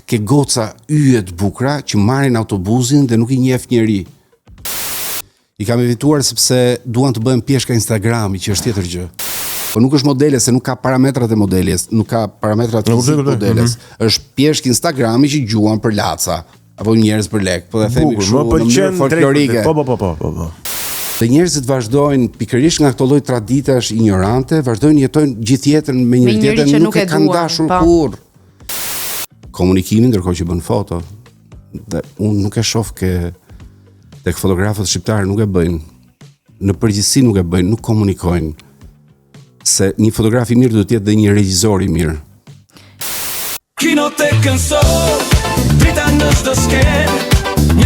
Ke goca yje të bukura që marrin autobuzin dhe nuk i njeh njeri. I kam evituar sepse duan të bëhen pjeshka Instagrami, që është tjetër gjë. Po nuk është modele se nuk ka parametrat e modeljes, nuk ka parametrat fizik të modeles. Mm -hmm. Është pjeshkë Instagrami që gjuan për laca apo njerëz për lek, po e themi kështu në mënyrë folklorike. Po po po po po. po. Dhe njerëzit vazhdojnë pikërisht nga këto lloj traditash injorante, vazhdojnë jetojnë gjithë jetën me njëri tjetrin, nuk, nuk e kanë dashur po. kurrë. Komunikimi ndërkohë që bën foto. Dhe unë nuk e shoh ke tek fotografët shqiptarë nuk e bëjnë. Në përgjithësi nuk e bëjnë, nuk komunikojnë. Se një fotograf i mirë duhet të jetë dhe një regjisor i mirë. Kinotekën sot, drita në çdo skenë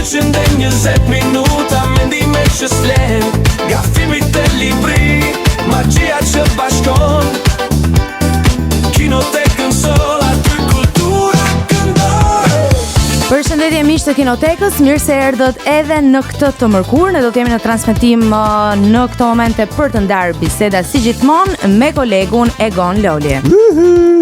120 minuta mendime që s'flenë Nga filmi te libri, magjia që bashkon Kinotekën sot, aty kultura këndon Përshëndetje miq të Kinotekës, mirë se erdhët edhe në këtë të mërkurë. Ne do të jemi në transmetim uh, në këto momente për të ndarë biseda si gjithmonë me kolegun Egon Loli.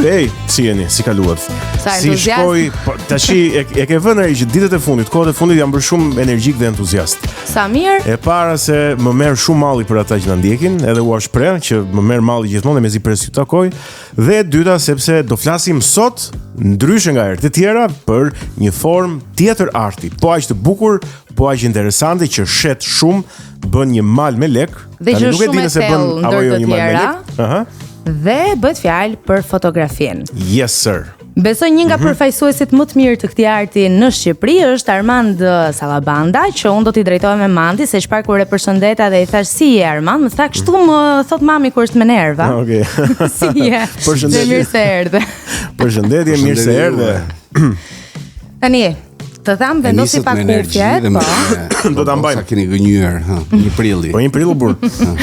Ej, Si jeni, si kaluat? Sa si shkoi, po, tashi e, e ke vënë re që ditët e fundit, kohët e fundit jam bërë shumë energjik dhe entuziast. Sa mirë. E para se më merr shumë malli për ata që na ndjekin, edhe ua shpreh që më merr malli gjithmonë dhe mezi pres t'ju takoj. Dhe e dyta sepse do flasim sot ndryshe nga herët e tjera për një formë tjetër arti, po aq të bukur, po aq interesante që shet shumë, bën një mal me lek. Dhe që nuk e di nëse bën apo jo një mal me lek. Aha. Dhe bëhet fjalë për fotografinë. Yes sir. Besoj një nga mm -hmm. përfaqësuesit më të mirë të këtij arti në Shqipëri është Armand eh, Sallabanda, që unë do t'i drejtohem me Mandi, se çfarë kur e përshëndeta dhe i thash si je Armand, më tha kështu më thot mami kur është me nerva. Ah, okej. Okay. si je? Përshëndetje. Mirë se erdhe. Përshëndetje, mirë se erdhe. Tani, Të tham vendosi pak kufje, po. Do ta mbajmë. Sa keni gënjyer, ha, një prilli. Po një prill burr.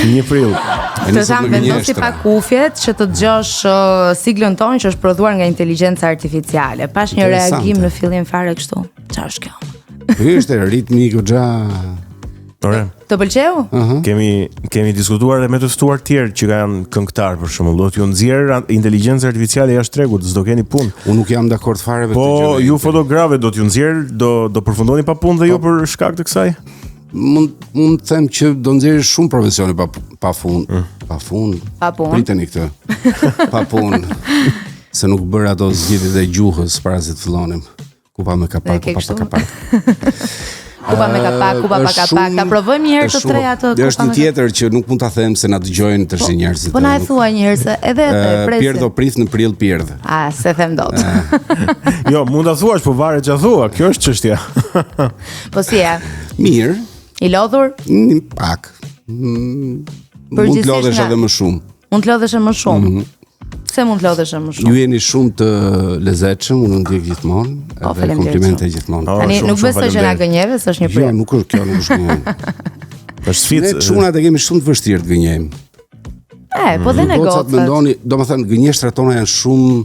Një prill. Të tham vendosi pak kufjet që të dëgjosh uh, siglën tonë që është prodhuar nga inteligjenca artificiale. Pash një reagim në fillim fare kështu. Çfarë është kjo? Ky është ritmi goxha. Ore. Të pëlqeu? Uh -huh. Kemi kemi diskutuar edhe me të ftuar të tjerë që kanë këngëtar për shembull, do t'ju nxjerr inteligjenca artificiale jashtë tregut, s'do keni punë. Unë nuk jam dakord fare me po, këtë gjë. Po ju fotografët do t'ju nxjerr, do do përfundoni pa punë dhe ju po. për shkak të kësaj? Mund mund të them që do nxjerrë shumë profesione pa pa fund, mm. pa fund. Pa punë. Priteni këtë. Pa punë. Se nuk bëra ato zgjidhjet e gjuhës para se të fillonim. Kupa me kapak, kupa pa kapak. Kupa me kapak, kupa pa kapak. Ta provojmë një herë të tre atë kupa. Është një tjetër që nuk mund ta them se na dëgjojnë të po, njerëzit. Po na e thua një herë se edhe e presim. Pirdh o prith në prill pirdh. A, s'e them dot. Jo, mund ta thuash, po varet çfarë thua. Kjo është çështja. Po si je? Mirë. I lodhur? Pak. Mm, mund të lodhesh edhe më shumë. Mund të lodhesh më shumë. Mm -hmm. Pse mund të lodhesh më shumë? Ju jeni shumë të lezetshëm, unë ndjek gjithmonë, oh, edhe komplimente gjithmonë. Oh, Tani nuk besoj që na gënjeve, se është një prill. Jo, nuk është kjo, nuk është gënjim. Është sfidë. Ne çunat e kemi shumë të vështirë të gënjejmë. E, po dhe ne gocat. Mendoni, domethënë gënjeshtrat tona janë shumë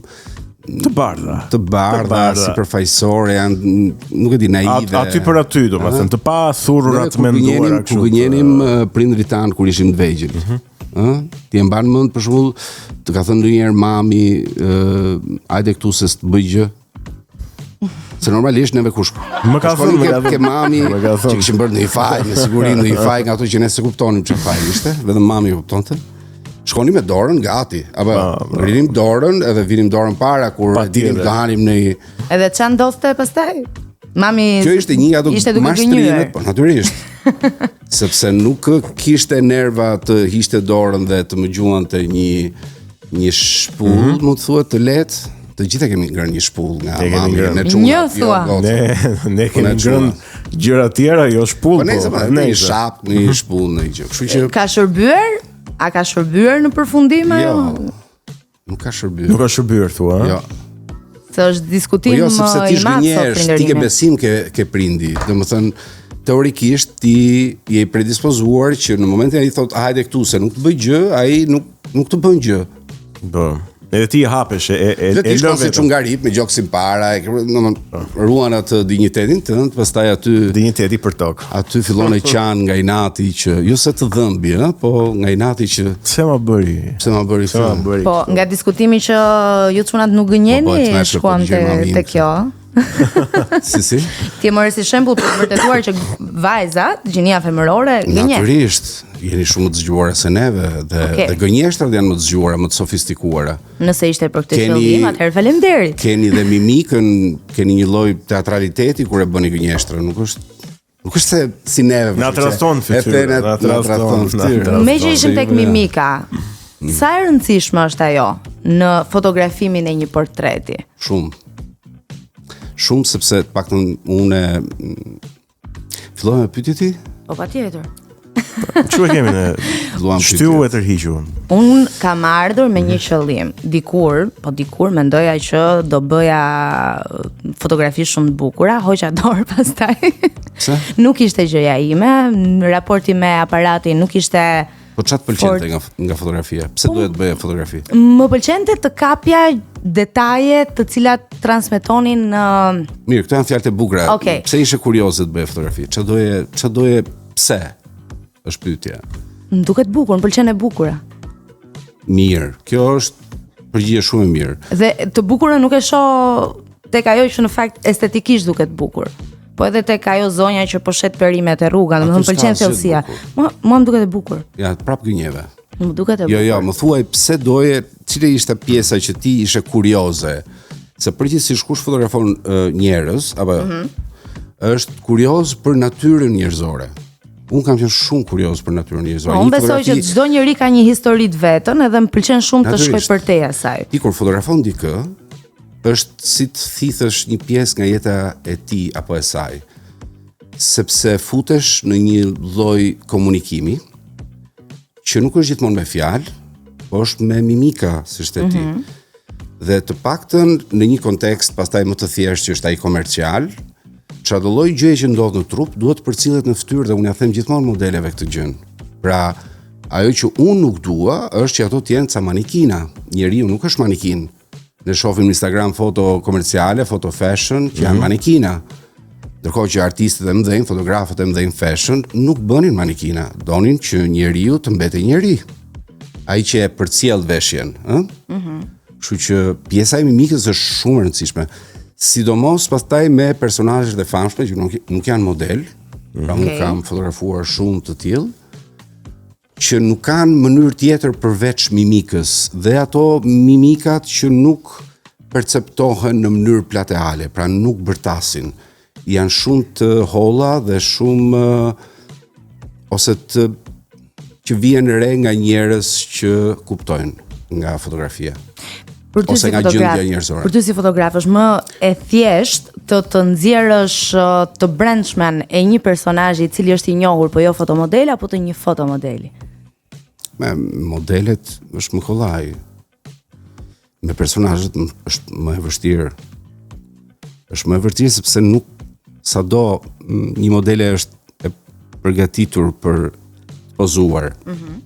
të bardha. Të bardha, sipërfaqësore, janë nuk e di naive. At, aty për aty, domethënë, të pa thurura të menduara kështu. Kur gënjenim prindërit tanë kur ishim të vegjël. Mm -hmm. Ë? Ti e mban mend për shembull, të ka thënë ndonjëherë mami, ë, hajde këtu se s'të bëj gjë. Se normalisht neve kush më ka thënë më ka thënë ke mami që kishim bërë ndonjë faj, me siguri ndonjë faj nga ato që ne s'e kuptonim çfarë faj ishte, vetëm mami e kuptonte. Shkonim me dorën gati, apo ngrinim dorën edhe vinim dorën para kur dinim të hanim në Edhe ça ndodhte pastaj? Mami Kjo ishte një nga ato mashtrimet, po natyrisht. sepse nuk kishte nerva të hiqte dorën dhe të më gjuante një një shpull, mm -hmm. mund të thuhet të lehtë. Të gjithë kemi ngrënë një shpull nga ne mami ne çuna. Një jo, thua. Ne ne po kemi ngrënë gjëra të tjera, jo shpull. Po ne po, ne një shap, një mhm. shpull, një gjë. Kështu që ka shërbyer? A ka shërbyer në përfundim ajo? Jo. Nuk ka shërbyer. Nuk ka shërbyer thua, Jo. Se është diskutim po jo, sepse ti i madh sot prindërimi. Ti ke besim ke ke prindi. Domethënë teorikisht ti je i predispozuar që në momentin ai thot hajde këtu se nuk të bëj gjë, ai nuk nuk të bën gjë. Po. Edhe ti hapesh e e e ti shkon si çun garip me gjoksin para, e domethënë po. ruan atë dinjitetin tënd, pastaj aty dinjiteti për tokë. Aty fillon e qan nga inati që jo se të dhëmbi, ë, po nga inati që pse ma bëri? Pse ma bëri? Pse ma bëri? Po, nga diskutimi që ju çunat nuk gënjeni, po, po, shkuam te te kjo. Si si? Ti e more si shembull për të vërtetuar që vajza, gjinia femërore, gënjen. Natyrisht, jeni shumë më të zgjuara se neve dhe okay. dhe gënjeshtrat janë më të zgjuara, më të sofistikuara. Nëse ishte për këtë qëllim, atëherë faleminderit. Keni dhe mimikën, keni një lloj teatraliteti kur e bëni gënjeshtrën, nuk është Nuk është se si neve. Na tradhton fytyrën, na tradhton fytyrën. Meqë ishim tek mimika, mm. sa e rëndësishme është ajo në fotografimin e një portreti? Shumë. Shumë sepse të paktën unë filloj me pyetje ti? Po patjetër. Çu e kemi ne? Shtyu e tërhiqu. Unë kam ardhur me një qëllim. Dikur, po dikur mendoja që do bëja fotografi shumë të bukura, hoqa dorë pastaj. Pse? Nuk ishte gjëja ime, raporti me aparatin nuk ishte Po çfarë të pëlqente nga nga fotografia? Pse po, doje të bëje fotografi? Më pëlqente të kapja detaje të cilat transmetonin në Mirë, këto janë fjalë të bukura. Okay. Pse ishe kurioze të bëje fotografi? Çfarë doje, çfarë doje Pse? Është pyetja. Më duket bukur, më pëlqen e bukura. Mirë, kjo është përgjigje shumë e mirë. Dhe të bukurën nuk e shoh tek ajo që në fakt estetikisht duket bukur. Po edhe tek ajo zonja që po shet perime te rruga, domethënë më pëlqen thellësia. Mua mua më duket e bukur. Ja, prap gënjeve. Më duket e jo, bukur. Jo, jo, më thuaj pse doje, cila ishte pjesa që ti ishe kurioze? Se përgjithësisht kush fotografon uh, njerëz apo mm -hmm. është kurioz për natyrën njerëzore. Unë kam qenë shumë kurioz për natyrën njerëzore. Po, unë besoj që çdo njeri ka një histori të vetën edhe më pëlqen shumë të shkoj përtej asaj. Ti kur fotografon dikë, është si të thithësh një pjesë nga jeta e tij apo e saj. Sepse futesh në një lloj komunikimi që nuk është gjithmonë me fjalë, po është me mimika, siç the ti. Mm -hmm. Dhe të paktën në një kontekst pastaj më të thjeshtë që është ai komercial, çfarëdo lloj gjëje që ndodh në trup duhet të përcillet në fytyrë dhe unë ja them gjithmonë modeleve këtë gjë. Pra, ajo që unë nuk dua është që ato të jenë ca manikina. Njeriu nuk është manikin. Ne shohim në Instagram foto komerciale, foto fashion që janë mm -hmm. manikina. Ndërkohë që artistët e mëdhenj, fotografët e mëdhenj fashion nuk bënin manikina, donin që njeriu të mbetej njeri. Ai që e përcjell veshjen, ë? Mm -hmm. Kështu që pjesa e mimikës është shumë e rëndësishme. Sidomos pastaj me personazhet e famshme që nuk nuk janë model, mm -hmm. pra unë kam fotografuar shumë të tillë që nuk kanë mënyrë tjetër përveç mimikës dhe ato mimikat që nuk perceptohen në mënyrë plateale, pra nuk bërtasin. Janë shumë të holla dhe shumë ose të që vihen re nga njerëz që kuptojnë nga fotografia. Për ty si fotograf, për ty si fotograf është më e thjeshtë të të nxjerrësh të brendshmen e një personazhi i cili është i njohur, po jo fotomodel apo të një fotomodeli? Me modelet është më kollaj. Me personazhet është më e vështirë. Është më e vështirë sepse nuk sado një modele është e përgatitur për të pozuar. Mm -hmm.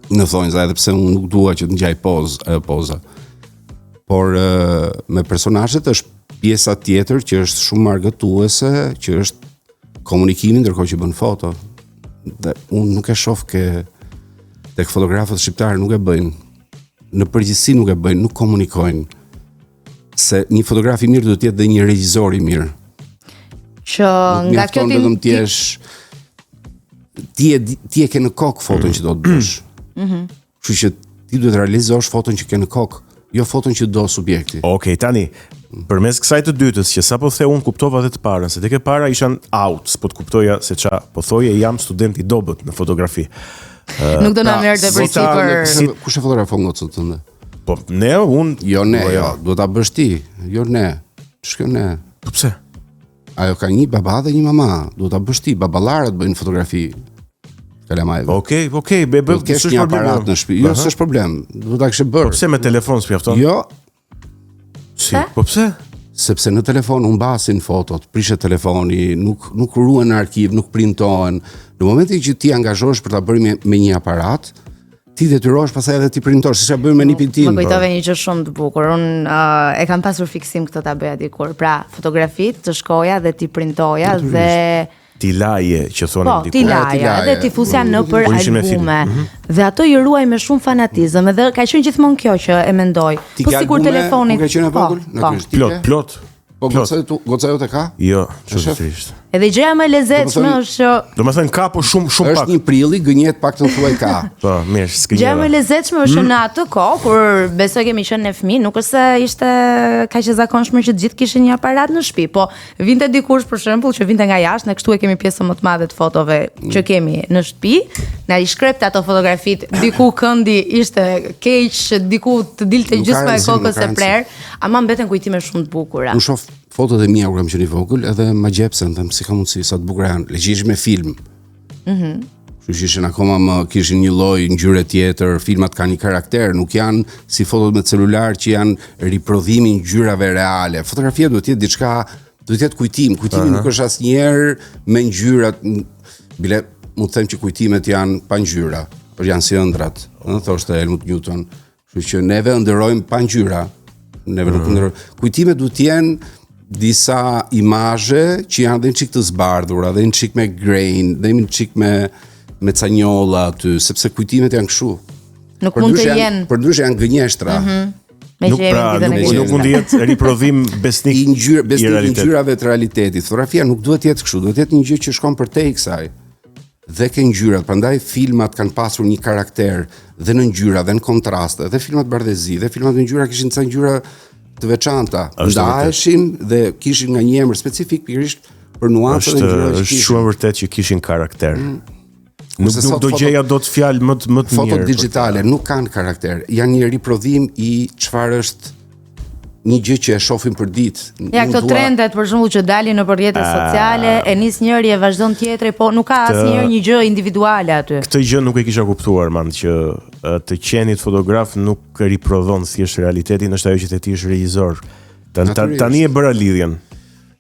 Në thonjza, edhe pse unë nuk dua që të ngjaj pozë, ajo poza. Por me personazhet është pjesa tjetër që është shumë argëtuese, që është komunikimi ndërkohë që bën foto. Dhe unë nuk e shoh ke tek fotografët shqiptarë nuk e bëjnë. Në përgjithësi nuk e bëjnë, nuk komunikojnë. Se një fotograf i mirë duhet të jetë dhe një regjisor i mirë. Që nga kjo ti vetëm të jesh ti e ti e ke në kokë foton që do të bësh. Mhm. Mm Kështu që ti duhet të realizosh foton që ke në kokë, jo foton që do subjekti. Okej, okay, tani përmes kësaj të dytës që sapo the unë kuptova edhe të parën, se tek e para isha out, s'po të kuptoja se ça po thoje, jam student i dobët në fotografi. Uh, nuk do na pra, merrte përsipër. Si kush e fotografon gocën tënde? Po ne un jo ne, po, jo, duhet ta bësh ti, jo ne. Ç'është kjo ne? Po pse? Ajo ka një baba dhe një mama, duhet ta bësh ti, baballarët bëjnë fotografi. Kalamajve. Okej, okay, okej, okay, be be, s'është një aparat në shtëpi. Jo, s'është problem. Duhet ta kishe bërë. Po pse me telefon s'mjafton? Jo. Si? Po pse? Sepse në telefon humbasin fotot, prishet telefoni, nuk nuk ruhen në arkiv, nuk printohen. Në momentin që ti angazhohesh për ta bërë me, me një aparat, ti detyrohesh pastaj edhe t'i printosh, siç e bëjmë me nipin tim. Më kujtove një gjë shumë të bukur. Unë uh, e kam pasur fiksim këtë ta bëja dikur. Pra, fotografitë të shkoja dhe t'i printoja dhe t'i laje që thonin po, dikur. Po, t'i laja, edhe t'i fusja mm. nëpër po, albume. Mm -hmm. Dhe ato i ruaj me shumë fanatizëm, edhe ka qenë gjithmonë kjo që e mendoj. Ti po sikur telefoni. Kur ke qenë e po, vogël? Po. Plot, plot. Po goca tu, goca jote ka? Jo, çuditërisht. Edhe gjëja më e lezetshme është që Domethënë ka po shumë shumë pak. Është një prilli, gënjet pak të thuaj ka. Po, mirë, s'gënjeva. Gjëja më e lezetshme është që hmm? në atë kohë kur besoj kemi qenë ne fëmijë, nuk është se ishte kaq e zakonshme që të gjithë kishin një aparat në shtëpi, po vinte dikush për shembull që vinte nga jashtë, ne kështu e kemi pjesën më të madhe të fotove hmm. që kemi në shtëpi, na i shkrepte ato fotografitë, diku këndi ishte keq, diku të dilte gjysma e kokës e prerë. Ama mbeten kujtime shumë të bukura. Unë shoh fotot e mia kur kam qenë i vogël edhe magjepsem, them si ka mundësi sa të bukura janë. Le që ishin me film. Mhm. Mm Kështu që ishin akoma më kishin një lloj ngjyre tjetër, filmat kanë një karakter, nuk janë si fotot me celular që janë riprodhimi i ngjyrave reale. Fotografia duhet të jetë diçka, duhet të jetë kujtim. Kujtimi uh -huh. nuk është asnjëherë me ngjyrat. Bile mund të them që kujtimet janë pa ngjyra, por janë si ëndrrat, ëh, thoshte Helmut Newton. Kështu që neve ëndërrojmë pa ngjyra. Neve nuk mm. ëndërrojmë. Kujtimet duhet të jenë disa imazhe që janë dhe një çik të zbardhura, dhe një çik me grain, dhe një çik me me ca njolla aty, sepse kujtimet janë kështu. Nuk mund të jenë. Përndryshe janë gënjeshtra. Mm -hmm. Me nuk pra, nuk, nuk mund të jetë riprodhim besnik i ngjyrë besnik i ngjyrave të realitetit. Fotografia nuk duhet të jetë kështu, duhet të jetë një gjë që shkon përtej kësaj. dhe ke ngjyrat, prandaj filmat kanë pasur një karakter dhe në ngjyra dhe në kontraste, dhe filmat bardhezi dhe filmat me ngjyra kishin ca ngjyra të veçanta, ndaheshin dhe kishin nga një emër specifik pikërisht për nuancat e ngjyrave që kishin. Është shumë e vërtetë që kishin karakter. Mm. Nuk nuk do gjeja dot fjalë më të më të mirë. Fotot digjitale nuk kanë karakter, janë një riprodhim i çfarë është një gjë që e shohim për ditë. Ja këto dua... trendet për shembull që dalin nëpër rrjete ah. sociale, e nis njëri e vazhdon tjetri, po nuk ka asnjëherë një gjë individuale aty. Këtë gjë nuk e kisha kuptuar man që të qenit fotograf nuk riprodhon thjesht realitetin, është ajo që the ti është regjisor. Tan, tan, tani e bëra lidhjen.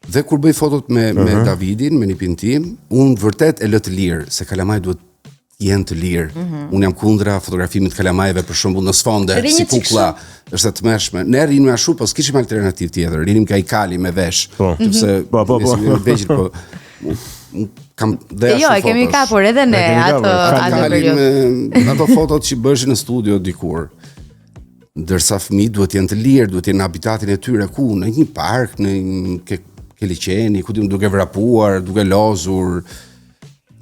Dhe kur bëj fotot me uh -huh. me mhm. Davidin, me nipin tim, unë vërtet e lë të lirë se kalamaj duhet jenë të lirë. Mm -hmm. Unë jam kundra fotografimit të kalamajve për shembull në sfonde si kuklla, është e tmerrshme. Ne rrinim ashtu, po s'kishim alternativë tjetër. Rrinim ka i kali me vesh, po. sepse mm -hmm. po po po. Vegjël, po kam dhe ashtu. Jo, e kemi kapur edhe ne atë atë periudhë. Ato fotot që bëheshin në studio dikur. Ndërsa fëmijët duhet të jenë të lirë, duhet të jenë në habitatin e tyre ku në një park, në një ke, ke liqeni, ku di duke vrapuar, duke lozur.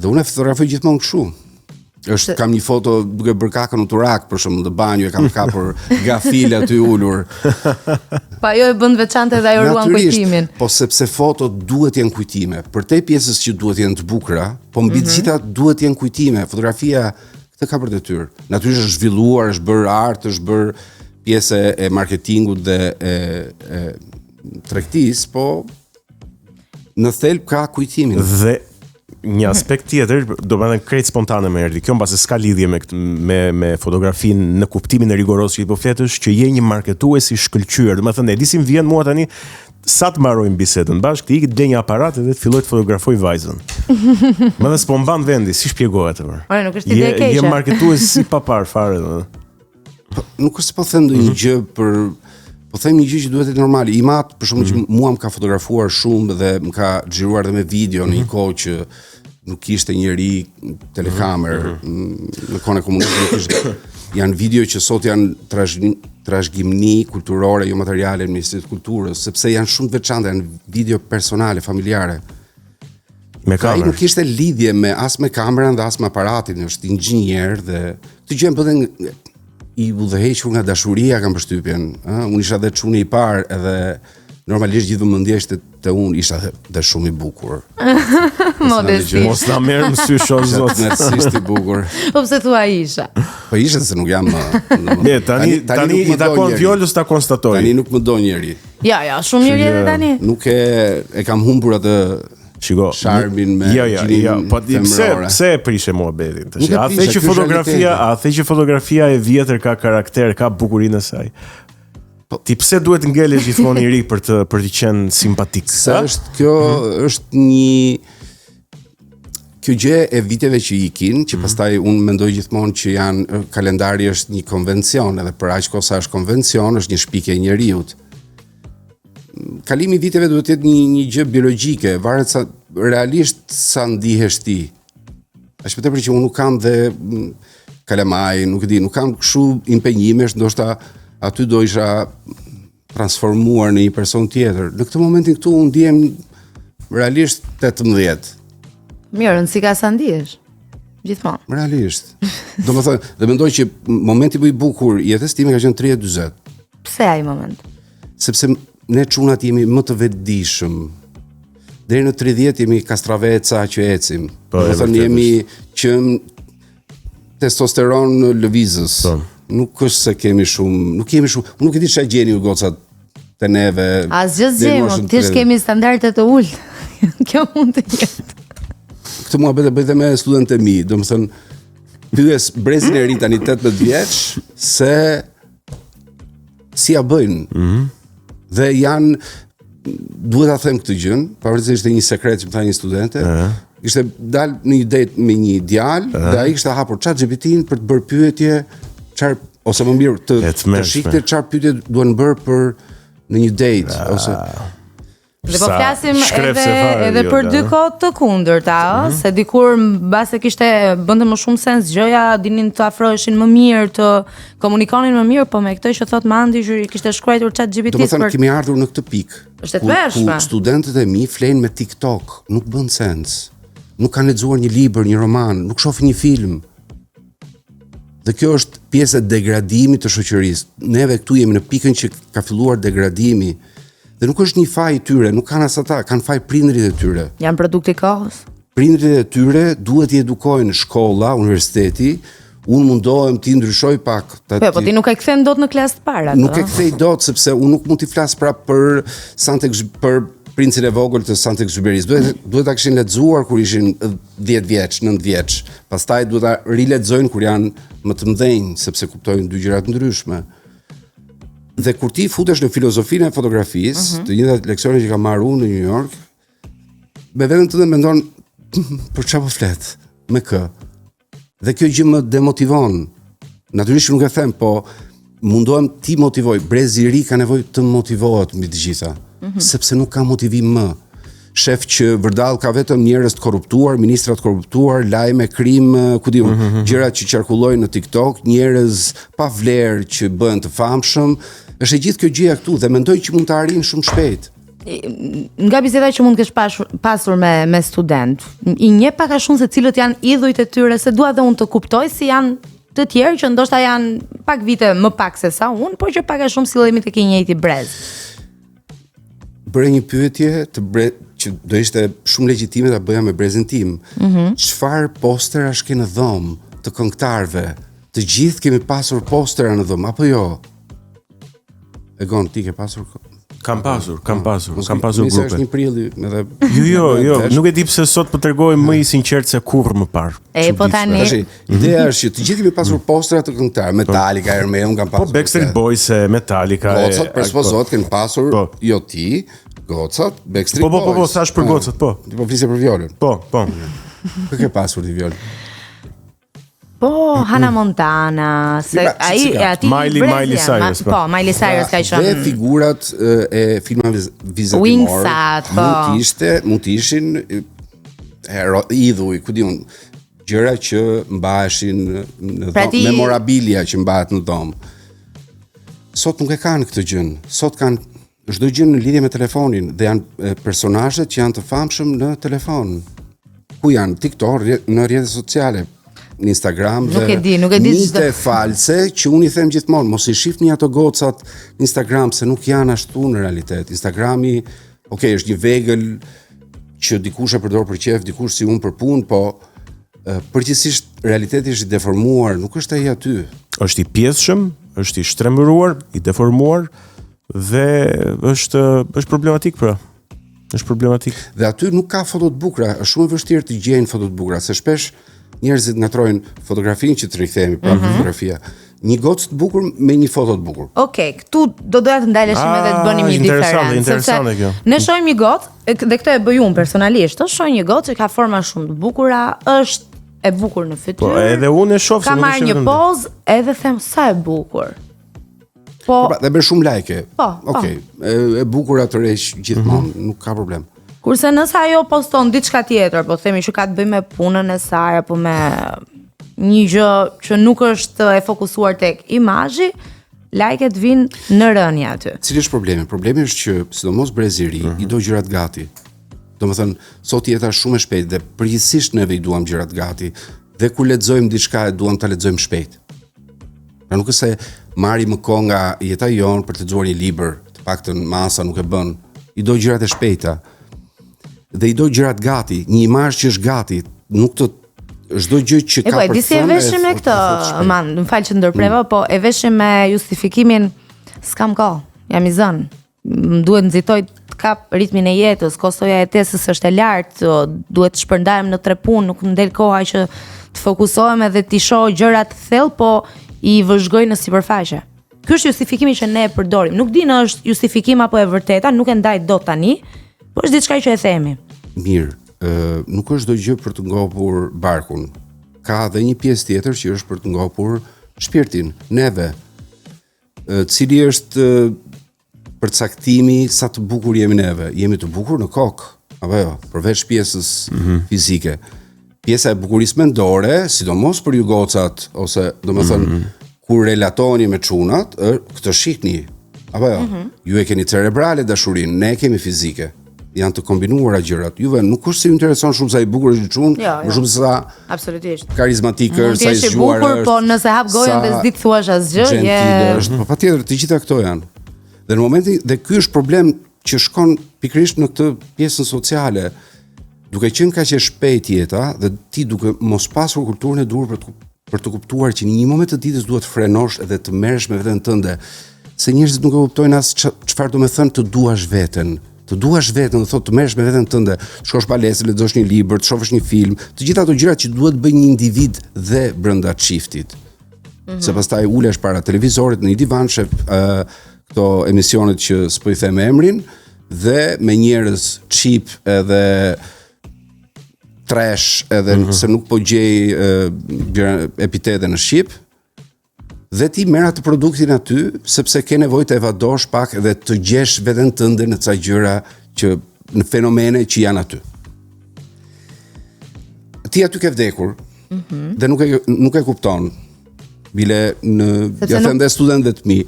Dhe unë e fotografoj gjithmonë kështu. Është kam një foto duke bërë kakën oturak për shembull në banjë e kam kapur gafil aty ulur. Po ajo e bën të veçantë edhe ajo ruan kujtimin. Po sepse fotot duhet të jenë kujtime. Përtej pjesës që duhet të jenë të bukura, po mbi të mm -hmm. gjitha duhet të jenë kujtime. Fotografia këtë ka për detyrë. Natyrisht është zhvilluar, është bërë art, është bërë pjesë e marketingut dhe e, e tregtisë, po Në thelb ka kujtimin. Dhe një aspekt tjetër, domethënë krejt spontane më erdhi. Kjo mbase s'ka lidhje me këtë me me fotografinë në kuptimin e rigoroz që po flet është që je një marketues i shkëlqyer. Domethënë e di si më vjen mua tani sa të mbarojmë bisedën bashkë, të iki të blej një aparat dhe të filloj të fotografoj vajzën. Më dhe s'po mban vendi, si shpjegohet apo? Ore, nuk është ide e keqe. Je marketues i paparë fare, domethënë. Po, nuk është se po them ndonjë mm -hmm. gjë për po them një gjë që duhet të jetë normale. Im atë për shembull mm -hmm. që mua më ka fotografuar shumë dhe më ka xhiruar edhe me video mm -hmm. në një mhm. kohë që nuk kishte njeri telekamer mm -hmm. në kohën e komunizmit nuk kishte janë video që sot janë trashëgimi kulturore jo materiale në Ministrinë e Kulturës sepse janë shumë të veçanta, janë video personale, familjare. Me kamerë. Ai nuk kishte lidhje me as me kamerën dhe as me aparatin, është inxhinier dhe këtë gjë e bënte i udhëhequr nga dashuria kam përshtypjen, ëh, unë isha dhe çuni i parë edhe normalisht gjithë vëmendja ishte te unë, isha dhe, dhe shumë i bukur. Modesti. Mos na merr më sysh o zot. Tmerrësisht i bukur. Po pse thua isha? Po isha se nuk jam më. Ne tani tani, tani i takon Violës ta konstatoj. Tani nuk më do njeri. Ja, ja, shumë mirë edhe tani. Nuk e e kam humbur atë Shiko, sharmin me jo, jo, jo, po ti pse pse e prishe muhabetin tash? A the që fotografia, a the që fotografia e vjetër ka karakter, ka bukurinë e saj? Po ti pse duhet të ngelesh gjithmonë i ri për të për të qenë simpatik? Se është kjo hmm. është një kjo gjë e viteve që ikin, që mm. pastaj unë mendoj gjithmonë që janë kalendari është një konvencion, edhe për aq kohë sa është konvencion, është një shpikje e njeriut. Kalimi i viteve duhet të jetë një një gjë biologjike, varet sa realisht sa ndihesh ti. Aq më tepër që unë nuk kam dhe mm, kalamaj, nuk e di, nuk kam kështu impenjimesh, ndoshta aty do isha. transformuar në një person tjetër. Në këtë momentin këtu unë ndihem realisht 18. Mirë, rëndësi ka sa ndihesh. Gjithmonë. Realisht. Domethënë, dhe mendoj që momenti më i bukur i jetës time ka qenë 30-40. Pse ai moment? Sepse ne çunat jemi më të vetëdijshëm. Deri në 30 jemi kastraveca që ecim. Po, Domethënë jemi që testosteron lëvizës. Po. Nuk është se kemi shumë, nuk jemi shumë, unë nuk e di çfarë gjeni ju gocat te neve. Asgjë s'gjejmë, thjesht kemi standarde të ulët. Kjo mund të jetë. Këtë muhabet e bëj dhe me studentët e mi, domethënë pyes brezin e ri tani 18 vjeç se si ja bëjnë. Mm -hmm. Dhe janë duhet ta them këtë gjën, pavarësisht se ishte një sekret që më tha një studente, uh -huh. kishte dal në një date me një djalë uh -huh. dhe ai kishte hapur ChatGPT-n për të bërë pyetje çfarë ose më mirë të të shihte çfarë pyetje duhen bërë për në një date uh ose Dhe po flasim edhe edhe për dy kohë të kundërta, ëh, mm -hmm. se dikur mbase kishte bënte më shumë sens gjëja, dinin të afroheshin më mirë, të komunikonin më mirë, po me këtë që thot Mandi që i kishte shkruar chat GPT për. Domethënë kemi ardhur në këtë pikë. Është e tmerrshme. Ku studentët e mi flejnë me TikTok, nuk bën sens. Nuk kanë lexuar një libër, një roman, nuk shohin një film. Dhe kjo është pjesë e degradimit të shoqërisë. Neve këtu jemi në pikën që ka filluar degradimi. Dhe nuk është një faj i tyre, nuk kanë as ata, kanë faj prindërit e tyre. Janë produkti i kohës. Prindërit e tyre duhet t'i edukojnë shkolla, universiteti, unë mundohem t'i ndryshoj pak. Ta, po, po ti nuk e kthen dot në klasë të parë atë. Nuk e kthej dot sepse unë nuk mund t'i flas prapë për Saint për princin e vogël të Saint-Exupéry. Duhet duhet ta kishin lexuar kur ishin 10 vjeç, 9 vjeç. Pastaj duhet ta rilexojnë kur janë më të mëdhenj, sepse kuptojnë dy gjëra të ndryshme. Dhe kur ti futesh në filozofinë e fotografisë, mm -hmm. të njëjtat leksione që kam marrë unë në New York, me veten tënde mendon për çfarë po flet, me kë. Dhe kjo gjë më demotivon. Natyrisht nuk e them, po mundohem t'i motivoj. Brezi i ri ka nevojë të motivohet mbi të gjitha, mm -hmm. sepse nuk ka motivim më. Shef që vërdall ka vetëm njerëz të korruptuar, ministra të korruptuar, lajme, krim, ku di unë, mm -hmm. gjëra që qarkullojnë në TikTok, njerëz pa vlerë që bëhen të famshëm. Është e gjithë kjo gjëja këtu dhe mendoj që mund të arrijnë shumë shpejt. Nga biseda që mund të kesh pasur, pasur me me student, i njeh pak a shumë se cilët janë idhujt e tyre, se dua dhe unë të kuptoj si janë të tjerë që ndoshta janë pak vite më pak se sa unë, por që pak a shumë sillemi tek i njëjti brez. Bëre një pyetje të bre që do ishte shumë legjitime ta bëja me brezin tim. Mm -hmm. Çfarë posterash ke në dhomë të këngëtarëve? Të gjithë kemi pasur postera në dhomë, apo jo? Egon, ti ke pasur Kam pasur, kam pasur, kam pasur grupe. Është një prilli edhe Jo, jo, jo, nuk e di pse sot po tregohem më i sinqert se kurrë më parë. E po tani. Tash, ideja është që të gjithë kemi pasur mm. postera të këngëtarëve, Metallica, Iron Maiden, kam po, pasur. Po Backstreet Boys, Metallica. Gocat, për supozohet kanë pasur, po. jo ti, gocat, Backstreet Boys. Po, po, po, po, thash për gocat, po. Ti po flisje për Violën. Po, po. Kë ke pasur ti Violë? Po, Hannah Montana, se pra, ai e atij Miley Miley Cyrus, po. Po, Miley Cyrus ka qenë. Dhe figurat e filmave vizatimor. Wingsat, po. Mund të ishte, mund të ishin hero, idhuj, ku di unë, gjëra që mbaheshin në pra dhomë, memorabilia që mbahet në dhomë. Sot nuk e kanë këtë gjën. Sot kanë Çdo gjë në lidhje me telefonin dhe janë personazhet që janë të famshëm në telefon. Ku janë TikTok, në rrjetet sociale, në Instagram dhe Nuk e di, nuk e di çdo. Mite false që unë i them gjithmonë, mos i shihni ato gocat në Instagram se nuk janë ashtu në realitet. Instagrami, ok, është një vegël që dikush e përdor për qejf, dikush si unë për punë, po përgjithsisht realiteti është i deformuar, nuk është ai aty. Është i pjesshëm, është i shtrembëruar, i deformuar, Dhe është është problematik pra. Është problematik. Dhe aty nuk ka foto të bukura, është shumë e vështirë të gjejnë foto të bukura, se shpesh njerëzit ngatërrojnë fotografinë që të rikthehemi prapë mm -hmm. fotografia. Një gocë të bukur me një foto të bukur. Okej, okay, këtu do doja të ndaleshim ah, edhe të bënim një diferencë, sepse kjo. Ne shohim një gocë dhe këtë e bëj unë personalisht, ë shoh një gocë që ka forma shumë të bukura, është e bukur në fytyrë. Po, edhe unë e shoh se nuk është. Ka marrë një pozë edhe them sa e bukur. Po. Po pra, dhe bën shumë like. Po. po. Okej. Okay. E, e bukura tërheq gjithmonë, mm -hmm. nuk ka problem. Kurse nëse ajo poston diçka tjetër, po themi që ka të bëjë me punën e saj apo me një gjë që nuk është e fokusuar tek imazhi, Like-et vijnë në rënie aty. Cili është problemi? Problemi është që sidomos brezi i ri mm -hmm. i do gjërat gati. Domethënë, sot jeta është shumë e shpejtë dhe përgjithsisht neve i duam gjërat gati dhe kur lexojmë diçka e duam ta lexojmë shpejt. Pra nuk është se marrim më kohë nga jeta jonë për të lexuar një libër, të paktën masa nuk e bën. I do gjërat e shpejta. Dhe i do gjërat gati, një imazh që është gati, nuk të çdo gjë që ka po, për të thënë. E po, e di si e veshim me këtë, man, më fal që ndërpreva, mm. po e veshim me justifikimin s'kam kohë, jam i zënë. Më duhet nxitoj të kap ritmin e jetës, kostoja e jetesës është e lartë, duhet të shpërndahem në tre punë, nuk më del koha që të fokusohem edhe t'i shoh gjërat thellë, po i vëzhgoj në sipërfaqe. Ky është justifikimi që ne e përdorim. Nuk di në është justifikim apo e vërteta, nuk e ndaj dot tani, po është diçka që e themi. Mirë, ë nuk është çdo gjë për të ngopur barkun. Ka dhe një pjesë tjetër që është për të ngopur shpirtin, neve. Ë cili është përcaktimi sa të bukur jemi neve? Jemi të bukur në kokë, apo jo, përveç pjesës mm -hmm. fizike. Pjesa e bukurisë mendore, sidomos për ju gocat ose domethënë mm -hmm. kur relatoheni me çunat, ë këtë shihni. Apo jo? Mm -hmm. Ju e keni cerebrale dashurinë, ne e kemi fizike. Janë të kombinuara gjërat. Juve nuk është se ju intereson shumë sa i bukur është një çun, jo, jo. më shumë se sa absolutisht karizmatik është, sa i zgjuar është. Po nëse hap gojën dhe s'di të thuash asgjë, je është. Po patjetër, të gjitha këto janë. Dhe në momentin dhe ky është problem që shkon pikërisht në këtë pjesën sociale, duke qenë kaq e shpejtë jeta dhe ti duke mos pasur kulturën e duhur për të për të kuptuar që në një moment të ditës duhet të frenosh edhe të merresh me veten tënde, se njerëzit nuk e kuptojnë as çfarë do të thënë të duash veten. Të duash veten, do thotë të merresh me veten tënde, të shkosh palestër, lexosh një libër, të shohësh një film, të gjitha ato gjëra që duhet të bëjë një individ dhe brenda çiftit. Mm -hmm. Se pastaj ulesh para televizorit në një divan shef uh, këto emisionet që s'po i them emrin dhe me njerëz cheap edhe trash edhe mm -hmm. se nuk po gjej uh, epitete në shqip dhe ti merr atë produktin aty sepse ke nevojë të evadosh pak dhe të gjesh veten tënde në ca gjëra që në fenomene që janë aty. Ti aty ke vdekur mm -hmm. dhe nuk e nuk e kupton. Bile në ja them dhe studentëve të mi,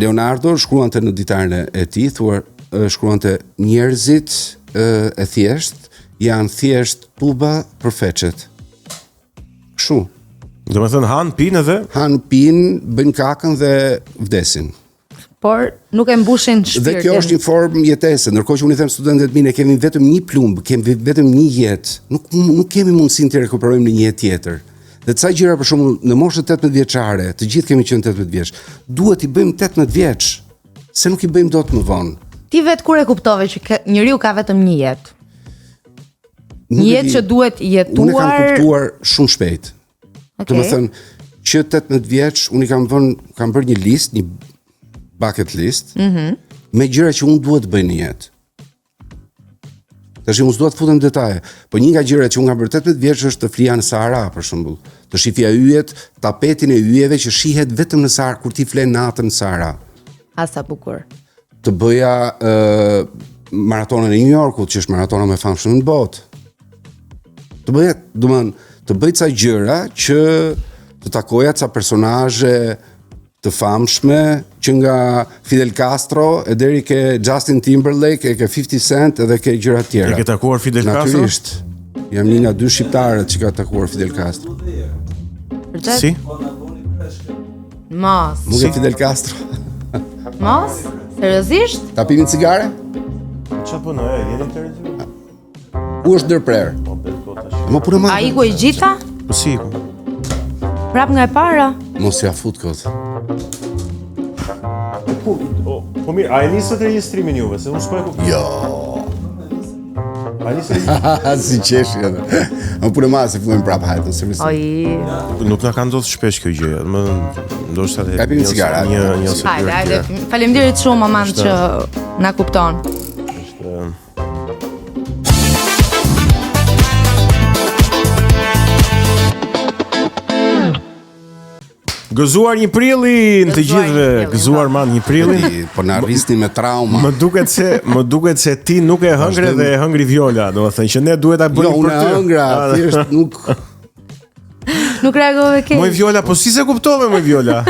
Leonardo shkruante në ditarin e tij, thua shkruante njerëzit e thjesht janë thjesht tuba për feçet. Kështu. Domethënë han pinë edhe han pinë, bëjnë kakën dhe vdesin. Por nuk e mbushin shpirtin. Dhe kjo është një formë jetese, ndërkohë që unë i them studentëve të mi, ne kemi vetëm një plumb, kemi vetëm një jetë, nuk nuk kemi mundësinë të rekuperojmë në një jetë tjetër. Dhe ca gjëra për shembull në moshën 18 vjeçare, të gjithë kemi qenë 18 vjeç, duhet t'i bëjmë 18 vjeç, se nuk i bëjmë dot më vonë. Ti vetë kur e kuptove që ke, njeriu ka vetëm një jetë? Një jetë që duhet jetuar. Unë e kam kuptuar shumë shpejt. Okay. Domethënë, që 18 vjeç, unë i kam vënë, kam bërë një listë, një bucket list, mm -hmm. me gjëra që unë duhet të bëj në jetë. Tash unë s'dua të futem në detaje, po një nga gjërat që unë kam bërë 18 vjeç është të flija në Sahara për shembull, të shifja yjet, tapetin e yjeve që shihet vetëm në Sahara kur ti flen natën në Sahara. A sa bukur. Të bëja ë uh, maratonën e New Yorkut, që është maratona më e famshme në botë. Të bëja, domethënë, të bëj ca gjëra që të takoja ca personazhe të famshme që nga Fidel Castro e deri ke Justin Timberlake e ke 50 Cent edhe ke gjëra të tjera. E ke takuar Fidel Castro? Natyrisht. Jam një nga dy shqiptarët që ka takuar Fidel Castro. Si? Mos. Nuk e Fidel Castro. Mos? Seriozisht? Ta pimi cigare? Çfarë po në e, jeni të rëzur? Ku është ndërprerë? Po bëj kot tash. Më punë më. A iku e gjitha? Po si iku? Prap nga e para. Mos ja fut kot. Po, po, po mirë, a e nisët regjistrimin juve, se unë s'po e kuptoj. Jo. A nisët? si qeshi edhe. Më punë më se fillojmë prapë hajde, se më. Oi. Nuk na ka ndodhur shpesh kjo gjë, domethënë ndoshta edhe një cigare. Një një ose dy. Hajde, hajde. Faleminderit shumë Armand që na kupton. Është Gëzuar një prillin të gjithëve, gëzuar Armand një prillin. Po na rrisni me trauma. Më duket se më duket se ti nuk e hëngre dhe e hëngri Viola, domethënë që ne duhet ta bënim jo, për ty. Jo, unë e hëngra, thjesht nuk Nuk reagove keq. Moj Viola, po si s'e kuptove moj Viola?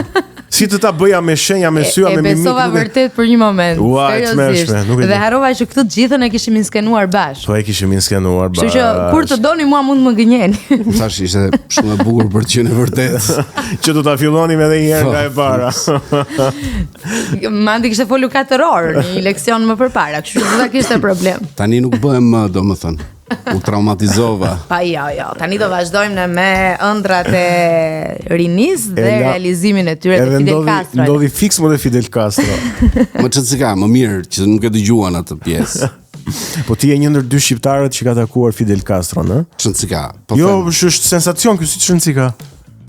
Si të ta bëja me shenja, me sy, me mimikë. E besova vërtet për një moment. Ua, e tmerrshme, nuk e di. Dhe harrova që këtë të gjithën e kishim inskenuar bashkë. Po e kishim inskenuar bashkë. Kështu që kur të doni mua mund të më gënjeni. Thash ishte shumë e bukur për të qenë e vërtetë. Që do ta fillonim edhe një herë nga e para. Mandi kishte folur 4 orë në një leksion më përpara, kështu që s'do ta kishte problem. Tani nuk bëhem më, domethënë. U traumatizova. Pa jo, jo. Tani do vazhdojmë ne me ëndrrat e rinisë dhe la, realizimin e tyre te Fidel ndodhi, Castro. Ndodhi fiks më te Fidel Castro. Më ç'të ka, më mirë që nuk e dëgjuan atë pjesë. Po ti je një ndër dy shqiptarët që ka takuar Fidel Castro, në? Ç'rëndësi ka. Po jo, është është sensacion ky si ç'rëndësi ka.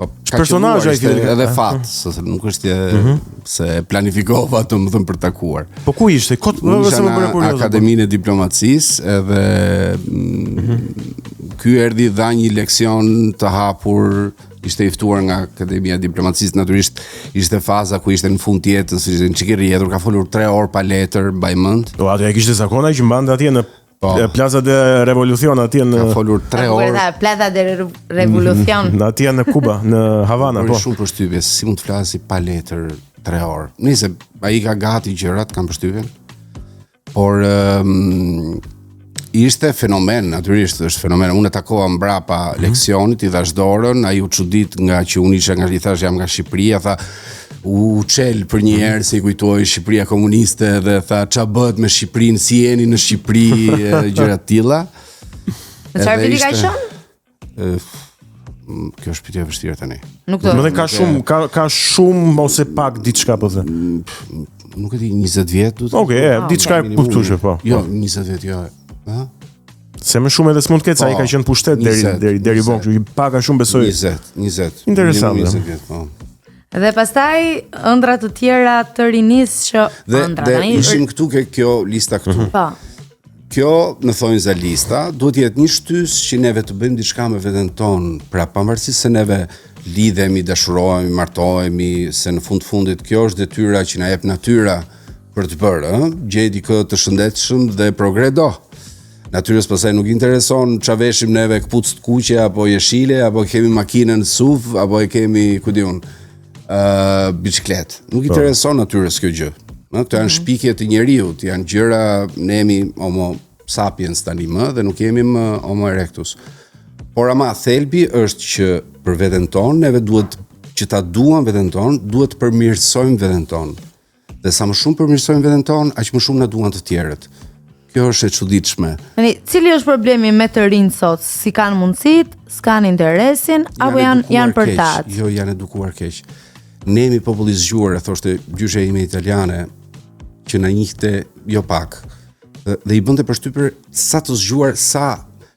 Po, ka personazh ai Fidel edhe fat, se nuk është mm -hmm. se e planifikova domethënë për takuar. Po ku ishte? Kot më se më bëre kurioz. Në Akademinë e Diplomacisë edhe mm -hmm. ky erdhi dha një leksion të hapur ishte i ftuar nga Akademia e Diplomacisë, natyrisht ishte faza ku ishte në fund të jetës, ishte një çik i rrjedhur, ka folur 3 orë pa letër, mbaj mend. Po atë e kishte zakon ai që mbante atje në po. Plaza de Revolucion atje në Ka folur 3 orë. Plaza de Revolucion. Në atje në Kuba, në Havana, po. Shumë përshtypje, si mund të flasi pa letër 3 orë. Nëse ai ka gati gjërat, kam përshtypjen. Por um, ishte fenomen, natyrisht është fenomen. Unë e takova mbrapa mm -hmm. leksionit, i dhash dorën, ai u çudit nga që unë isha nga i thash jam nga Shqipëria, tha u çel për një herë se i kujtohej Shqipëria komuniste dhe tha ça bëhet me Shqipërinë, si jeni në Shqipëri, gjëra të tilla. Në çfarë viti ka qenë? Kjo është pyetje e vështirë tani. Nuk do. Domethënë ka shumë, ka ka shumë ose pak diçka po them. Mm, nuk e di 20 vjet duhet. Okej, okay, ah, diçka e kuptueshme po. Jo, 20 vjet jo. Ëh? Se më shumë edhe s'mund të ketë, se ai po, ka qenë pushtet deri deri deri vonë, kështu që pak a shumë besoj. 20, 20. Interesant. 20 vjet, po. Dhe pastaj ëndrra të tjera të rinisë që ëndrra tani. Dhe ishim këtu ke kjo lista këtu. Mhm. Po. Kjo, në thonjëza lista, duhet të jetë një shtysë që neve të bëjmë diçka me veten tonë, pra pavarësisht se neve lidhemi, dashurohemi, martohemi, se në fund të fundit kjo është detyra që na jep natyra për të bërë, ëh, gjej dikë të shëndetshëm dhe progredo. Natyrës pastaj nuk i intereson ça veshim neve këpucë të kuqe apo jeshile apo kemi makinën SUV apo e kemi ku di unë ë biçikletë. Nuk i po. intereson natyrës kjo gjë. Ëh, këto janë mm -hmm. shpikje të njeriut, janë gjëra ne jemi homo sapiens tani më dhe nuk jemi më homo erectus. Por ama thelbi është që për veten tonë neve duhet që ta duam veten tonë, duhet të përmirësojmë veten tonë. Dhe sa më shumë përmirësojmë veten tonë, aq më shumë na duan të tjerët. Kjo është e çuditshme. Tani, cili është problemi me të rinjtë sot? S'i kanë mundësitë, s'kanë interesin apo janë janë përtac? Jo, janë edukuar keq. Ne jemi popull i zgjuar, e thoshte gjyshja ime italiane, që na njihte jo pak. Dhe, dhe i bënte përshtypje sa të zgjuar, sa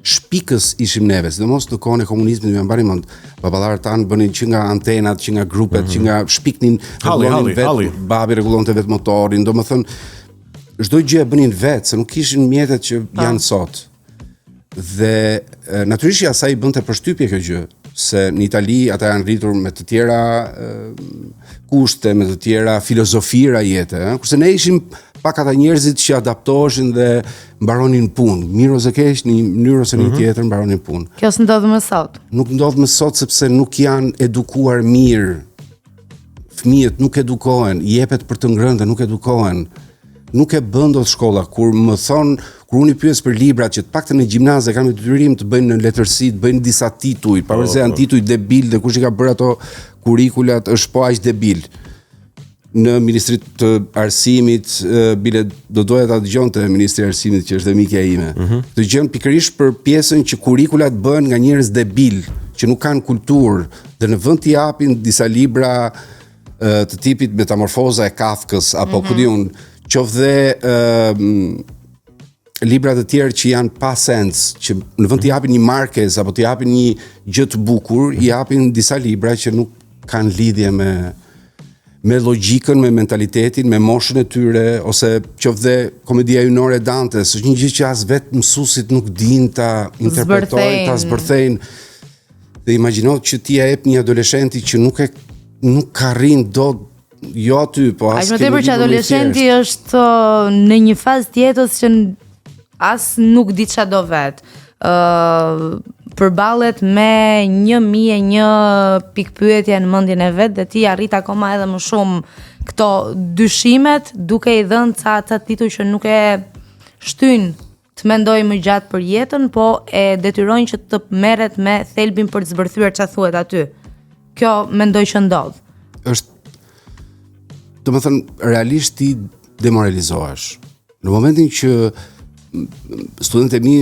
shpikës ishim neve, sidomos në kohën e komunizmit, më mbani mend, baballarët tanë bënin që nga antenat, që nga grupet, mm -hmm. që nga shpiknin, halli, halli, vet, halli. babi rregullonte vetë motorin, domethënë çdo gjë e bënin vetë, se nuk kishin mjetet që pa. janë sot. Dhe natyrisht që asaj i bënte përshtypje kjo gjë, se në Itali ata janë rritur me të tjera kushte, me të tjera filozofira jete, ëh, kurse ne ishim pak ata njerëzit që adaptoheshin dhe mbaronin punë, mirë ose keq, në një mënyrë ose në një mm -hmm. tjetër mbaronin punë. Kjo s'ndodh më sot. Nuk ndodh më sot sepse nuk janë edukuar mirë. Fëmijët nuk edukohen, jepet për të ngrënë dhe nuk edukohen. Nuk e bën dot shkolla kur më thon, kur unë i pyes për librat që të paktën në gjimnaz e kanë detyrim të bëjnë në letërsi, të bëjnë disa tituj, pavarësisht se janë po, po. tituj debil dhe kush i ka bërë ato kurrikulat është po aq debil. Në Ministri të Arsimit, bile do doja ta dëgjonte Ministri i Arsimit që është dhe mikja ime. Mm -hmm. Të gjën pikërisht për pjesën që kurrikulat bëhen nga njerëz debil, që nuk kanë kulturë dhe në vend t'i japin disa libra të tipit Metamorfoza e Kafkës apo mm -hmm. ku di unë, qoftë dhe ë libra të tjerë që janë pa sens, që në vend të japin një Marquez apo të japin një gjë të bukur, i japin disa libra që nuk kanë lidhje me me logjikën, me mentalitetin, me moshën e tyre ose qoftë dhe komedia hyjnore e Dantes, është një gjë që as vetë mësuesit nuk dinë ta interpretojnë, ta zbërthejnë. Dhe imagjino që ti ia jep një adoleshenti që nuk e nuk arrin dot jo aty, po as Aq më tepër që adoleshenti është uh, në një fazë të jetës që as nuk di ç'a do vet. Ë uh, përballet me 1001 pikëpyetje në mendjen e vet dhe ti arrit akoma edhe më shumë këto dyshimet duke i dhënë ca ca tituj që nuk e shtyjnë të mendojë më gjatë për jetën, po e detyrojnë që të merret me thelbin për të zbërthyer çfarë thuhet aty. Kjo mendoj që ndodh. Është domethënë realisht ti demoralizohesh. Në momentin që studentët e mi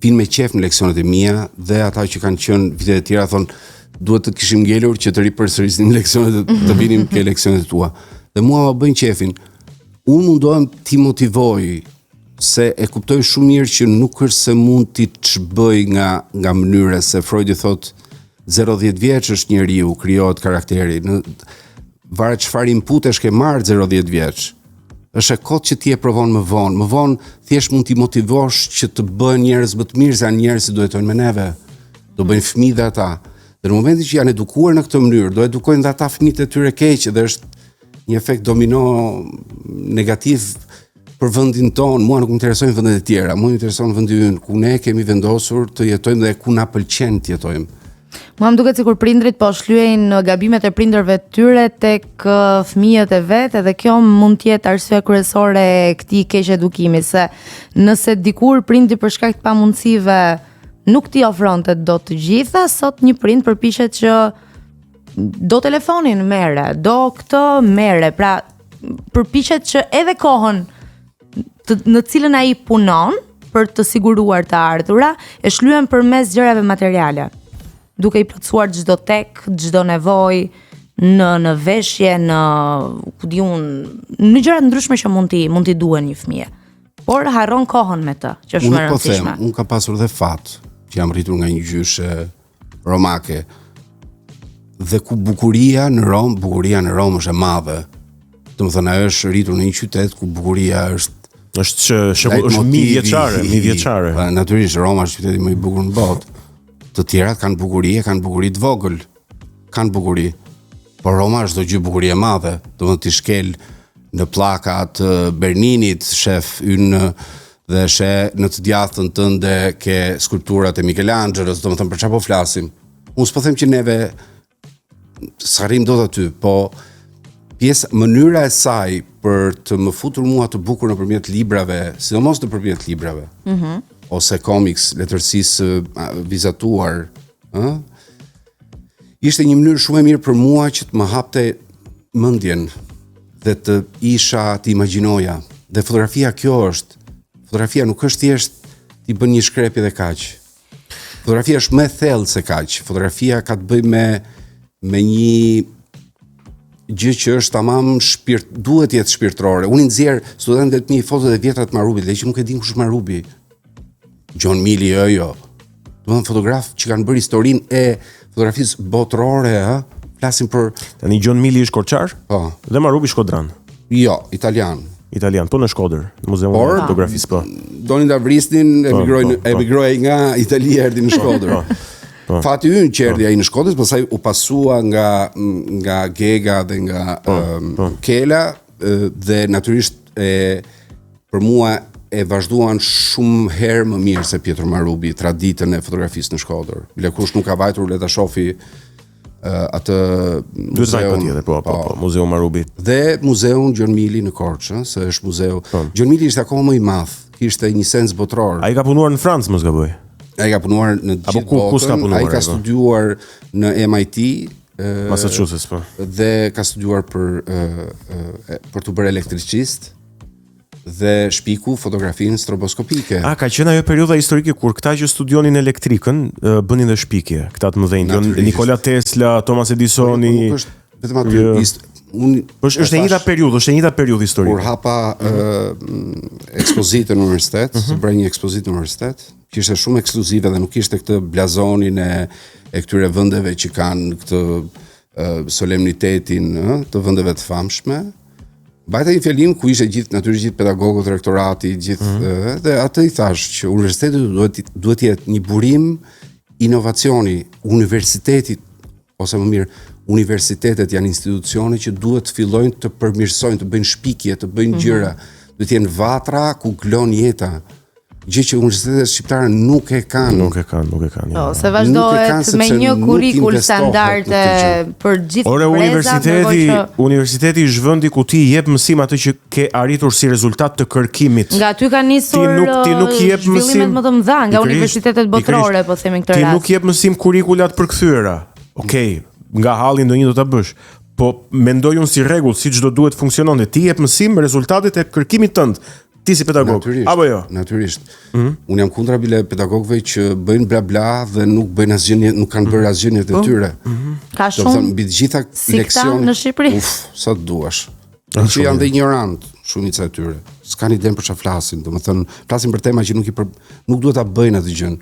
vinë me qejf në leksionet e mia dhe ata që kanë qenë vitet e tjera thonë duhet të kishim ngelur që të ripërsërisnim leksionet të vinim ke leksionet e tua. Dhe mua ma bëjnë qejfin. Unë mundohem t'i motivoj se e kuptoj shumë mirë që nuk është se mund t'i çbëj nga nga mënyra se Freudi thotë 0-10 vjeç është njeriu, krijohet karakteri. Në varet çfarë inputesh ke marrë 0-10 vjeç. Është e kotë që ti e provon më vonë. Më vonë thjesht mund t'i motivosh që të bëhen njerëz më të mirë, se janë njerëz që do jetojnë me neve. Do bëjnë fëmijë dhe ata. Dhe në momentin që janë edukuar në këtë mënyrë, do edukojnë dhe ata fëmijët e tyre keq dhe është një efekt domino negativ për vendin tonë, mua nuk më interesojnë vendet e tjera, mua më intereson vendi ynë ku ne kemi vendosur të jetojmë dhe ku na pëlqen të jetojmë. Mua më duket sikur prindrit po shlyejnë gabimet e prindërve të tyre tek fëmijët e vet, edhe kjo mund të jetë arsyeja kryesore e këtij keqedukimi, se nëse dikur prindi për shkak të pamundësive nuk t'i ofronte dot të gjitha, sot një prind përpiqet që do telefonin merre, do këtë merre, pra përpiqet që edhe kohën të, në cilën ai punon për të siguruar të ardhura, e shlyen përmes gjërave materiale, duke i plotësuar çdo tek, çdo nevojë në në veshje, në ku di unë, në gjëra të ndryshme që mund t'i mund t'i duhen një fëmije. Por harron kohën me të, që është më e po rëndësishme. Unë po them, unë kam pasur dhe fat që jam rritur nga një gjyshe romake. Dhe ku bukuria në Romë, bukuria në Romë është e madhe. Domethënë ajo është rritur në një qytet ku bukuria është është që shekull është mijëvjeçare, mijëvjeçare. Po, natyrisht Roma është qyteti më i bukur në botë. Të tjerat kanë bukuri, e kanë bukuri të vogël. Kanë bukuri. Por Roma është çdo gjë bukuri e madhe. Domethënë ti shkel në pllaka të Berninit, shef hyn dhe sheh në të djathtën tënde ke skulpturat e Michelangelos, domethënë për çfarë po flasim? Unë s'po them që neve s'arrijmë dot aty, po pjesë mënyra e saj për të më futur mua të bukur nëpërmjet librave, sidomos nëpërmjet librave. Mhm. Mm ose komiks, letërsisë vizatuar, ë? Ishte një mënyrë shumë e mirë për mua që të më hapte mendjen dhe të isha të imagjinoja. Dhe fotografia kjo është. Fotografia nuk është thjesht ti bën një shkrepje dhe kaq. Fotografia është më e thellë se kaq. Fotografia ka të bëjë me me një gjë që është tamam shpirt, duhet të jetë shpirtërore. Unë i nxjerr studentëve të mi fotot e vjetra të Marubit, dhe që nuk e din kush është Marubi. Gjon Mili, jo, jo. Domethënë fotografë që kanë bërë historinë e fotografisë botërore, ë, flasim për Tani Gjon Mili është korçar? Po. Dhe Marubi shkodran. Jo, italian. Italian, po në Shkodër, në Muzeun e Fotografisë, po. Donin ta vrisnin, po, emigroi po, po. emigroi nga Italia erdhi në Shkodër. Po, po. Fati ynë që erdhi ai në Shkodër, pastaj u pasua nga nga Gega dhe nga po, po. Kela dhe natyrisht e Për mua e vazhduan shumë herë më mirë se Pietro Marubi traditën e fotografisë në Shkodër. Bile kush nuk ka vajtur le ta shofi uh, atë muzeun, patjetër, po, po, po, po, Muzeu Marubi. Dhe muzeun Gjon Mili në Korçë, se është muzeu. Po. Gjon Mili ishte akoma më i madh, kishte një sens botëror. Ai ka punuar në Francë, mos gaboj. Ai ka punuar në të gjithë ku, ku botën. Ai ka po? studiuar në MIT, Massachusetts, po. Dhe ka studiuar për për t'u bërë elektricist dhe shpiku fotografinë stroboskopike. A ka qenë ajo periudha historike kur këta që studionin elektrikën bënin dhe shpikje, këta të mëdhenj, Nikola Tesla, Thomas Edisoni. Po, nuk është vetëm aty, jo. unë po është është e njëjta periudhë, është e njëjta periudhë historike. Kur hapa mm -hmm. ekspozitën në universitet, mm -hmm. bëra një ekspozitë në universitet, që ishte shumë ekskluzive dhe nuk kishte këtë blazonin e e këtyre vendeve që kanë këtë solemnitetin ë, të vendeve të famshme. Mbajta një fjalim ku ishte gjithë natyrisht gjithë pedagogët, rektorati, gjithë mm -hmm. dhe atë i thashë që universiteti duhet duhet të jetë një burim inovacioni, universiteti ose më mirë universitetet janë institucione që duhet të fillojnë të përmirësojnë, të bëjnë shpikje, të bëjnë mm -hmm. gjëra, duhet të jenë vatra ku gëlon jeta. Gjë që universitetet shqiptare nuk e kanë. Nuk e kanë, nuk e kanë. Po, se vazhdohet me një kurrikul standarde për gjithë Ore, universiteti, që... universiteti është vendi ku ti jep mësim atë që ke arritur si rezultat të kërkimit. Nga aty kanë nisur ti nuk ti nuk jep mësim më të mëdha nga universitetet botërore, po themi këtë rast. Ti nuk jep mësim kurrikula të përkthyera. Okej, okay, nga halli ndonjë do ta bësh. Po mendoj unë si rregull, siç do duhet funksiononte. Ti jep mësim rezultatet e kërkimit tënd. Ti si pedagog, natyrisht, apo jo? Natyrisht. Mm -hmm. Unë jam kundra bile pedagogëve që bëjnë bla bla dhe nuk bëjnë asgjë, nuk kanë bërë asgjë në jetën e po. tyre. Mm -hmm. Ka shumë. Do mbi të gjitha si leksionet në Shqipëri. Uf, sa të duash. Që janë dhe injorant shumica e tyre. S'kanë idenë për çfarë flasin, domethënë flasin për tema që nuk i për, nuk duhet ta bëjnë atë gjën.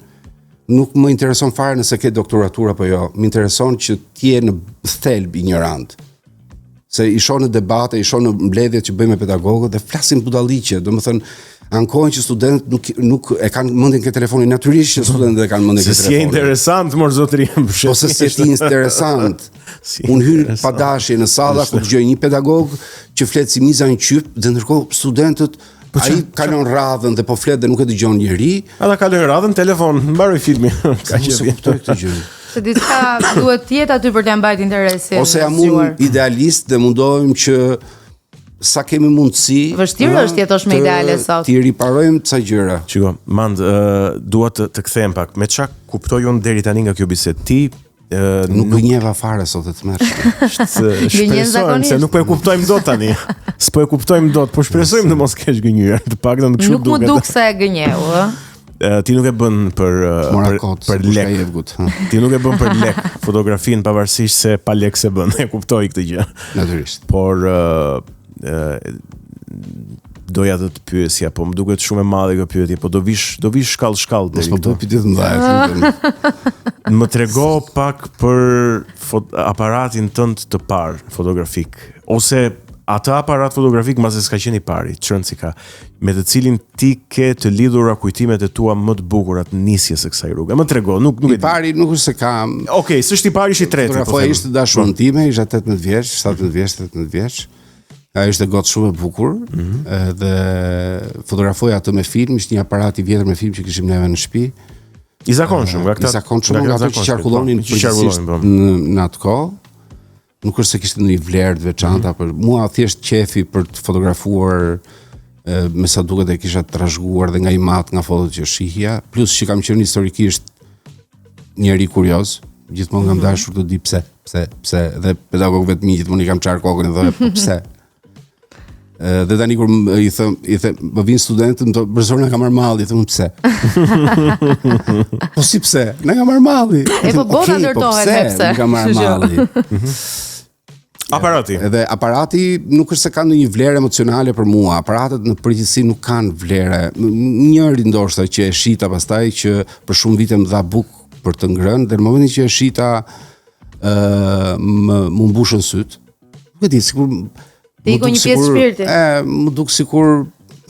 Nuk më intereson fare nëse ke doktoraturë apo jo. Më intereson që ti je në thelb injorant. Se i shoh në debate, i shoh në mbledhjet që bëjmë me pedagogët dhe flasin budalliqe, domethënë ankohen që studentët nuk nuk e kanë mendjen ke telefoni, natyrisht që studentët e kanë mendjen ke telefoni. Se s'je interesant mor zotëri. Po se s'je ti interesant. Si Unë hyj pa dashje në salla ku dëgjoj një pedagog që flet si miza në qyp dhe ndërkohë studentët Po ai kalon radhën dhe po flet dhe nuk e dëgjon njeri. Ata kalojnë radhën telefon, mbaroi filmi. Ka që s'e kuptoj këtë gjë. Se diçka duhet të jetë aty për t'ia mbajt interesin. Ose jam unë idealist dhe mundohem që sa kemi mundësi. Vështirë është të jetosh me ideale sot. T'i riparojmë ca gjëra. Shiko, Mand, uh, dua të të kthehem pak. Me ça kuptoj unë deri tani nga kjo bisedë? Ti Uh, nuk gënjeva fare sot e tmerrshme. Shpresojmë se nuk po e kuptojmë dot tani. S'po e kuptojmë dot, po shpresojmë të mos kesh gënjyer. Të paktën kështu duket. Nuk m'u duk se gënjeu, ë. Ti nuk e bën për për, kot, për lek. Ti nuk e bën për lek fotografinë pavarësisht se pa lek s'e bën. E kuptoj këtë gjë. Natyrisht. Por uh, doja të të pyesja, po më duket shumë e madhe kjo pyetje, po do vish, do vish shkallë shkallë deri. Mos po bëj pyetje të mëdha. Më trego pak për aparatin tënd të parë fotografik ose atë aparat fotografik mbase s'ka qenë i pari, ç'rëndësi ka, me të cilin ti ke të lidhura kujtimet e tua më të bukura të nisjes së kësaj rruge. Më trego, nuk nuk e di. I pari nuk është se kam. Okej, okay, s'është i pari, është i treti. Po Fotografoja ishte të dashurën po. time, isha 18 vjeç, 17 vjeç, 18 vjeç. Ajo ishte gotë shumë e bukur mm -hmm. dhe fotografoja atë me film, ishte një aparat i vjetër me film që kishim neve në shtëpi. I zakonshëm, nga këta. I zakonshëm nga ato që qarkullonin po, që qarkullonin po. në, në atë kohë. Nuk është se kishte ndonjë vlerë të veçantë mm -hmm. apo mua thjesht qefi për të fotografuar e, me sa duket e kisha trashëguar dhe nga im atë nga fotot që shihja, plus që kam qenë historikisht njeri kurioz, gjithmonë kam mm -hmm. dashur të di pse, pse, pse dhe pedagogëve të mi gjithmonë i kam çarë kokën e thoja po pse. Dhe tani kur i them, i them, më vijnë studentët, më thonë, profesor na ka marrë malli, them pse? po si pse? Na ka marrë malli. E po bota okay, po ndërtohet me pse. Na ka marrë malli. Mhm. Aparati. Edhe aparati nuk është se ka ndonjë vlerë emocionale për mua. Aparatet në përgjithësi nuk kanë vlerë. Njëri ndoshta që e shita pastaj që për shumë vite më dha bukë për të ngrënë dhe në momentin që e shita ë më m'u mbushën sytë. Nuk e di, sikur Të iku një pjesë shpirti. E, m'u duk sikur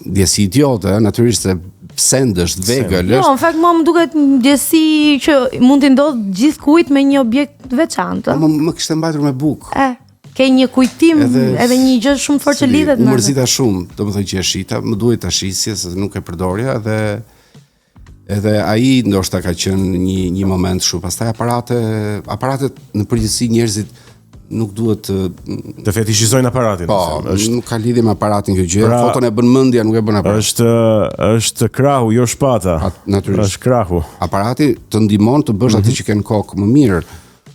ndjesi idiote, natyrisht se send është vegël. Jo, në fakt mua më duket ndjesi që mund t'i ndodh gjithkujt me një objekt të veçantë. Po më, më kishte mbajtur me bukë. E, ke një kujtim edhe, edhe një gjë shumë fort që lidhet me. U mërzita shumë, domethënë që e shita, më duhej ta shisja se nuk e përdorja dhe Edhe ai ndoshta ka qenë një një moment kështu. Pastaj aparate, aparatet në përgjithësi njerëzit nuk duhet të të fetishizojnë aparatin. Po, është nuk ka lidhje me aparatin kjo gjë. Pra, Foton e bën mendja, nuk e bën aparati. Është është krahu, jo shpata. A, natyrisht. Është krahu. Aparati të ndihmon të bësh mm -hmm. atë mhm. që ke në kokë më mirë.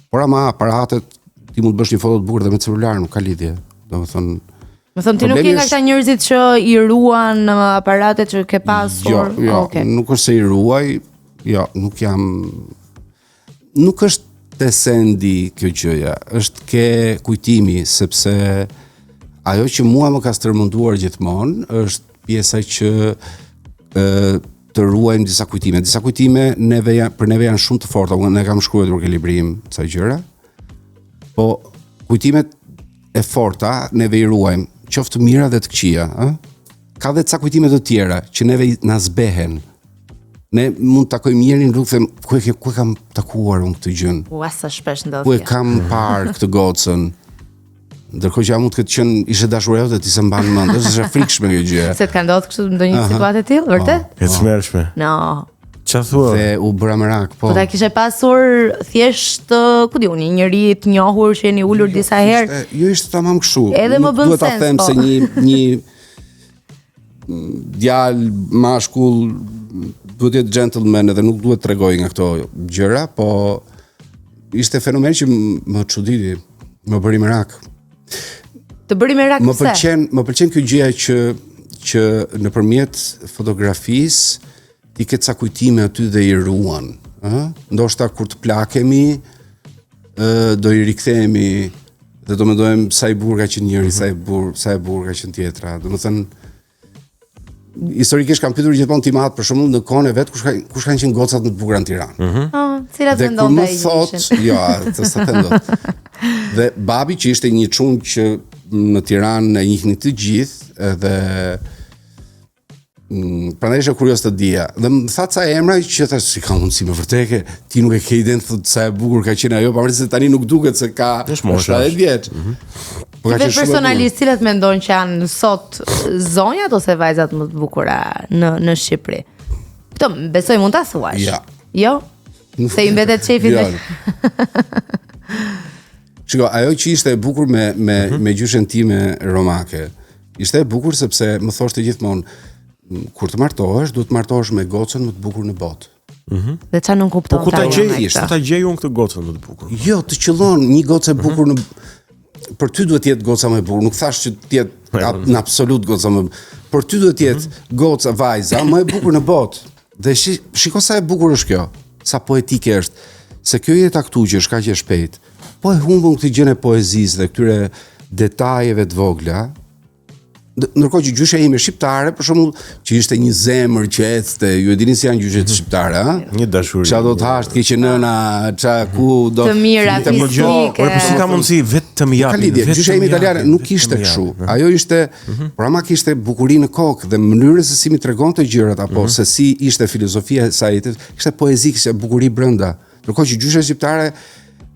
Por ama aparatet ti mund të bësh një foto të bukur dhe me celular, nuk ka lidhje. Domethënë Me thënë, ti nuk je nga këta njerëzit që i ruan aparatet që ke pasur? Jo, jo, okay. nuk është se i ruaj, jo, nuk jam... Nuk është te sendi kjo gjëja, është ke kujtimi, sepse ajo që mua më ka stërmunduar gjithmonë, është pjesa që e, të ruajmë disa kujtime. Disa kujtime neve janë, për neve janë shumë të forta, unë e kam shkruar ke libri im ca gjëra. Po kujtimet e forta neve i ruajmë, qoftë të mira dhe të këqija, ë? Ka dhe ca kujtime të tjera që neve na zbehen. Ne mund të takojmë njerin në rrugë them ku e ke ku e kam takuar unë këtë gjën? Ua sa shpesh ndodh. Ku e kam parë këtë gocën? Ndërkohë që ajo mund të ketë qenë ishte dashuria jote ti s'e mban mend, është e frikshme kjo gjë. Se të ka ndodhur kështu ndonjë situatë e tillë, vërtet? Po. E tmerrshme. No. Ça thua? Dhe u bëra merak, po. Po ta kishe pasur thjesht, ku di unë, një njeri të njohur që jeni ulur jo, disa herë. Ishte, jo ishte tamam kështu. Edhe më bën sens. Duhet ta them po. se një një djalë mashkull duhet të jetë gentleman edhe nuk duhet të tregojë nga këto gjëra, po ishte fenomen që më çuditi, më bëri merak. Të bëri merak pse? Më pëlqen, më pëlqen kjo gjëja që që nëpërmjet fotografisë ti ke ca kujtime aty dhe i ruan, ëh? Ndoshta kur të plakemi, ë do i rikthehemi dhe do mendojmë sa i bukur ka qenë njëri, mm -hmm. sa i bukur, sa e bukur ka qenë tjetra. Domethënë historikisht kam pyetur gjithmonë tim atë për shembull në kohën e vet kush ka kush kanë qenë gocat më të bukura në Tiranë. Mm -hmm. Oh, cilat mendon ai? Thotë, jo, të s'ta them dot. Dhe babi që ishte një çun që në Tiranë e njihnin të gjithë, edhe Mm, prandaj isha kurioz të dija. Dhe më tha ca emra që thash si ka mundësi me vërtetë ke, ti nuk e ke idenë thotë sa e bukur ka qenë ajo, pavarësisht se tani nuk duket se ka 70 vjeç. Mm -hmm. Po ka qenë shumë. Personalisht cilat mendon që janë sot zonjat ose vajzat më të bukura në në Shqipëri? Këtë besoj mund ta thuash. Ja. Jo? Se i mbetet qejfit. Jo. Shiko, ajo që ishte e bukur me me mm -hmm. me gjyshen time romake, ishte e bukur sepse më thoshte gjithmonë kur të martohesh, duhet të martohesh me gocën më të bukur në botë. Mm -hmm. Dhe ça nënkupton Po ku ta gjej, ku ta gjej unë këtë gocën më të bukur? Jo, të qëllon një gocë e mhm. bukur mm -hmm. në për ty duhet të jetë goca më e bukur, nuk thash që të jetë në absolut goca më. Për ty duhet të jetë mm -hmm. goca vajza më e bukur në botë. Dhe shi, shiko sa e bukur është kjo, sa poetike është, se kjo jeta këtu që është kaq e shpejtë, po e humbëm këtë gjënë e poezisë dhe këtyre detajeve të vogla, ndërkohë që gjyshja ime shqiptare, për shembull, që ishte një zemër që ecte, ju e dini si janë gjyshet mhm. shqiptare, ha? Një dashuri. Ça do të hash, të keqe nëna, ça ku do të mira fizike. Por po si ka mundësi vetëm japin. Gjyshja ime italiane nuk ishte kështu. Ajo ishte -hmm. Por ama kishte bukuri në kokë dhe mënyrën se si m'i tregonte gjërat apo mm -hmm. se si ishte filozofia e saj, kishte poezi, kishte bukuri brenda. Ndërkohë që gjyshja shqiptare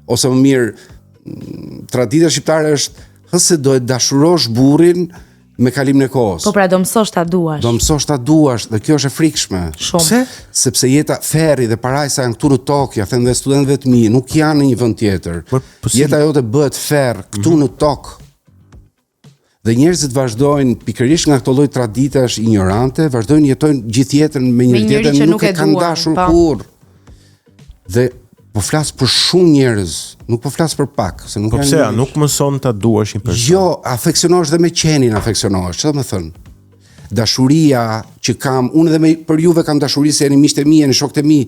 ose më mirë mm, tradita shqiptare është hë se do e dashurosh burrin me kalimin e kohës. Po pra do mësosh ta duash. Do mësosh ta duash dhe kjo është e frikshme. Shumë. Pse? Sepse jeta ferri dhe parajsa janë këtu në tokë, ja them dhe studentëve të mi, nuk janë në një vend tjetër. Po, po si... Jeta jote bëhet ferr këtu mm -hmm. në tokë. Dhe njerëzit vazhdojnë pikërisht nga këto lloj traditash injorante, vazhdojnë jetojnë gjithë jetën me njëri tjetrin, nuk, nuk e kanë dashur po. kurrë. Dhe po flas për shumë njerëz, nuk po flas për pak, se nuk po pse a nuk mëson ta duash një person? Jo, afeksionohesh dhe me qenin afeksionohesh, çfarë do të thënë? Dashuria që kam, unë edhe me për juve kam dashuri se jeni miqtë e mi, jeni shokët e mi.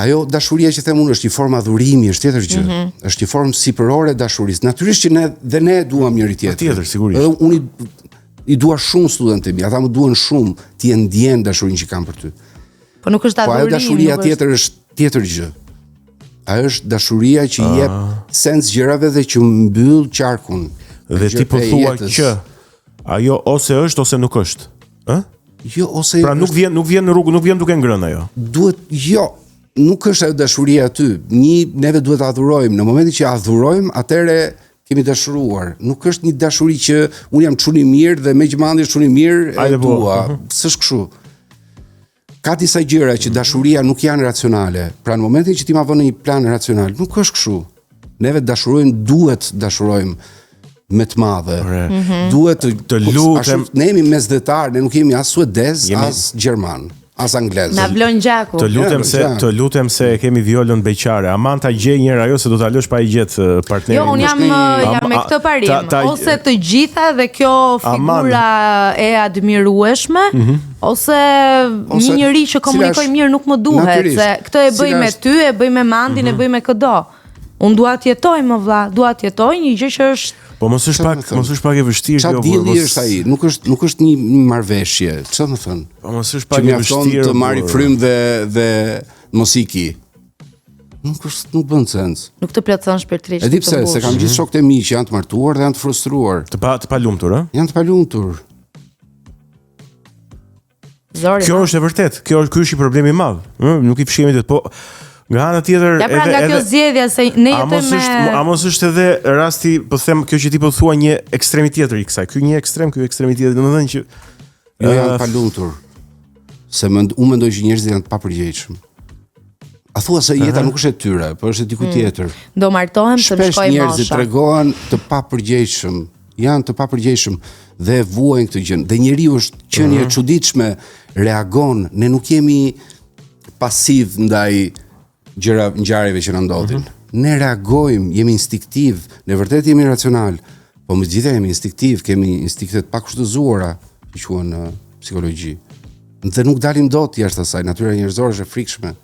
Ajo dashuria që them unë është një formë adhurimi, është tjetër gjë. Mm -hmm. Është një formë sipërore e dashurisë. Natyrisht që ne dhe ne e duam njëri tjetrin. Patjetër, sigurisht. Edhe unë i, i dua shumë studentët e mi, ata më duan shumë, ti e ndjen dashurinë që kam për ty. Po nuk është adhurimi. Po ajo dashuria nuk tjetër është tjetër gjë. Ajo është dashuria që i jep ah. sens gjërave dhe që mbyll qarkun. Dhe ti po thua që ajo ose është ose nuk është. Ë? Jo, ose Pra nuk vjen, nuk vjen në rrugë, nuk vjen duke ngrënë ajo. Duhet, jo, nuk është ajo dashuria aty. Një neve duhet të adhurojmë. Në momentin që adhurojmë, atëherë kemi dashuruar. Nuk është një dashuri që unë jam çun i mirë dhe meqë Mandi është çun i mirë, e po. dua. Uh mhm. -huh. S'është kështu. Ka disa gjëra që dashuria nuk janë racionale. Pra në momentin që ti ma vë në një plan racional, nuk është kështu. Neve dashurojmë, duhet dashurojmë me të madhe. Mm -hmm. Duhet të të lutem. Ne jemi mesdhetar, ne nuk jemi as suedez, jemi... as gjerman, as anglez. Na vlon gjaku. Të lutem se të lutem se e kemi Violën beqare. Aman ta gjej një herë ajo se do ta lësh pa i gjet partnerin. Jo, un jam jam me këtë parim, ta, ta, ose të gjitha dhe kjo figura e admirueshme, mm -hmm. ose, ose një njeri që komunikoj mirë nuk më duhet, se këtë e bëj me ty, e bëj me Mandin, mm -hmm. e mhm. bëj me këdo. Unë dua të jetoj më vlla, dua të jetoj një gjë që është Po mos është pak, mos është pak e vështirë kjo. Çfarë dilli është ai? Nuk është nuk është një marrëveshje. Çfarë do të thënë? Po mos është pak e vështirë. Të marri frymë dhe dhe mos iki. Nuk është nuk bën sens. Nuk të plotëson shpirtërisht. E di pse, se kam gjithë shokët e mi që janë të martuar dhe janë të frustruar. Të pa të palumtur, ë? Janë të palumtur. Zori. Kjo është e vërtetë. Kjo është ky është një problem i madh. Ë, nuk i fshihemi dot, po. Nga ana tjetër Ja pra nga kjo zgjedhja se ne jetojmë me A mos është edhe rasti, po them kjo që ti po thua një ekstremi tjetër i kësaj. Ky një ekstrem, ky ekstremi tjetër, domethënë që jo janë të palumtur. Se mend, unë mendoj që njerëzit janë të papërgjegjshëm. A thua se jeta nuk është e tyre, por është e dikujt mm. tjetër. Do martohem të shkoj mosha. Shpesh njerëzit tregohen të papërgjegjshëm, janë të papërgjegjshëm dhe e vuajnë këtë gjë. Dhe njeriu është qenie e mhm. çuditshme, reagon, ne nuk jemi pasiv ndaj gjëra ngjarjeve që na ndodhin. Mm -hmm. Ne reagojmë, jemi instinktiv, ne vërtet jemi racional, po me gjithë jemi instinktiv, kemi instinkte të pakushtëzuara, që quhen në psikologji. Dhe nuk dalim dot jashtë asaj, natyra njerëzore është e frikshme.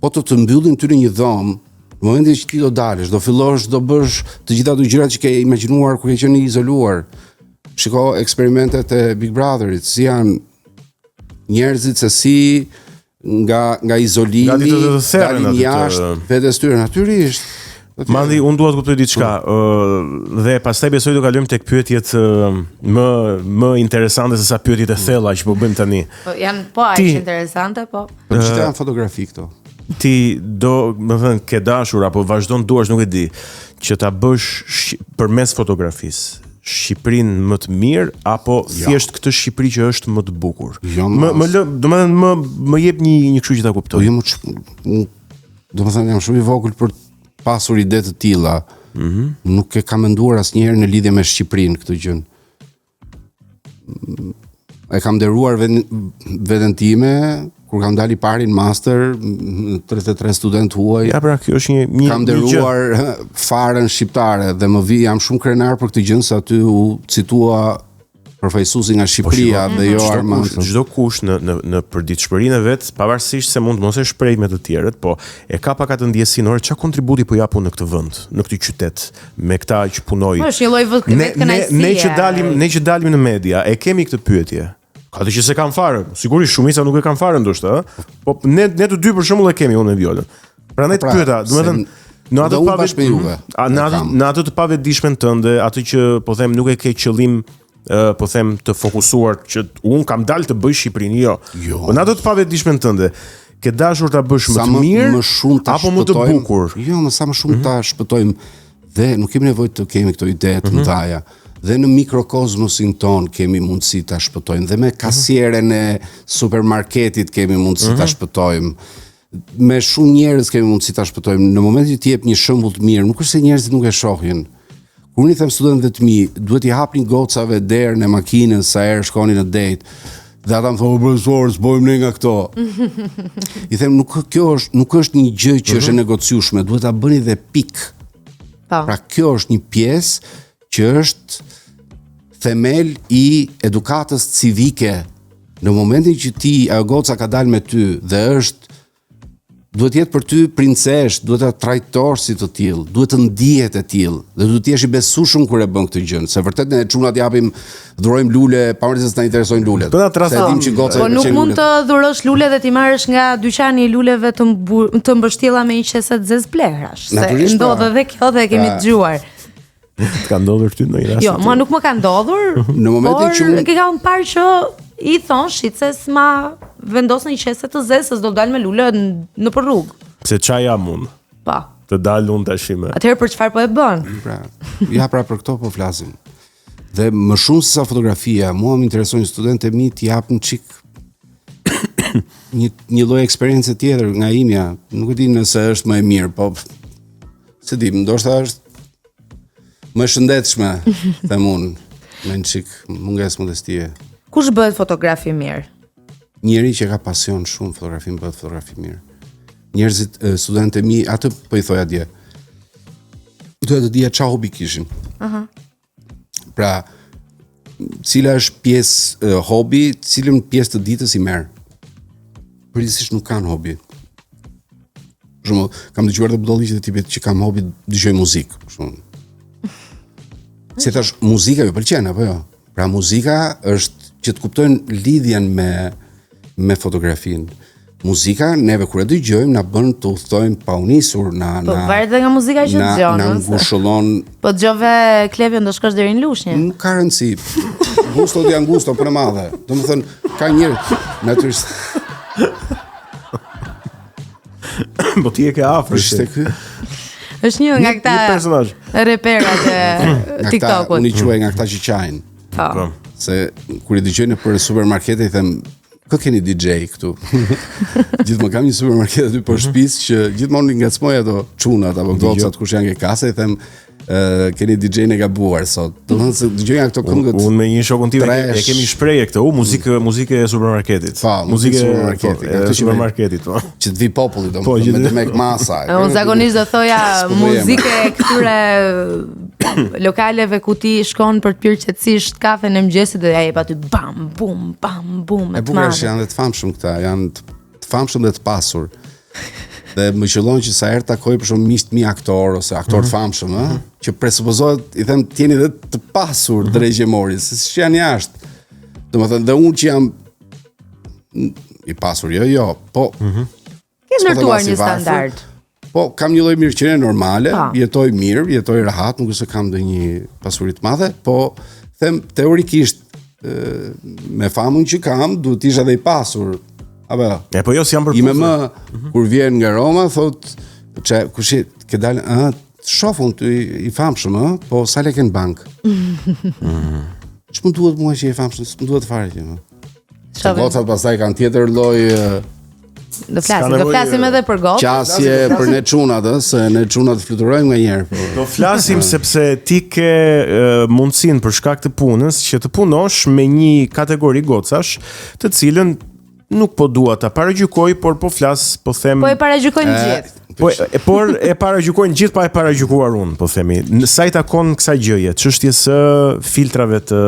Po të të mbyllin ty në një dhomë, në momentin që ti do dalësh, do fillosh, do bësh të gjitha ato gjërat që ke imagjinuar kur ke qenë i izoluar. Shiko eksperimentet e Big Brotherit, si janë njerëzit se si nga nga izolimi dalin jashtë vetes tyre natyrisht. Mandi, unë dua të kuptoj diçka, ë uh, dhe pastaj besoj do kalojmë tek pyetjet uh, më më interesante se sa pyetjet e thella që po bëjmë tani. Po janë po aq interesante, po. Po çfarë janë fotografi këto? Ti do, me thënë, ke dashur apo vazhdon duash, nuk e di, që ta bësh përmes fotografisë. Shqipërinë më të mirë apo jo. thjesht këtë Shqipëri që është më të bukur? Jo, më më lë, domethënë më më jep një një kështu që ta kuptoj. Po jo, më domethënë jam shumë i vogël për të pasur ide të tilla. Mm -hmm. Nuk e kam menduar asnjëherë në lidhje me Shqipërinë këtë gjë. E kam nderuar veten, veten time kur kam dalë i pari në master, 33 studentë huaj. Ja pra, kjo është një një kam nderuar farën shqiptare dhe më vi jam shumë krenar për këtë gjë se aty u citua përfaqësuesi nga po, Shqipëria dhe jo Armand. Çdo kush në në në përditshmërinë e vet, pavarësisht se mund të mos e shpreh me të tjerët, po e ka pak atë ndjesinë, ore çfarë kontributi po jap unë në këtë vend, në këtë qytet, me këta që punoj. Po është një lloj vetëkënaqësie. Ne, ne, ne që dalim, ne që dalim në media, e kemi këtë pyetje. Ka të që s'e kanë fare, sigurisht shumica nuk e kanë fare ndoshta, ë? Po ne ne të dy për shembull e kemi unë me Violën. Prandaj të pra, pyeta, domethënë në atë pa bashkë me juve. Në atë në atë të pavetëdijshmen tënde, atë që po them nuk e ke qëllim po them të fokusuar që un kam dalë të bëj Shqipërinë, jo. jo. Po në atë të pavetëdijshmen tënde, ke dashur ta bësh më të mirë, më shumë ta apo më të bukur. Jo, më sa më shumë mm -hmm. ta shpëtojmë dhe nuk kemi nevojë të kemi këto ide të mhm. mëdha. Mm -hmm. Dhe në mikrokozmosin tonë kemi mundësi ta shpëtojmë dhe me mhm. kasieren e supermarketit kemi mundësi mm -hmm. ta mhm. shpëtojmë. Me shumë njerëz kemi mundësi ta shpëtojmë. Në momentin që ti jep një shembull të mirë, nuk është se njerëzit nuk e shohin. Kur unë i them studentëve të mi, duhet t'i hapni gocave derën e makinës sa herë shkoni në date. Dhe ata më thonë, "O profesor, s'bojmë ne nga këto." I them, nuk kjo është nuk është një gjë që është e mhm. negociueshme, duhet ta bëni dhe pikë. Po. Pra kjo është një pjesë që është themel i edukatës civike. Në momentin që ti ajo goca ka dalë me ty dhe është duhet të jetë për ty princeshë, duhet ta trajtosh si të tillë, duhet të ndihet e tillë dhe duhet të jesh i besueshëm kur e bën këtë gjë, se vërtet ne çunat japim dhurojmë lule, pavarësisht se s'na interesojnë lulet. Po na Se e dim që goca Po nuk mund të dhurosh lule dhe t'i marrësh nga dyqani i luleve të mbu, të mbështjella me një qese të zezë plehrash. Se Natyrisht, pra. ndodh edhe kjo dhe e kemi pra. dëgjuar. Të ka ndodhur ty ndonjë rast? Jo, mua nuk më ka ndodhur. Në momentin që unë e kam parë që i thonë shitëses ma vendos në një qese të zezë se s'do dal me lule nëpër rrugë. Pse ça jam unë? Po. Të dal unë tash me. Atëherë për çfarë po e bën? Pra, ja pra për këto po flasim. Dhe më shumë se sa fotografia, mua më interesojnë studentët e mi t'i japin çik një një lloj eksperience tjetër nga imja. Nuk e di nëse është më e mirë, po s'e di, ndoshta është Më e shëndetshme, them unë, me një çik mungesë modestie. Kush bëhet fotograf i mirë? Njeri që ka pasion shumë fotografinë bëhet fotograf i mirë. Njerëzit, studentët e mi, atë po i thoja dje. Doja të dija ça hobi kishin. Aha. Uh -huh. Pra, cila është pjesë uh, hobi, cilën pjesë të ditës i merr. Përgjithësisht nuk kanë hobi. Për shembull, kam dëgjuar dhe budalliqet e tipit që kam hobi dëgjoj muzikë, për shembull. Si thash, muzika ju pëlqen apo jo? Pra muzika është që të kuptojnë lidhjen me me fotografinë. Muzika neve kur e dëgjojmë na bën të udhëtojmë pa u nisur, na po, na varet edhe nga muzika që dëgjon. Na ngushëllon. Po dëgjove Klevion do shkosh deri në Lushnjë. Nuk ka rëndësi. Gusto di angusto punë e madhe. Domethënë ka njerëz natyrisht. Po ti e ke afër. Kush ishte ky? Është një nga këta një personazh. Reperat e TikTokut. Unë i quaj nga këta që qajnë. Po. po. Se kur i dëgjoj nëpër supermarkete i them Kë keni DJ këtu? Gjithmonë kam një supermarket aty poshtë mhm. shtëpisë që gjithmonë i ngacmoj ato çunat apo gocat kush janë ke kasa i them uh, keni DJ-n e gabuar sot. Do të thonë se dëgjoj nga këto këngët. Unë me një shokun tim e kemi shprehje këtë, u muzikë muzikë e supermarketit. Po, muzikë e supermarketit, po, e supermarketit, po. Që të vi populli domethënë, po, me të mek masa. Unë zakonisht do thoja muzikë e këtyre lokaleve ku ti shkon për të pirë qetësisht kafen e mëngjesit dhe ja jep aty bam bum bam bum e bukur është janë dhe të famshëm këta, janë të të famshëm dhe të pasur. Dhe më qëllon që sa herë takoj për shembull miqtë mi aktorë ose aktorë të mhm. famshëm, ëh, mm -hmm. që presupozohet i them të jeni dhe të pasur mm -hmm. dreq e mori, se siç janë jashtë. Domethënë dhe unë që jam i pasur, jo, jo, po. Mm -hmm. Ke ndërtuar një standard. Po, kam një lloj mirëqenie normale, pa. Po. jetoj mirë, jetoj rehat, nuk është se kam ndonjë pasuri të madhe, po them teorikisht me famën që kam, duhet të isha dhe i pasur. Apo jo? E po jo, si jam për Ime më mm -hmm. kur vjen nga Roma thot, "Çe, kush je? Ke dalë, ë, të shoh unë ty i famshëm, ë, po sa lekë në bankë?" Mm. Ç'më duhet mua që je i famshëm, s'më duhet fare që. Se gocat pastaj kanë tjetër lloj Do flasim, do flasim edhe për gocat. Qasje për ne çunat, ë, se ne çunat fluturojmë nganjëherë. Po. Do flasim sepse ti ke mundësinë për shkak të punës që të punosh me një kategori gocash, të cilën nuk po dua ta paragjykoj, por po flas, po them Po e paragjykojnë gjithë. Po e, por e paragjykojnë gjithë pa e paragjykuar unë, po themi. Në sa i takon kësaj gjëje, çështjes së filtrave të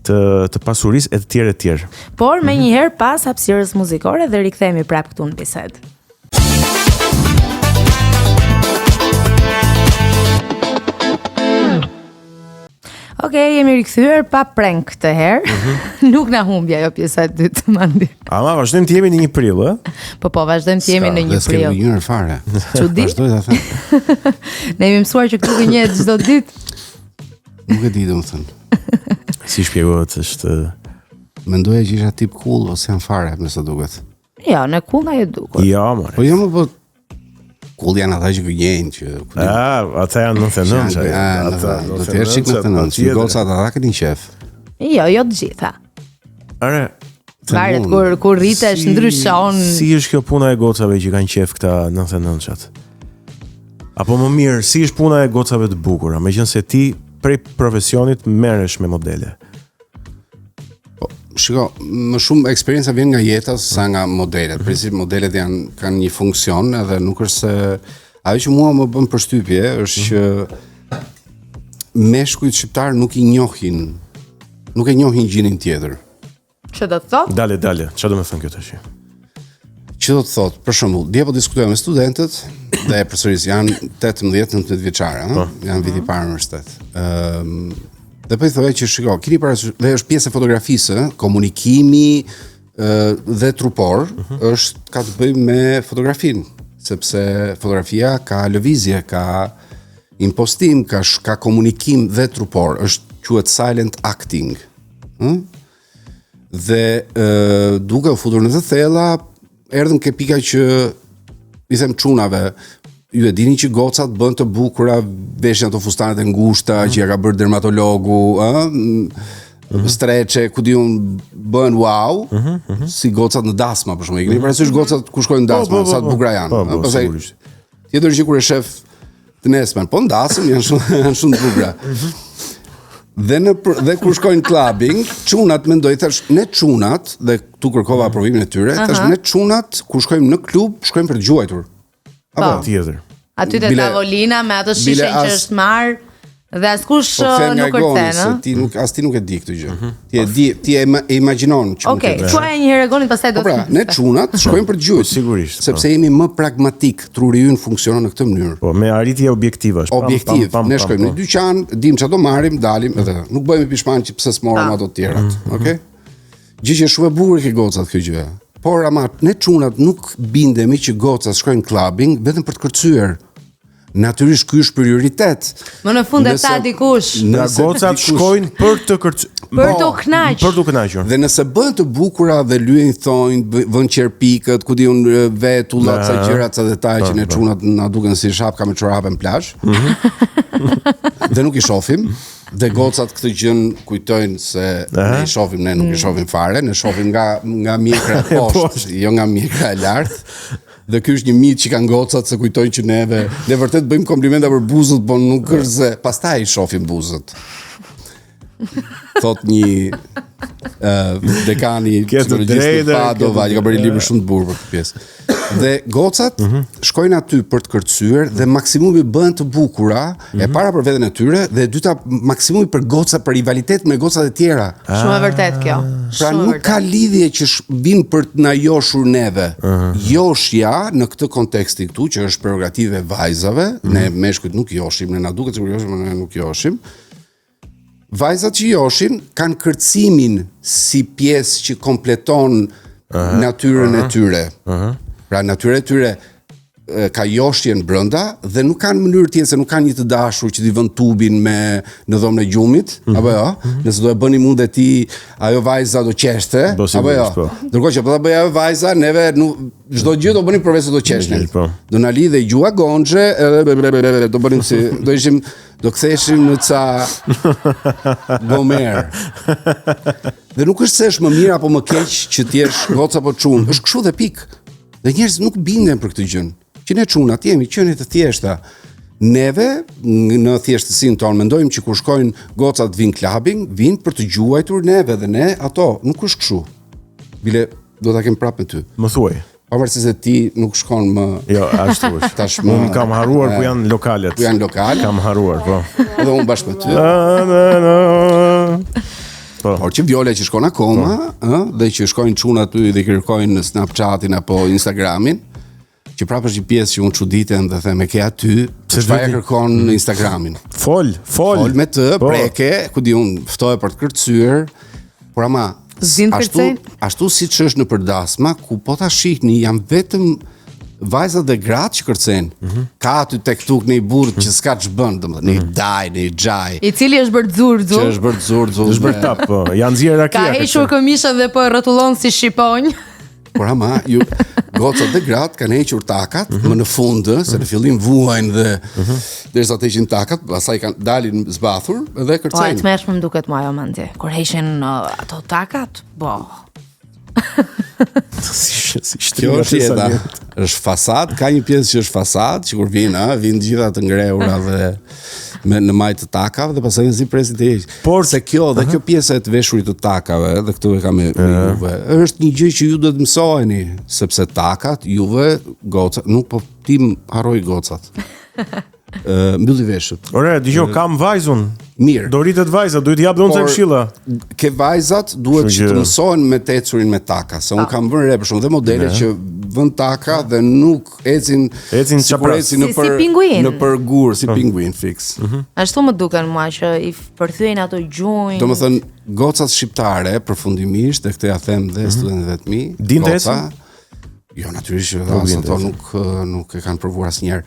të të pasurisë e të tjerë e të tjerë. Por mm -hmm. menjëherë pas hapësirës muzikore dhe rikthehemi prapë këtu në bisedë. Ok, jemi rikthyer pa prank këtë herë. Mm -hmm. Nuk na humbi ajo pjesa e dytë, Mandi. Ama vazhdojmë të jemi në një prill, ë? Po po, vazhdojmë të jemi në një prill. S'kemi gënjyer fare. Çudi. Vazhdoj ta them. Ne jemi mësuar që këtu gënjehet çdo ditë. Nuk e di domethënë. Si shpjegohet është Mendoja që isha tip cool ose jam fare, me sa duket. Jo, në cool na je dukur. Jo, more. Po jo, më po cool janë ata që gënjejnë që Ah, ata janë 99. Ata do të jesh çik 99, që gocat ata kanë qejf. Jo, jo të gjitha. Are, Varet kur kur rritesh si, ndryshon. Si është kjo puna e gocave që kanë qejf këta 99-shat? Apo më mirë, si është puna e gocave të bukura, meqenëse ti prej profesionit merresh me modele? Po, shiko, më shumë eksperienca vjen nga jeta se sa nga modelet. Mm -hmm. Princip modelet janë kanë një funksion edhe nuk është se ajo që mua më bën përshtypje është mm -hmm. që meshkujt shqiptarë nuk i njohin nuk e njohin gjinin tjetër. Që do të thotë? Dale, dale. Çfarë do të thonë kjo tash? Që do të thotë, për shembull, dje po diskutoja me studentët dhe e përsëris janë 18-19 vjeçare, ëh, po. janë viti i parë në universitet. Ëm um, dhe po i thoja që shiko, keni parasysh dhe është pjesë e fotografisë, ëh, komunikimi ë dhe trupor uh mhm. -huh. është ka të bëjë me fotografinë, sepse fotografia ka lëvizje, ka impostim, ka ka komunikim dhe trupor, është quhet silent acting. Ëh? Dhe ë duke u futur në të thella, erdhëm ke pika që i them çunave, ju e dini që gocat bëhen të bukura, veshin ato fustanet e ngushta mm. që ja ka bërë dermatologu, ë? Mm -hmm. Streçe, ku di unë bëhen wow, mm -hmm. si gocat në dasma për shembull. E keni mhm. parasysh gocat kur shkojnë në po, dasma, po, po, sa të po. bukura janë. Po, po, Pastaj tjetër gjë kur e shef Të nesërmen, po në dasëm janë shumë janë shumë të bukura. Dhe në dhe kur shkojnë clubbing, çunat mendoj thash ne çunat dhe këtu kërkova aprovimin e tyre, thash ne çunat kur shkojmë në klub, shkojmë për të gjuajtur. Apo po. tjetër. Aty te tavolina me atë shishen që është marr dhe askush po, uh, nuk kërcen, ëh. Ti nuk as ti nuk e di këtë gjë. Mhm. Ti e di, ti e imagjinon që mund të jetë. Okej, thuaje një herë Egonit, pastaj do po të. Pra, ne çunat shkojmë për të gjuajtur. Po, sigurisht. Po. Sepse jemi më pragmatik, truri ynë funksionon në këtë mënyrë. Po, me arritje objektivash. Objektiv, pam, pam, ne shkojmë në po. dyqan, dimë çfarë do marrim, dalim edhe nuk bëhemi pishman që pse s'morëm ato të tjerat, mm -hmm. okay? Gjë që është shumë e bukur ke gocat kjo gjë. Por ama ne çunat nuk bindemi që gocat shkojnë clubbing vetëm për të kërcyer. Natyrisht ky është prioritet. Më në fund e tha dikush. Pra gocat shkojnë për të kërcyer. Për t'u po, kënaqur. Për t'u kënaqur. Dhe nëse bëhen të bukura dhe lyejnë thonjtë, vënë qerpikët, ku di unë vetullat, ca gjëra, ca detaje që ne po. çunat na duken si shapka me çorape në plazh. Mhm. dhe nuk i shohim. Dhe gocat këtë gjën kujtojnë se ne i shohim, ne nuk i mm. shohim fare, ne shohim nga nga mjekra poshtë, jo nga mjekra e lartë. Dhe ky është një mit që kanë gocat se kujtojnë që neve ne vërtet bëjmë komplimenta për buzët, por nuk është se pastaj i shohim buzët. Thot një uh, dekani i psikologjisë në Padova, që ka bërë një libër shumë të bukur për këtë pjesë. Dhe gocat mm -hmm. shkojnë aty për të kërcyer dhe maksimumi bëhen të bukura, mm -hmm. e mhm. para për veten e tyre dhe e dyta maksimumi për goca për rivalitet me gocat e tjera. Shumë e vërtetë kjo. Pra nuk ka lidhje që vijnë për të na joshur neve. Uh mhm. -huh. Joshja në këtë kontekstin këtu që është prerogativë e vajzave, uh mhm. -huh. ne meshkujt nuk joshim, ne na duket sikur joshim, por ne nuk joshim. Vajzat që joshin kanë kërcimin si pjesë që kompleton uh -huh. natyrën uh -huh. e tyre. Uh -huh. Pra natyra e tyre ka joshjen brenda dhe nuk kanë mënyrë tjetër se nuk kanë një të dashur që t'i vën tubin me në dhomën e gjumit, mm -hmm. apo jo? Mm -hmm. Nëse do e bënim unë dhe ti, ajo vajza do qeshte, apo jo? Po. Ndërkohë që po ta bëjë ajo vajza, neve nuk çdo gjë do bënim përveç se do qeshnim. Po. Do na lidhej gjuha gonxhe, edhe do bënim si do ishim do ktheheshim në ca gomer. Dhe nuk është se është më mirë apo më keq që të jesh gocë apo çun, është kështu dhe pikë. Dhe njerëzit nuk binden për këtë gjën. Që ne çunat jemi qenie të thjeshta. Neve në thjeshtësinë tonë mendojmë që kur shkojnë gocat vijnë clubbing, vijnë për të gjuajtur neve dhe ne ato nuk është kështu. Bile do ta kem prapë me ty. Më thuaj. Pavarësisht se ti nuk shkon më Jo, ashtu është. Tashmë unë kam harruar ku janë lokalet. Ku janë lokalet? Kam harruar, po. Edhe unë bashkë me ty. Po. Por që Viola që shkon akoma, po. ë, dhe që shkojnë çuna aty dhe kërkojnë në Snapchatin apo Instagramin, që prapë është një pjesë që unë çuditem dhe them e ke aty, pse çfarë kërkon në mm. Instagramin? Fol, fol. Fol me të, po. preke, ku di unë, ftoje për të kërcyer, por ama ashtu ashtu siç është nëpër dasma, ku po ta shihni janë vetëm vajzat dhe gratë që kërcejnë. Mm -hmm. Ka aty tek tuk një burrë që s'ka ç'bën, domethënë, një mm -hmm. daj, një xhaj. I cili është bërë xurxu. Që është bërë xurxu. Është bërë tap, po. Ja nxjerr rakia. Ka hequr këmishën dhe po e rrotullon si shqiponjë. Por ama ju gocat dhe gratë kanë hequr takat mm -hmm. më në fund, se në fillim vuajnë dhe mm -hmm. derisa të heqin takat, pastaj kanë dalin zbathur dhe kërcejnë. Po, e tmerrshme më duket mua ajo mendje. Kur heqin uh, ato takat, bo. si si Kjo është jeta. Është fasadë, ka një pjesë që është fasadë, që kur vijnë, ë, vijnë të gjitha të ngrehura dhe me në majë të takave dhe pastaj mezi presin të heq. Por se kjo dhe kjo pjesa e të veshurit të takave, dhe këtu e kam me, me juve, është një gjë që ju duhet mësoheni, sepse takat juve goca, nuk po ti harroj gocat. Ë mbylli veshët. Ore, dëgjo, kam vajzën. Mirë. Do rritet vajza, duhet t'i jap dhe unë ca këshilla. Ke vajzat duhet që të mësohen me të ecurin me taka, se unë kam vënë re për shembull dhe modele që vën taka dhe nuk ecin ecin çapraz. Ecin nëpër si, si pinguin. Nëpër gur, si mm. pinguin fiks. Mm -hmm. Ashtu më duken mua që i përthyejnë ato gjunjë. Domethënë gocat shqiptare përfundimisht dhe këtë ja them dhe mm -hmm. studentëve të mi, Din të ecin? Jo, natyrisht që po, as ato nuk nuk e kanë provuar asnjëherë.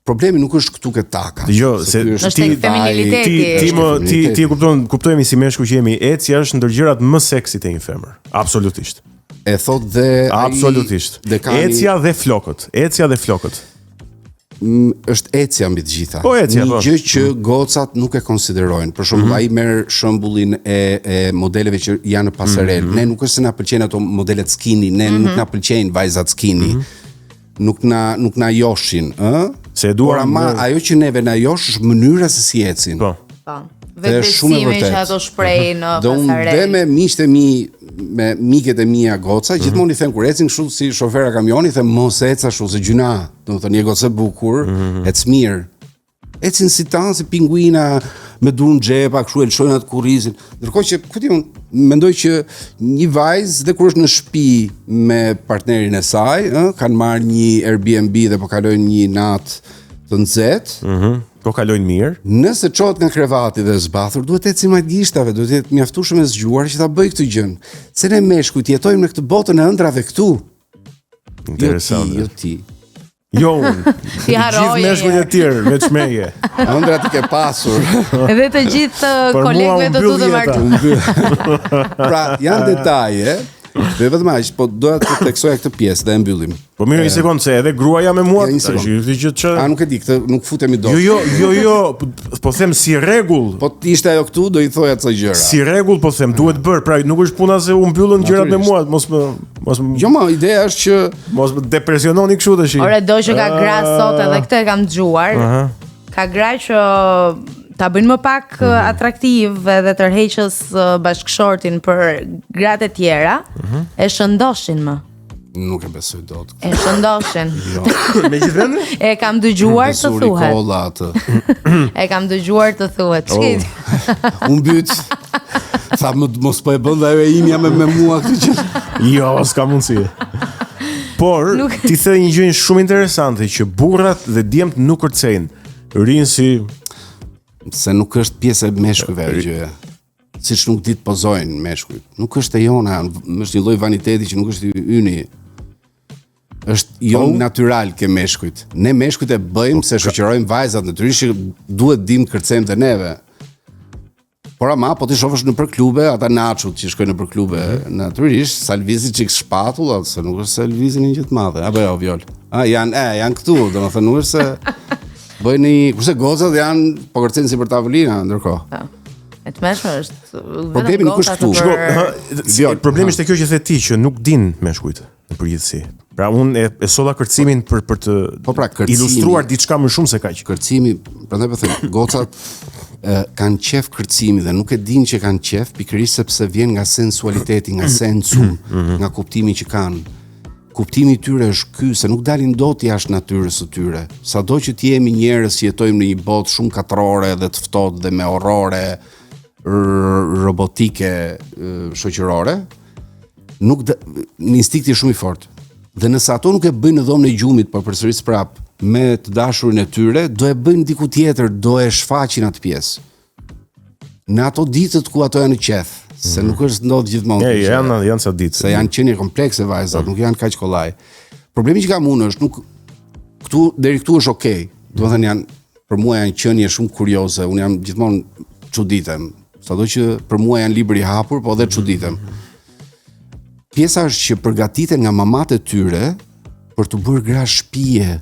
Problemi nuk është këtu ke taka. Jo, se është ti feminiliteti. Ti ti më ti ti e kupton, kuptojemi si meshkuj që jemi, ecja është ndër gjërat më seksi te një femër. Absolutisht. E thot dhe absolutisht. Dekani... Ecja dhe flokët, ecja dhe flokët. Mm, është ecja mbi të gjitha. Po ecja, një po. gjë që mm. gocat nuk e konsiderojnë. Për shembull, mm -hmm. ai merr shembullin e e modeleve që janë në pasarel. Mm -hmm. Ne nuk është se na pëlqejnë ato modelet skinny, ne mm -hmm. nuk mhm. na pëlqejnë vajzat skinny. Mm -hmm. Nuk na nuk na joshin, ë? Se e duam. Por ama ajo që neve na josh është mënyra se si ecin. Po. Po. Vetëbesimi që ato shprehin në pasarelë. Dhe unë dhe me miqtë e mi, me miket e mia goca, mm -hmm. gjithmonë i them kur ecin kështu si shofera kamioni, them mos ec ashtu se gjynah. Domethënë je gocë e bukur, mm -hmm. ec mirë. Ecin si tan si pinguina me duar në xhepa, kështu e lëshojnë atë kurrizin. Ndërkohë që ku di unë, mendoj që një vajzë dhe kur është në shtëpi me partnerin e saj, ë, kanë marrë një Airbnb dhe po kalojnë një natë të nxehtë. Mm -hmm. Po kalojnë mirë. Nëse çohet nga krevati dhe zbathur, duhet të ecë majë gishtave, duhet të jetë mjaftueshëm e zgjuar që ta bëjë këtë gjën. Se ne meshkujt jetojmë në këtë botën e ëndrrave këtu. Interesante. Jo ti, jo ti. Jo unë. Ti harroje. Gjithë meshkujt e tjerë, veç meje. Ëndrra ti ke pasur. Edhe të gjithë Për mua kolegëve u të tu mbyll të jeta. martuar. Pra, janë detaje. Dhe vetëm aq, po doja të theksoja këtë pjesë dhe e mbyllim. Po mirë, një sekond se edhe gruaja me mua, Ja, një sekond. tash, ju gjë që A nuk e di, këtë nuk futemi dot. Jo, jo, jo, jo, po, po them si rregull. Po të ishte ajo këtu, do i thoja ca gjëra. Si rregull po them, duhet bër. Pra nuk është puna se u mbyllën gjërat me Natyrisht. mua, mos më mos më Jo, ma, ideja është që mos më depresiononi kështu tash. Ore, do që ka gra sot edhe këtë e kam dëgjuar. Ka gra që ta bëjnë më pak mm atraktiv edhe tërheqës eh, bashkëshortin për gratë e tjera, e shëndoshin më. nuk e besoj dot. E shëndoshin. Jo. Megjithatë, E kam dëgjuar të Besuri thuhet. kolla atë. E kam dëgjuar të thuhet. Oh. Ç'ke? U mbyt. Tha më mos po e bën dhe ajo e imja me, me mua këtë gjë. jo, s'ka mundësi. Por Nuk- ti the një gjë shumë interesante që burrat dhe djemt nuk kërcejnë. Rinë si Se nuk është pjesë e meshkujve ajo gjëja. Siç nuk di të pozojnë meshkujt. Nuk është e jona, është një lloj vaniteti që nuk është i yni. Është jo Po. natyral ke meshkujt. Ne meshkujt e bëjmë se shoqërojmë vajzat, natyrisht që duhet dim të kërcejmë dhe neve. Por ama, po ti shofësh nëpër klube, ata naçut që shkojnë nëpër klube, natyrisht sa lvizin çik shpatullat, se nuk është se lvizin një gjë të madhe. Apo jo, Viol. A janë, e, janë këtu, domethënë nuk është se bëjnë një, kurse gocat janë po kërcejnë si për tavolina ndërkohë. Po. E të mëshme është vetëm Problemi nuk goca është këtu. të Shiko, për- hë, Vjol, problemi ha. është kjo që the ti që nuk din meshkujt në përgjithësi. Pra unë e, e solla kërcimin për për të Po pra, kërcimi- ilustruar diçka më shumë se kaq. Kërcimi, prandaj po them, gocat e, kanë qef kërcimi dhe nuk e dinë që kanë qef pikërisht sepse vjen nga sensualiteti, nga sensum, nga kuptimi që kanë. Kuptimi i tyre është ky se nuk dalin dot jashtë natyrës së tyre. Sado që të jemi njerëz që jetojmë në një botë shumë katrore dhe të ftohtë dhe me horrore r- robotike e, shoqërore, nuk dë, në instinkti është shumë i fortë. Dhe nëse ato nuk e bëjnë në dhomën e gjumit, po përsëris prap, me të dashurin e tyre, do e bëjnë diku tjetër, do e shfaqin atë pjesë. Në ato ditët ku ato janë në qef, se nuk është ndodh gjithmonë. E, kjo gjë. janë janë sa ditë. Se janë qenie komplekse vajzat, nuk janë kaq kollaj. Problemi që kam unë është nuk këtu deri këtu është okay. Do të thënë janë për mua janë qenie shumë kurioze, unë jam gjithmonë çuditem. Sado që për mua janë libri i hapur, po edhe çuditem. Pjesa është që përgatiten nga mamat e tyre për të bërë gra shtëpie.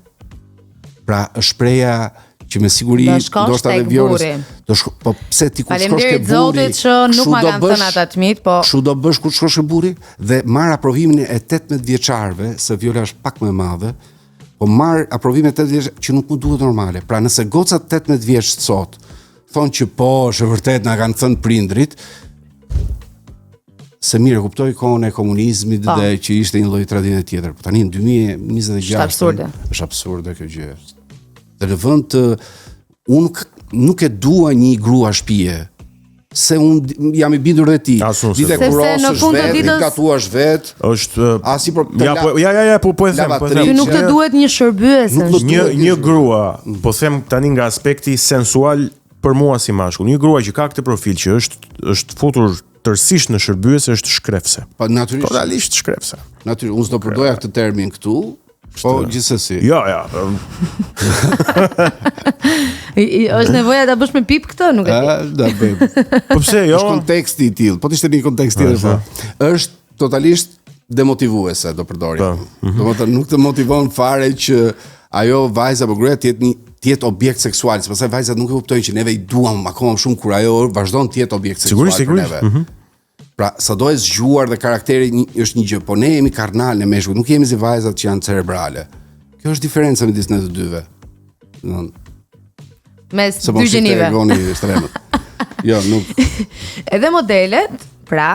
Pra është shpreha që me siguri Do shkosh ndoshta edhe tek Vjorës burri. do shko, po pse ti kur shkosh ke Faleminderit burri? Zotit që nuk kshu ma do kanë bësh- thënë ata të mit, po Kështu do bësh kur shkosh ke burri dhe marr aprovimin e 18 vjeçarëve, se Viola është pak më e madhe, po marr aprovimin e 18 vjeç që nuk më duhet normale. Pra nëse gocat 18 vjeç sot thonë që po, është e vërtet na kanë thënë prindrit, se mirë e kuptoj kohën e komunizmit Po. dhe që ishte një lloj tradite tjetër. Po tani në 2026 Është absurde. Është absurde kjo gjë. Dhe në vend të unë nuk, nuk e dua një grua shtëpie se unë jam i bindur dhe ti. As unë s'e Ditë e dua. Sepse në kurosësh fund të vet, ditës- gatuash vet, Është Asi për- të ja, la- po, ja, ja, ja, po po e them, po e them. Lavatriçe. Ty nuk të duhet një shërbyes. Nuk në më shtëpi. Një duhet një një grua, po them tani nga aspekti sensual për mua si mashkull, një grua që ka këtë profil që është është futur tërësisht në shërbyes është shkrefse. Po natyrisht, Totalisht shkrefse. natyrisht unë s'do përdoja këtë termin këtu, po gjithsesi. Jo, ja. I, i, është nevoja ta bësh me pip këtë, nuk e di. Ë, do bëjmë. Po pse jo? Është konteksti i tillë. Po të ishte një kontekst tjetër, po. Është totalisht demotivuese do përdori. Po, Mm Domethënë nuk të motivon fare që ajo vajza apo gruaja të jetë një të jetë objekt seksual, sepse pastaj vajzat nuk e kuptojnë që neve i duam akoma më shumë kur ajo vazhdon të jetë objekt seksual Sigurisht, për sigurisht. neve. Pra, sado e zgjuar dhe karakteri një, është një gjë, po ne jemi karnal në meshkull, nuk jemi si vajzat që janë cerebrale. Kjo është diferenca midis ne të dyve. Domethënë, Mes se po dy më shihte gjenive. Egoni shtremët. Jo, nuk Edhe modelet, pra,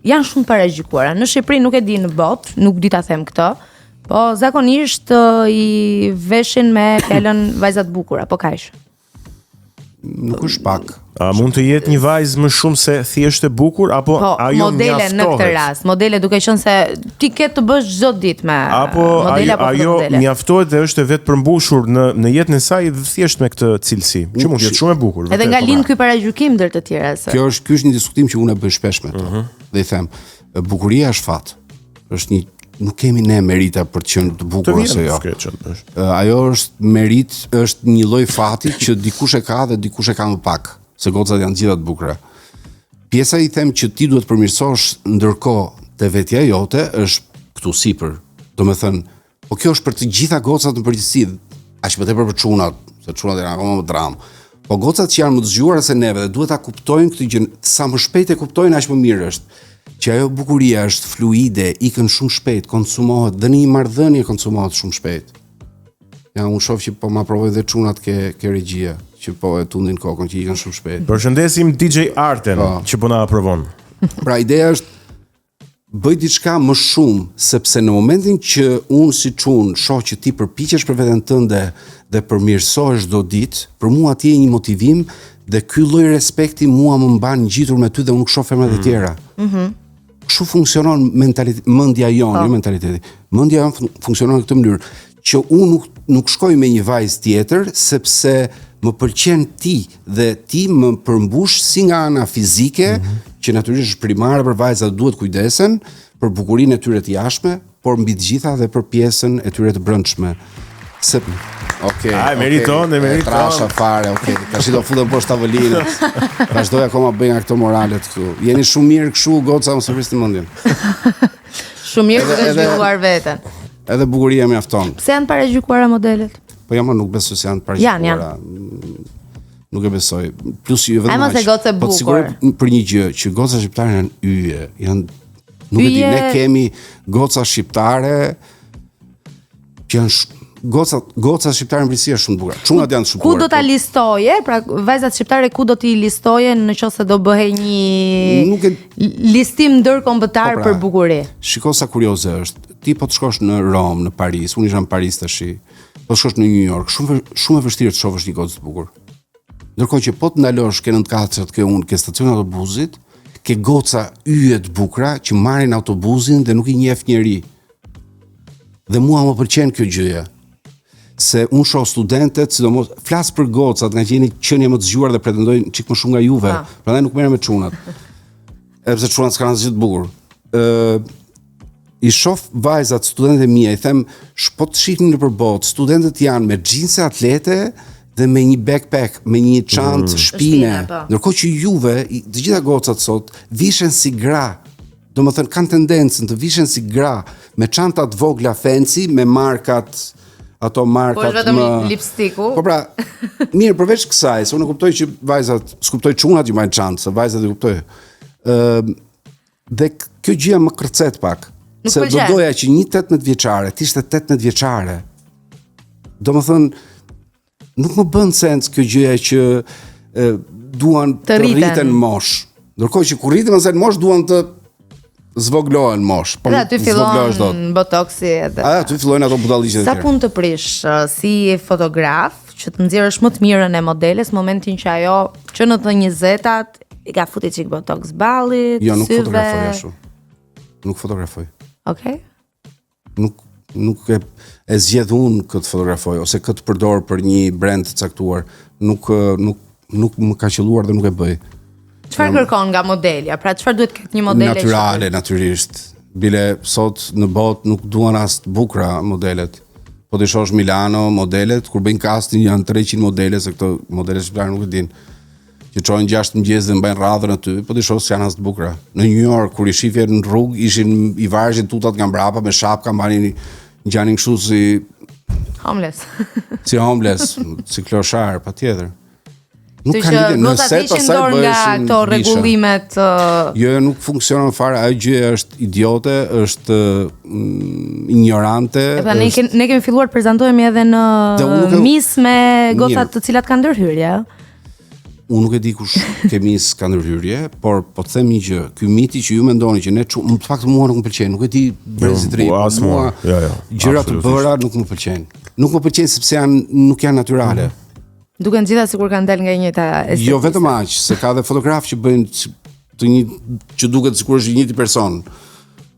janë shumë paragjykuara. Në Shqipëri nuk e di në botë, nuk di ta them këtë, po zakonisht ë, i veshin me fjalën vajza të bukura, po kaq. nuk është pak. A mund të jetë një vajzë më shumë se thjesht e bukur apo Po, ajo modele në këtë mjaftohet? rast, modele duke qenë se ti ke të bësh çdo ditë me Apo modele ajo, apo ajo fotomodele. mjaftohet dhe është e vetë përmbushur në në jetën e saj dhe thjesht me këtë cilësi, që mund të jetë shumë e bukur. Edhe vërtet, nga po lind pra. ky paragjykim ndër të tjera se. Kjo është ky është një diskutim që unë e bëj shpesh me to. Mhm. Dhe i them, bukuria është fat. Është një Nuk kemi ne merita për të qenë të bukur ose jo. Ajo është meritë, është një lloj fati që dikush e ka dhe dikush e ka më pak, se gocat janë të gjitha të bukura. Pjesa i them që ti duhet përmirësosh ndërkohë te vetja jote është këtu sipër. Domethënë, po kjo është për të gjitha gocat në përgjithësi, aq më tepër për çunat, se çunat janë akoma më dramë. Po gocat që janë më të zgjuara se neve dhe duhet ta kuptojnë këtë gjë, sa më shpejt e kuptojnë aq më mirë është. Që ajo bukuria është fluide, ikën shumë shpejt, konsumohet dhe në një marrëdhënie konsumohet shumë shpejt. Ja, unë shoh që po ma provoj dhe çunat ke ke regjia, që po e tundin kokën që ikën shumë shpejt. Përshëndesim DJ Arten po. që po na aprovon. Pra ideja është bëj diçka më shumë, sepse në momentin që unë si çun shoh që ti përpiqesh për veten tënde dhe përmirësohesh çdo ditë, për mua ti je një motivim dhe ky lloj respekti mua më mban ngjitur me ty dhe unë nuk shoh femrat e mm. tjera. Mhm. Mm Kështu funksionon mentaliteti, mendja jonë, po. jo mentaliteti. Mendja jonë funksionon në këtë mënyrë që unë nuk nuk shkoj me një vajzë tjetër sepse më pëlqen ti dhe ti më përmbush si nga ana fizike, mm -hmm. që natyrisht është primare për vajzat duhet kujdesen për bukurinë e tyre të jashtme, por mbi të gjitha dhe për pjesën e tyre të brendshme. Se Okej. Okay, Ai meriton, e meriton. Trasha fare, okej. Okay. Tash do futem poshtë tavolinës. Vazhdoj akoma bëj nga këto moralet këtu. Jeni shumë mirë kështu, goca, mos e vrisni mendjen. Shumë mirë duke zhvilluar veten. Edhe bukuria mjafton. Pse janë paragjykuara modelet? Po jam nuk besoj se janë paragjykuara. Janë, janë. Nuk e besoj. Plus jo vetëm. Ai mos e gocë e bukur. Po sigurt për një gjë që goca shqiptare janë yje, janë nuk e di, ne kemi goca shqiptare që janë goca goca shqiptare në përgjithësi janë shumë të bukura. Çunat janë shumë të bukura. Ku do ta po. listoje? Pra vajzat shqiptare ku do t'i listoje në qoftë se do bëhej një nuk e... listim ndërkombëtar po pra, për bukuri? Shiko sa kurioze është. Ti po të shkosh në Romë, në Paris, unë isha në Paris tash. Po të shkosh në New York, shumë shumë e vështirë të shohësh një gocë të bukur. Ndërkohë që po të ndalosh ke nëntëkatëshat ke unë ke stacioni i autobusit, ke goca yje të bukura që marrin autobusin dhe nuk i njeh njeri. Dhe mua më pëlqen kjo gjëja. Se unë shoh studentet, sidomos flas për gocat, nga që jeni qenie më të zgjuar dhe pretendojnë çik më shumë nga juve. Ah. Prandaj nuk merrem me çunat. Edhe pse çunat s'kanë asgjë të bukur. Ë i shoh vajzat, studentet e mia, i them, po të shihni nëpër botë, studentët janë me xhinse atlete dhe me një backpack, me një çantë mm. shpine. Po. Ndërkohë që juve, të gjitha gocat sot vishen si gra. Domethënë kanë tendencën të vishen si gra me çanta të vogla fancy, me markat ato po, markat po, vetëm më lipstiku. Po pra, mirë, përveç kësaj, se unë kuptoj që vajzat, s'kuptoj çunat që mbajnë çantë, se vajzat e kuptoj. Ëm uh, Dhe kjo gjëja më kërcet pak. Nuk se do doja që një 18 vjeçare të ishte 18 vjeçare. Domethënë nuk më bën sens kjo gjëja që e, duan të, të rriten në moshë. Ndërkohë që kur rriten pastaj në moshë duan të zvoglohen në moshë. Po aty fillon botoksi edhe. A aty fillojnë ato budalliqet e tjera. Sa punë të prish si fotograf që të nxjerrësh më të mirën e modeles në momentin që ajo që në të 20-tat I ka futi çik botox ballit, jo, nuk syve. fotografoj ashtu. Nuk fotografoj. Okej. Okay. Nuk nuk e e zgjedh unë kë të fotografoj ose kë të përdor për një brand të caktuar. Nuk nuk nuk më ka qëlluar dhe nuk e bëj. Çfarë kërkon nga modelja? Pra çfarë duhet të ketë një modele? Natyrale, natyrisht. Bile sot në botë nuk duan as të bukura modelet. Po të shohësh Milano, modelet kur bëjnë casting janë 300 modele se këto modele shqiptare nuk e dinë. që çohen 6 të mëngjesit dhe mbajnë radhën aty, po t'i shohësh s'janë as të bukura. Në New York kur i shifje në rrugë ishin i vareshin tutat nga mbrapa me shapka mbanin ngjanin kështu si homeless. si homeless, si kloshar, patjetër. Nuk ka lidhje në set pastaj bëheshin nga këto rregullimet uh... Jo, jo, nuk funksionon fare, ajo gjë është idiote, është mm, ignorante. E pra, ne, kemi, ne kemi filluar të prezantohemi edhe në Miss me gocat të cilat kanë ndërhyrje. Unë nuk e di kush ke Miss ka ndërhyrje, por po të them një gjë, ky miti që ju mendoni që ne çu, në fakt mua nuk më pëlqen, nuk e di brezit të ri, po as mua. Jo, jo. Gjëra të bëra nuk më pëlqejnë. Nuk më pëlqejnë sepse janë nuk janë natyrale. Mm. Duken të gjitha sikur kanë dalë nga e njëjta estetikë. Jo vetëm aq, se ka dhe fotografë që bëjnë të një që duket sikur është i njëjti person.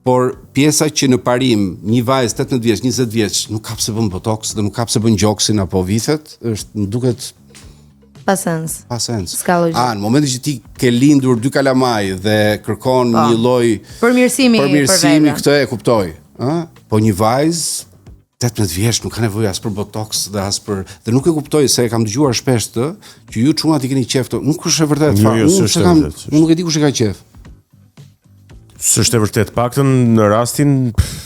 Por pjesa që në parim një vajzë 18 vjeç, 20 vjeç nuk ka pse bën botox dhe nuk ka pse bën gjoksin apo vithet, është më duket pa sens. Pa sens. S'ka logjikë. A, në momentin që ti ke lindur dy kalamaj dhe kërkon po. një lloj përmirësimi përmirësimi këtë e kuptoj. Ë? Po një vajzë 18 vjeç nuk ka nevojë as për botox dhe as për dhe nuk e kuptoj se e kam dëgjuar shpesh këtë që ju çunat i keni qejf këto. Nuk është e vërtetë Jo, fare. jo, Unë s'është s'e e kam, vërtetë, s'është. unë nuk e di kush e ka qejf. S'është e vërtet, paktën në rastin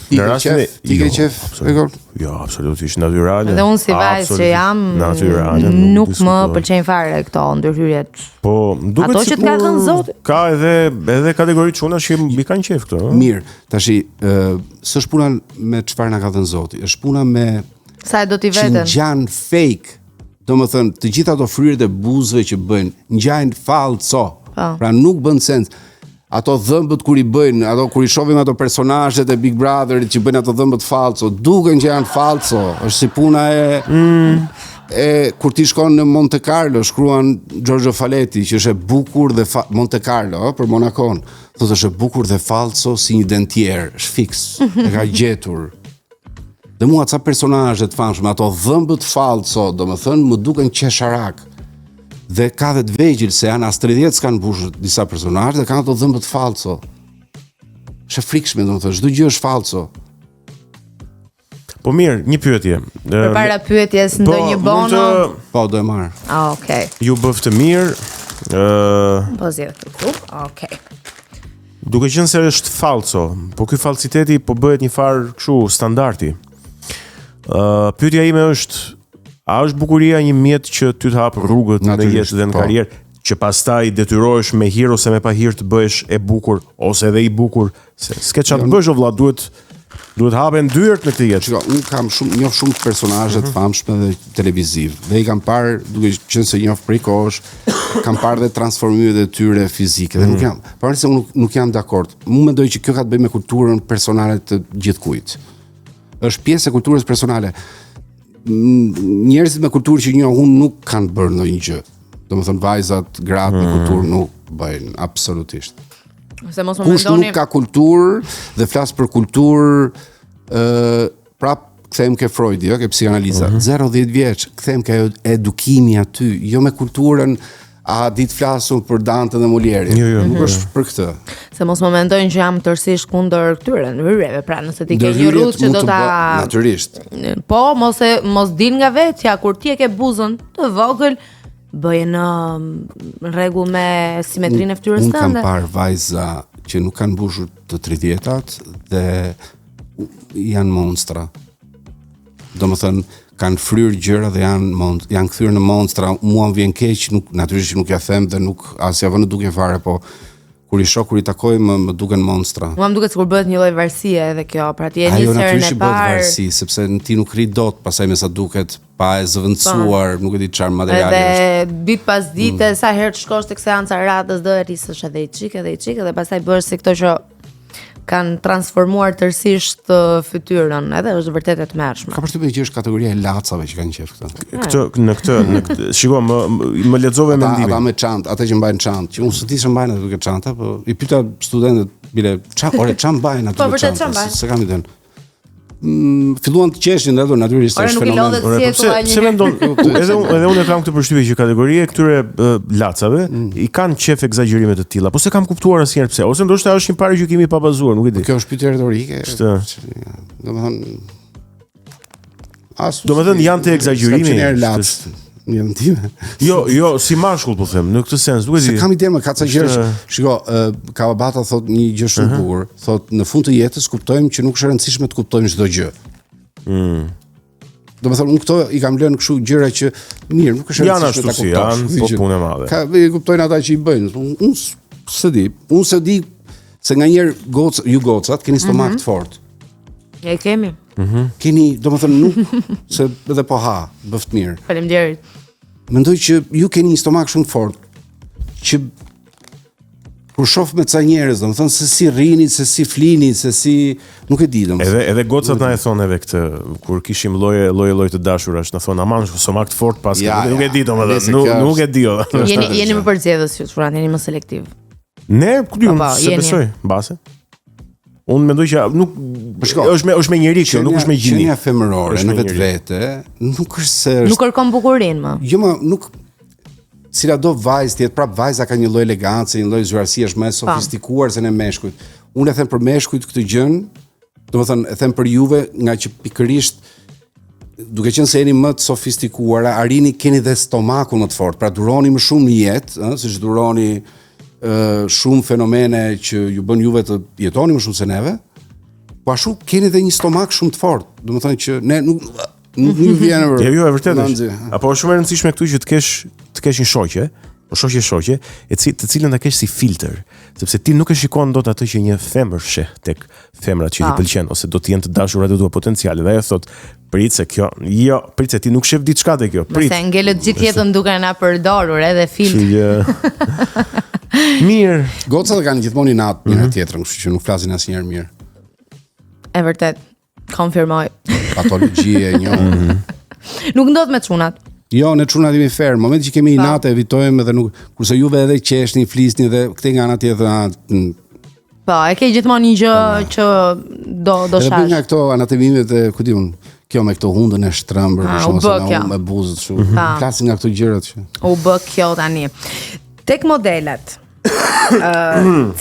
Ti në ke rastin e qejf? Ti ke Jo, qejf, absolut. Egor? Jo, absolutisht natyrale. Dhe unë si vajzë që Absolutisht jam, natyrale, nuk më diskutohet. pëlqejnë fare këto ndërhyrjet. Po, më duket Ato që të ka sikur dhënë Zoti. Ka edhe edhe kategori çunash që i kanë qejf këto, ëh. Mirë, tashi, ë, s'është puna me çfarë na ka dhënë Zoti, është puna me Sa e do ti që veten? ngjan fake. Domethënë, të gjitha ato fryrjet e buzëve që bëjnë, ngjajnë fallco. Po. Pra nuk bën sens. Ato dhëmbët kur i bëjnë, ato kur i shohim ato personazhet e Big Brotherit që bëjnë ato dhëmbët fallco, duken që janë fallco. Është si puna e e kur ti shkon në Monte Carlo, shkruan Giorgio Faletti që është e bukur dhe fa, Monte Carlo, ë, për Monakon. Thotë është e bukur dhe fallco si një dentier, është fiks, e ka gjetur. Dhe mua ca personazhe të famshme, ato dhëmbët fallco, domethënë më duken qesharak. Dhe ka dhe të vegjël se janë as 30 s'kan mbushur disa personazhe dhe kanë ato dhëmbët fallco. Është e frikshme, domethënë, çdo gjë është fallco. Po mirë, një pyetje. Ë, Përpara pyetjes po, ndonjë mund bono. të Po, do e marr. Ah, Okej. Ju bëftë mirë. Ë, Po zgjedh këtu. Okej. duke qenë se është fallco, po ky falsiteti po bëhet një farë kështu standardi. Ë, pyetja ime është a është bukuria një mjet që ty të hap rrugët në Natyrisht, jetë dhe në po. karrierë, që pastaj detyrohesh me hir ose me pahir të bëhesh e bukur ose edhe i bukur, se s'ke çfarë të bësh o vlla, duhet duhet hapen dyert në këtë jetë. Shiko, unë kam shumë njoh shumë personazhe të famshme dhe televiziv dhe i kam parë duke qenë se njoh prej kohësh, kam parë dhe transformimet e tyre fizike dhe nuk jam, pavarësisht se unë nuk, nuk jam dakord. Unë mendoj që kjo ka të bëjë me kulturën personale të gjithkujt. Është pjesë e kulturës personale. M- Njerëzit me kulturë që njoh unë nuk kanë bërë ndonjë gjë. Domethënë vajzat, gratë me kulturë nuk bëjnë absolutisht. Se mos më Kush mendoni. nuk ka kulturë dhe flas për kulturë ë prap kthehem ke Freudi, jo, ke psikanaliza. 0-10 vjeç, kthehem ke ajo edukimi aty, jo me kulturën a di të flasun për Dante dhe Molieri. Jo, jo. Nuk është për këtë. Se mos më mendojnë që jam tërësisht kundër këtyre ndërhyrjeve. Pra, nëse ti ke një Ndërhyrjet rrugë që mund do të ta bë- natyrisht. Po, mos e mos dil nga vetja kur ti e ke buzën të vogël, bëje në në rregull me simetrinë e fytyrës Unë kam tënde. parë vajza që nuk kanë mbushur të 30-tat dhe janë monstra. Domethënë kanë fryrë gjëra dhe janë mont, janë kthyer në monstra. Mua më vjen keq, nuk natyrisht që nuk ja them dhe nuk as ja vë në dukje fare, po kur i shoh kur i takoj më, më duken monstra. Mua më duket sikur bëhet një lloj varësie edhe kjo, pra ti e nis Ajo herën natyrisht e që bëhet parë. varësi, sepse në ti nuk rri dot pastaj me sa duket pa e zëvendësuar, nuk e di çfarë materiali është. Edhe ditë pas dite, Mm. sa herë të shkosh tek seanca e radhës do e rrisësh edhe i çik edhe i çik edhe pastaj bëhesh si këto që kanë transformuar tërësisht ë, fytyrën, edhe është vërtet e tmerrshme. Ka përshtypjen që është kategoria e lacave që kanë qejf këtë. Këtë në këtë në këtë shiko më më lexove Ata, mendimin. ata me çantë, ata që mbajnë çantë, që unë s'di se mbajnë ato duke çanta, po i pyeta studentët bile, ça, ore ça mbajnë ato Po, me vërtet, ça çanta? mbajnë? Se, se kam idenë. Mm, filluan të qeshin ato natyrisht Ore, është nuk i fenomen. lodhet Ore, si po e pse thua pse një mendon edhe unë edhe unë e kam këtë përshtypje që kategoria e këtyre e, lacave Mm. i kanë qef ekzagjerime të tilla, po se kam kuptuar asnjëherë pse, ose ndoshta është një paragjykim i pabazuar, nuk e di. Kjo është pyetje retorike. Është. Domethënë as Domethënë, janë të ekzagjerimi, S'kam qenë herë lac. është- Në jetën time. Jo, jo, si mashkull po them, në këtë sens, nuk e di. Se kam ide më ka ca gjëra. Është- Shiko, ë, Kawabata thot një gjë shumë të bukur. Thot në fund të jetës kuptojmë që nuk është e rëndësishme të kuptojmë çdo gjë. Mm. Do të thonë unë këto i kam lënë kështu gjëra që mirë, nuk është e Janë rëndësishme ashtu ta si kuptosh. janë, Kështu po që punë e madhe. Ka e kuptojnë ata që i bëjnë. Unë unë s- s'e di, unë s'e di se nganjëherë goc, ju gocat keni stomak të fortë. E kemi. Keni, domethënë nuk se edhe po ha, bëft mirë. Faleminderit. Mendoj që ju keni një stomak shumë të fortë që kur shoh me ca njerëz, domethënë se si rrini, se si flini, se si nuk e di domethënë. Edhe edhe gocat na e thonë edhe këtë kur kishim lloje lloje lloj të dashurash, na thonë aman stomak të fort pas, Ja, nuk, nuk ja. e di domethënë, Nëse nuk kjo nuk e është- di. o. kjo është Jeni tjetër jeni gjë. më përzgjedhës ju, çuna, jeni më selektiv. Ne, ku di unë, Po, po, se jeni. besoj, mbase. Unë mendoj që nuk Po shiko, është me është me njeri kjo, nuk është me gjini. Qenia femërore Është në me njeri. vetvete nuk është se është Nuk kërkon bukurinë më. Jo, më nuk cila do vajzë të jetë, prap vajza ka një lloj elegance, një lloj zgjuarsie, është më e sofistikuar se ne meshkujt. Unë e them për meshkujt këtë gjën. Domethënë, e them për juve, nga që pikërisht duke qenë se jeni më të sofistikuara, arrini keni dhe stomakun më të fortë, pra duroni më shumë në jetë, ëh, siç duroni ë shumë fenomene që ju bën juve të jetoni më shumë se neve. Po ashtu keni dhe një stomak shumë të fortë, domethënë që ne nuk nuk nuk vjen për. Jo, jo, e vërtetë është. Apo është shumë e rëndësishme këtu që të kesh të kesh një shoqe, po shoqe shoqe, e ci, të cilën ta kesh si filtër, sepse ti nuk e shikon dot atë që një femër sheh tek femrat që ti pëlqen ose do të jenë të dashurat e tua potenciale. Dhe ajo thotë, prit se kjo, jo, prit se ti nuk shef diçka te kjo, prit. Nëse ngelët gjithë jetën duke na përdorur edhe filtër. Mirë. Gocat kanë gjithmonë inat njëra mm -hmm. tjetrën, kështu që nuk flasin asnjëherë mirë. E vërtet. Konfirmoj. Patologji e njohur. Mm -hmm. Nuk ndodh me çunat. Jo, ne çunat jemi fair. Në momentin që kemi po. inat evitojmë edhe nuk kurse juve edhe qeshni, flisni dhe këtej nga ana tjetër Po, e ke gjithmonë një gjë po, që do do shash. Edhe nga këto anatemimet e ku di un, kjo me këto hundën e shtrembër, për shembull, se me, me buzët kështu. Mm -hmm. Flasin nga këto gjërat që. U bë kjo tani. Tek modelet. Ë,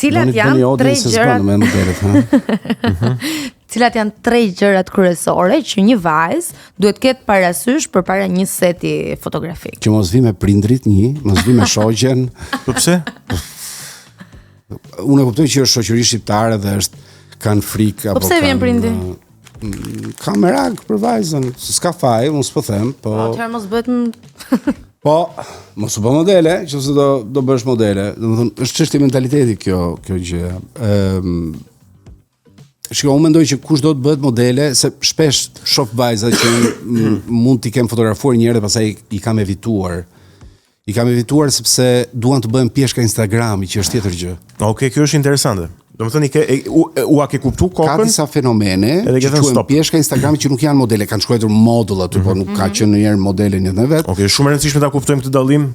cilat janë tre gjërat me modelet, ha? Mhm. Cilat janë tre gjërat kryesore që një vajzë duhet të ketë parasysh përpara një seti fotografik? Që mos vi me prindrit një, mos vi me shoqen. Po pse? Unë e kuptoj që është shoqëri shqiptare dhe është kanë frikë po apo po pse vjen prindi? Mm, ka merak për vajzën, se s'ka faj, unë s'po them, po. Po atëherë mos bëhet Po, mos u bë modele, nëse do do bësh modele. Domethënë, është çështje mentaliteti kjo kjo gjë. Ëm um, Shiko, unë mendoj që kush do të bëhet modele, se shpesh shoh vajza që mund t'i kem fotografuar një herë dhe pastaj i kam evituar. I kam evituar sepse duan të bëhen pjeshka Instagrami, që është tjetër gjë. Okej, okay, kjo është interesante. Domethënë i ke e, u, e, ua ke kuptu kokën? Ka disa fenomene edhe që quhen pjeshka Instagrami që nuk janë modele, kanë shkruar model aty, mm -hmm. por nuk ka mhm. qenë ndonjëherë modele në jetën e vet. Okej, okay, shumë e rëndësishme ta kuptojmë këtë dallim.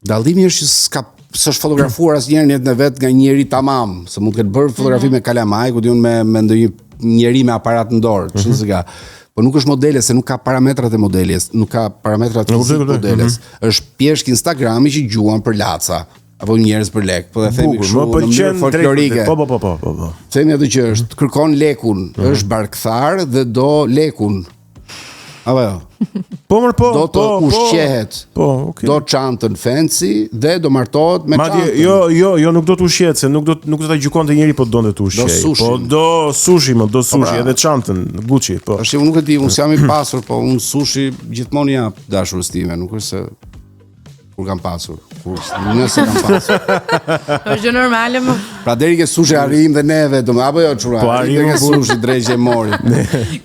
Dallimi është që s'ka s'është fotografuar asnjëherë në jetën e vet nga njeri tamam, se mund të ketë bërë fotografi mm -hmm. me kalamaj, ku di un me me ndonjë njeri me aparat në dorë, ç'është mm -hmm. se ka. Po nuk është modele se nuk ka parametrat e modeles, nuk ka parametrat e modeles. Mm -hmm. Është pjeshkë Instagrami që gjuan për laca apo njerëz për lek, po e themi kështu në mënyrë folklorike. Po po po po po. po. Themi atë që është, kërkon lekun, mm -hmm. është barkthar dhe do lekun. Apo jo. Po mër po. Do të po, po. ushqehet. Po, okay. Do çantën fancy dhe do martohet me çantën. Madje jo, jo, jo nuk do të ushqehet se nuk do nuk do ta gjykonte njeri po donte të ushqehej. Po do sushi, më do sushi po, pra. edhe çantën Gucci, po. Tash unë nuk e di, unë s'jam i pasur, po unë sushi gjithmonë i jap dashurës time, nuk është se Kur kam pasur, kur nëse kam pasur. Është gjë normale më. Pra deri ke sushi arrim dhe neve, do apo jo çuna. Po arrim ke sushi dreqi e mori.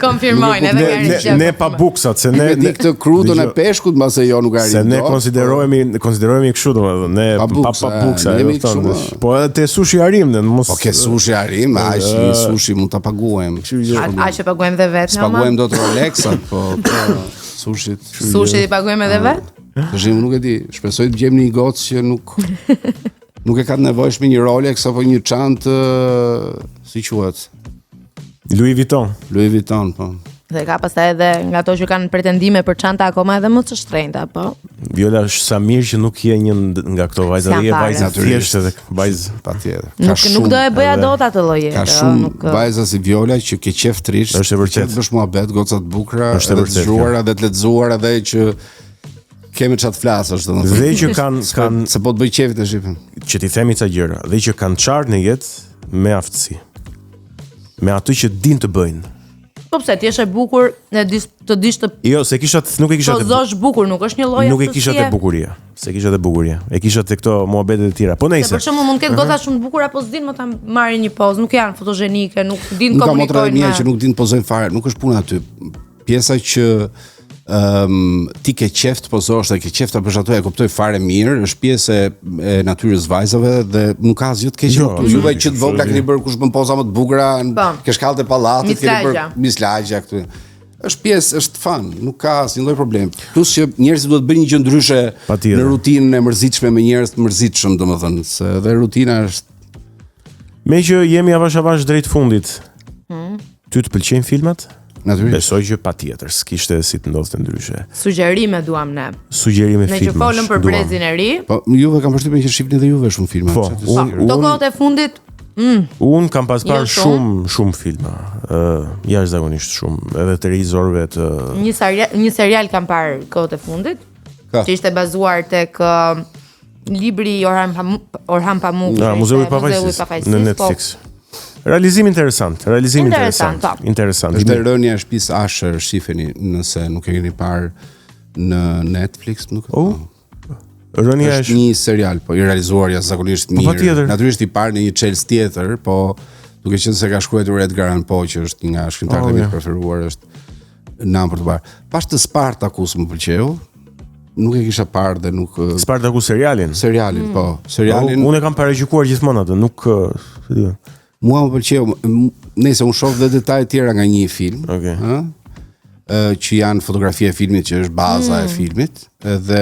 Konfirmojnë edhe nga ne, ne pa buksat se ne ne di këtë krudën e peshkut mbase jo nuk arrim. Se ne konsiderohemi po. konsiderohemi kështu domethënë, ne pa buksa, pa buksa, jemi kështu. Po edhe te sushi arrim ne, mos Po ke sushi arrim, aq një sushi mund ta paguajmë. Aq e paguajmë dhe vetë. Paguajmë dot Rolex-at, po, po sushit. Sushit i paguajmë edhe vetë? Tash unë nuk e di, shpresoj të gjejmë një gocë që nuk nuk e ka të nevojshme një Rolex apo një çantë si quhet? Louis Vuitton. Louis Vuitton, po. Dhe ka pastaj edhe nga ato që kanë pretendime për çanta akoma edhe më të shtrenjta, po. Viola është sa mirë që nuk je një nga këto vajza, je vajzë thjesht edhe vajzë patjetër. Nuk shumë, nuk do e bëja dot atë lloj jete. Ka shumë nuk... vajza si Viola që ke qejf të rrish. Është e vërtetë. Bësh muhabet, goca të bukura, është e vërtetë. Të zgjuara dhe të lexuara dhe që Kemi ça të flasësh, domethënë. Dhe që kanë kanë se po të bëj qejf tash. Që t'i themi ca gjëra, dhe që kanë çarë në jetë me aftësi. Me atë që din të bëjnë. Po pse ti je e bukur, ne dis të dish të Jo, se kisha nuk e kisha të pozosh bukur, nuk është një lloj aftësie. Nuk e kisha te bukuria. Se kisha te bukuria. E kisha te këto muhabetet e tjera. Po nejse. Për shembull mund të ketë goca shumë të bukura, po s'din më ta marrin një pozë, nuk janë fotogjenike, nuk din komunikojnë. Nuk ka motra e mia që nuk din të pozojnë fare, nuk është puna aty. Pjesa që um, ti ke qejf të pozosh dhe ke qejf ta bësh ato e kuptoj fare mirë, është pjesë e, e natyrës vajzave dhe nuk ka asgjë të keqe jo, këtu. Juve që të vogla keni bërë kush bën poza më të bukura, po. ke shkallët e pallatit, keni bërë mislagja këtu. Është pjesë, është fun, nuk ka asnjë lloj problemi. Plus që njerëzit duhet të bëjnë një gjë ndryshe në rutinën e mërzitshme me njerëz të mërzitshëm, domethënë, se edhe rutina është Meqë jemi avash avash drejt fundit. Hmm. Ty të pëlqejnë filmat? Natyrisht. Besoj që patjetër, s'kishte si të ndodhte ndryshe. Sugjerime duam ne. Sugjerime filmash. Ne që folëm për brezin e ri. Po, juve kam përshtypjen që shihni dhe juve shumë filma. Po, unë, unë, kohët e fundit. Mm. Unë kam pas parë jo shumë shumë filma, ë uh, jashtëzakonisht shumë, edhe të regjisorëve të Një serial, një serial kam parë kohët e fundit, Ka. që ishte bazuar tek uh, libri i Orhan Pamuk, Orhan Pamuk, ja, Muzeu i Pafajësisë në po. Netflix. Realizim interesant, realizim interesant, interesant. Po. Interesant. Është rënia e shtëpisë Usher, shifeni nëse nuk e keni parë në Netflix, nuk e oh. Rënia është një serial, po i realizuar jashtëzakonisht po, mirë. Po, Natyrisht i parë në një çelës tjetër, po duke qenë se ka shkruar Edgar Allan Poe, që është një nga shkrimtarët oh, e mi të preferuar, është nam për të parë. Pashë të Spartacus më pëlqeu. Nuk e kisha parë dhe nuk Spartacus serialin. Serialin, mm. po. Serialin. Po, unë e kam paragjykuar gjithmonë atë, nuk e di. Mua më pëlqeu, nëse unë shoh dhe detaje tjera nga një film, okay. ë? që janë fotografia e filmit që është baza mm. e filmit dhe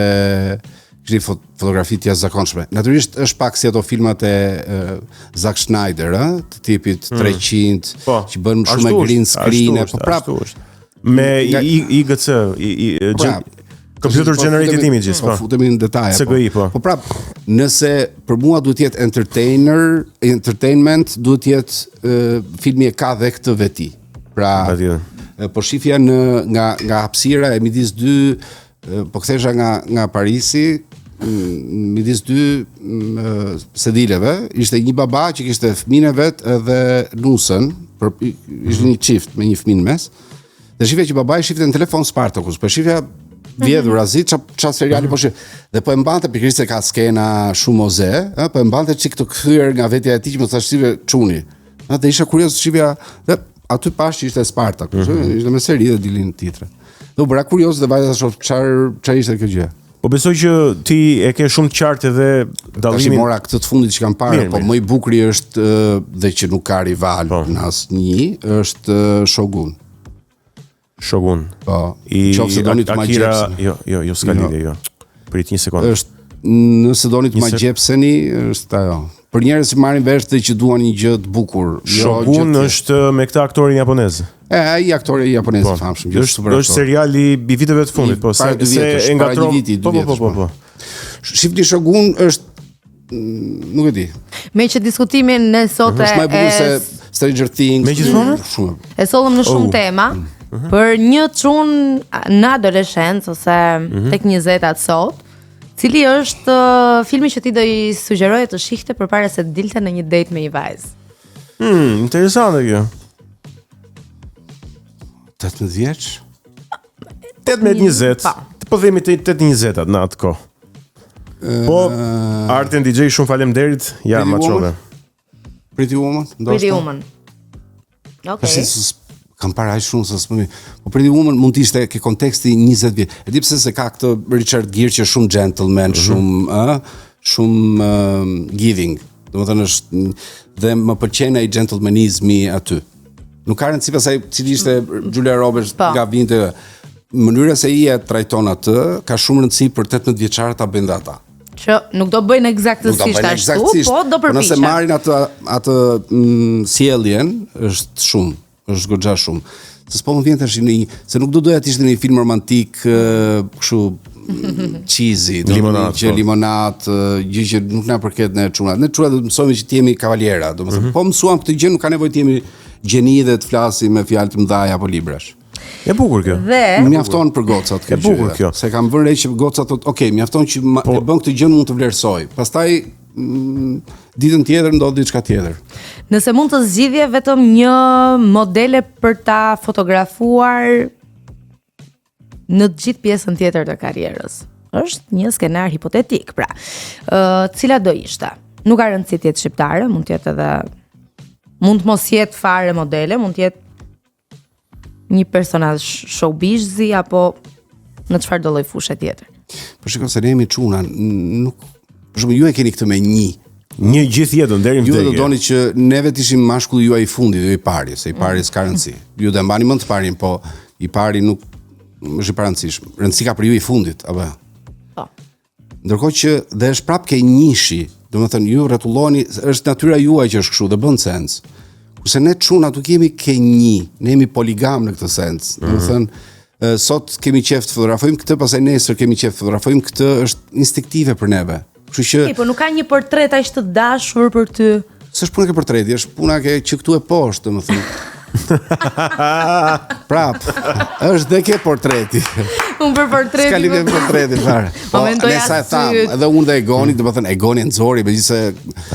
kishte fot fotografi të jashtëzakonshme. Natyrisht është pak si ato filmat e, e Zack Snyder, ë, të tipit mm. 300, po, që bën shumë me green screen, po prap me IGC, i, i, pra, Computer po Generated Images, po. Po futemi në detaje. CGI, po. Po prap, nëse për mua duhet të jetë entertainer, entertainment duhet të jetë uh, filmi e ka dhe këtë veti. Pra, po shifja në nga nga hapësira e midis dy po kthehesha nga nga Parisi midis dy sedileve, ishte një baba që kishte fëmijën e vet edhe nusen, për ishte një çift me një fëmijë në mes. Dhe shifja që babai shifte në telefon Spartacus, po shifja vjedhurazi ça ça seriali po shif. Dhe po e mbante pikërisht se ka skena shumë oze, ë, po e mbante çik të kthyer nga vetja e tij që më thash shife çuni. Ë, dhe isha kurioz të shifja dhe aty pash që ishte Spartacus, mm -hmm. ishte me seri dhe dilin titra. Dhe u bëra kurioz dhe vajta ta shoh çfarë çfarë ishte kjo gjë. Po besoj që ti e ke shumë të qartë edhe dallimin. Tash mora këtë të fundit që kam parë, po më i bukuri është dhe që nuk ka rival po. në asnjë, është Shogun. Shogun. Po. I qoftë se doni të magjepseni. Jo, jo, jo, s'ka jo. lidhje, jo. Prit një sekondë. Është nëse doni të magjepseni, është ajo. Për njerëz që marrin vesh dhe që duan një gjë të bukur. Jo Shogun është me këtë aktorin japonez. E, ai aktori japonez i po, famshëm, është super aktor. Është seriali i viteve të fundit, po se se e ngatërron. Po, po, po, po, po. Shifni Shogun është mm, nuk e di. Me që diskutimin ne sot e është më e bukur se Stranger Things. Me gjithmonë? Shumë. E sollëm në shumë oh. tema mm. për një çun në adoleshencë ose mm -hmm. tek 20-at sot. Cili është uh, filmi që ti do i sugjeroje të shihte përpara se të dilte në një date me një vajzë? Hmm, interesante kjo. 18 vjeç? 18 20. Po. Po themi të 8 20-at në atë kohë. Po Artin DJ shumë faleminderit. Ja, ma çove. Pretty Woman, ndoshta. Pretty Woman. Okej. Okay. Kam parë aq shumë sa s'më. Po Pretty Woman mund të ishte ke konteksti 20 vjet. E di pse se ka këtë Richard Gere që është shumë gentleman, mm -hmm. shumë, ë, shumë uh, giving. Domethënë është dhe më pëlqen ai gentlemanizmi aty. Nuk ka rëndësi pastaj cili ishte Julia Roberts po. nga vinte mënyra se i e trajton atë ka shumë rëndësi për 18 vjeçarët ta bëjnë dhe ata. Që nuk do bëjnë eksaktësisht ashtu, po do përpiqen. Nëse marrin atë atë mm, sjelljen, është shumë, është goxha shumë. Se s'po më vjen tash në një, se nuk do doja të ishte në një film romantik kështu cheesy, do limonat, gjë po. limonat, gjë që nuk na përket ne çunat. Ne çunat do të mësojmë që të jemi kavaliera, domethënë mm -hmm. po mësuam këtë gjë nuk ka nevojë të jemi gjeni dhe të flasim me fjalë të mëdha apo librash. E bukur kjo. Dhe mjafton për gocat kjo. E bukur kjo. Se kam vënë re që gocat thotë, "Ok, mjafton që ma, po, e bën këtë gjë mund të vlerësoj." Pastaj mm, ditën tjetër ndodh diçka tjetër. Nëse mund të zgjidhje vetëm një modele për ta fotografuar në të gjithë pjesën tjetër të karrierës. Është një skenar hipotetik, pra. Ë, uh, cila do ishte? Nuk ka rëndësi të jetë shqiptare, mund të jetë edhe mund të mos jetë fare modele, mund të jetë një personazh showbizi apo në çfarëdo lloj fushe tjetër. Po shikon se ne jemi çuna, nuk për shembull ju e keni këtë me një. Një gjithë jetën deri në vdekje. Ju do doni që neve të ishim mashkulli juaj i fundit, jo i pari, se i pari mm. s'ka rëndësi. Ju do e mbani mend të parin, po i pari nuk është i parëndësishëm. Rëndësi ka për ju i fundit, apo jo? Po. Ndërkohë që dhe është prapë ke njëshi, domethënë ju rrotulloheni, është natyra juaj që është kështu dhe bën sens. Kurse ne çunat nuk jemi ke një, ne jemi poligam në këtë sens. Mm -hmm. Domethënë sot kemi qejf të fotografojmë këtë, pastaj nesër kemi qejf të fotografojmë këtë, është instinktive për neve. Kështu që Ej, po nuk ka një portret aq të dashur për ty. S'është puna ke portreti, është puna ke që këtu e poshtë, domethënë. Prap, është dhe ke portreti. Unë për portretin. S'ka lidhje me portretin fare. Po, po ne sa e tham, edhe unë dhe Egoni, domethënë Egoni e nxori, megjithëse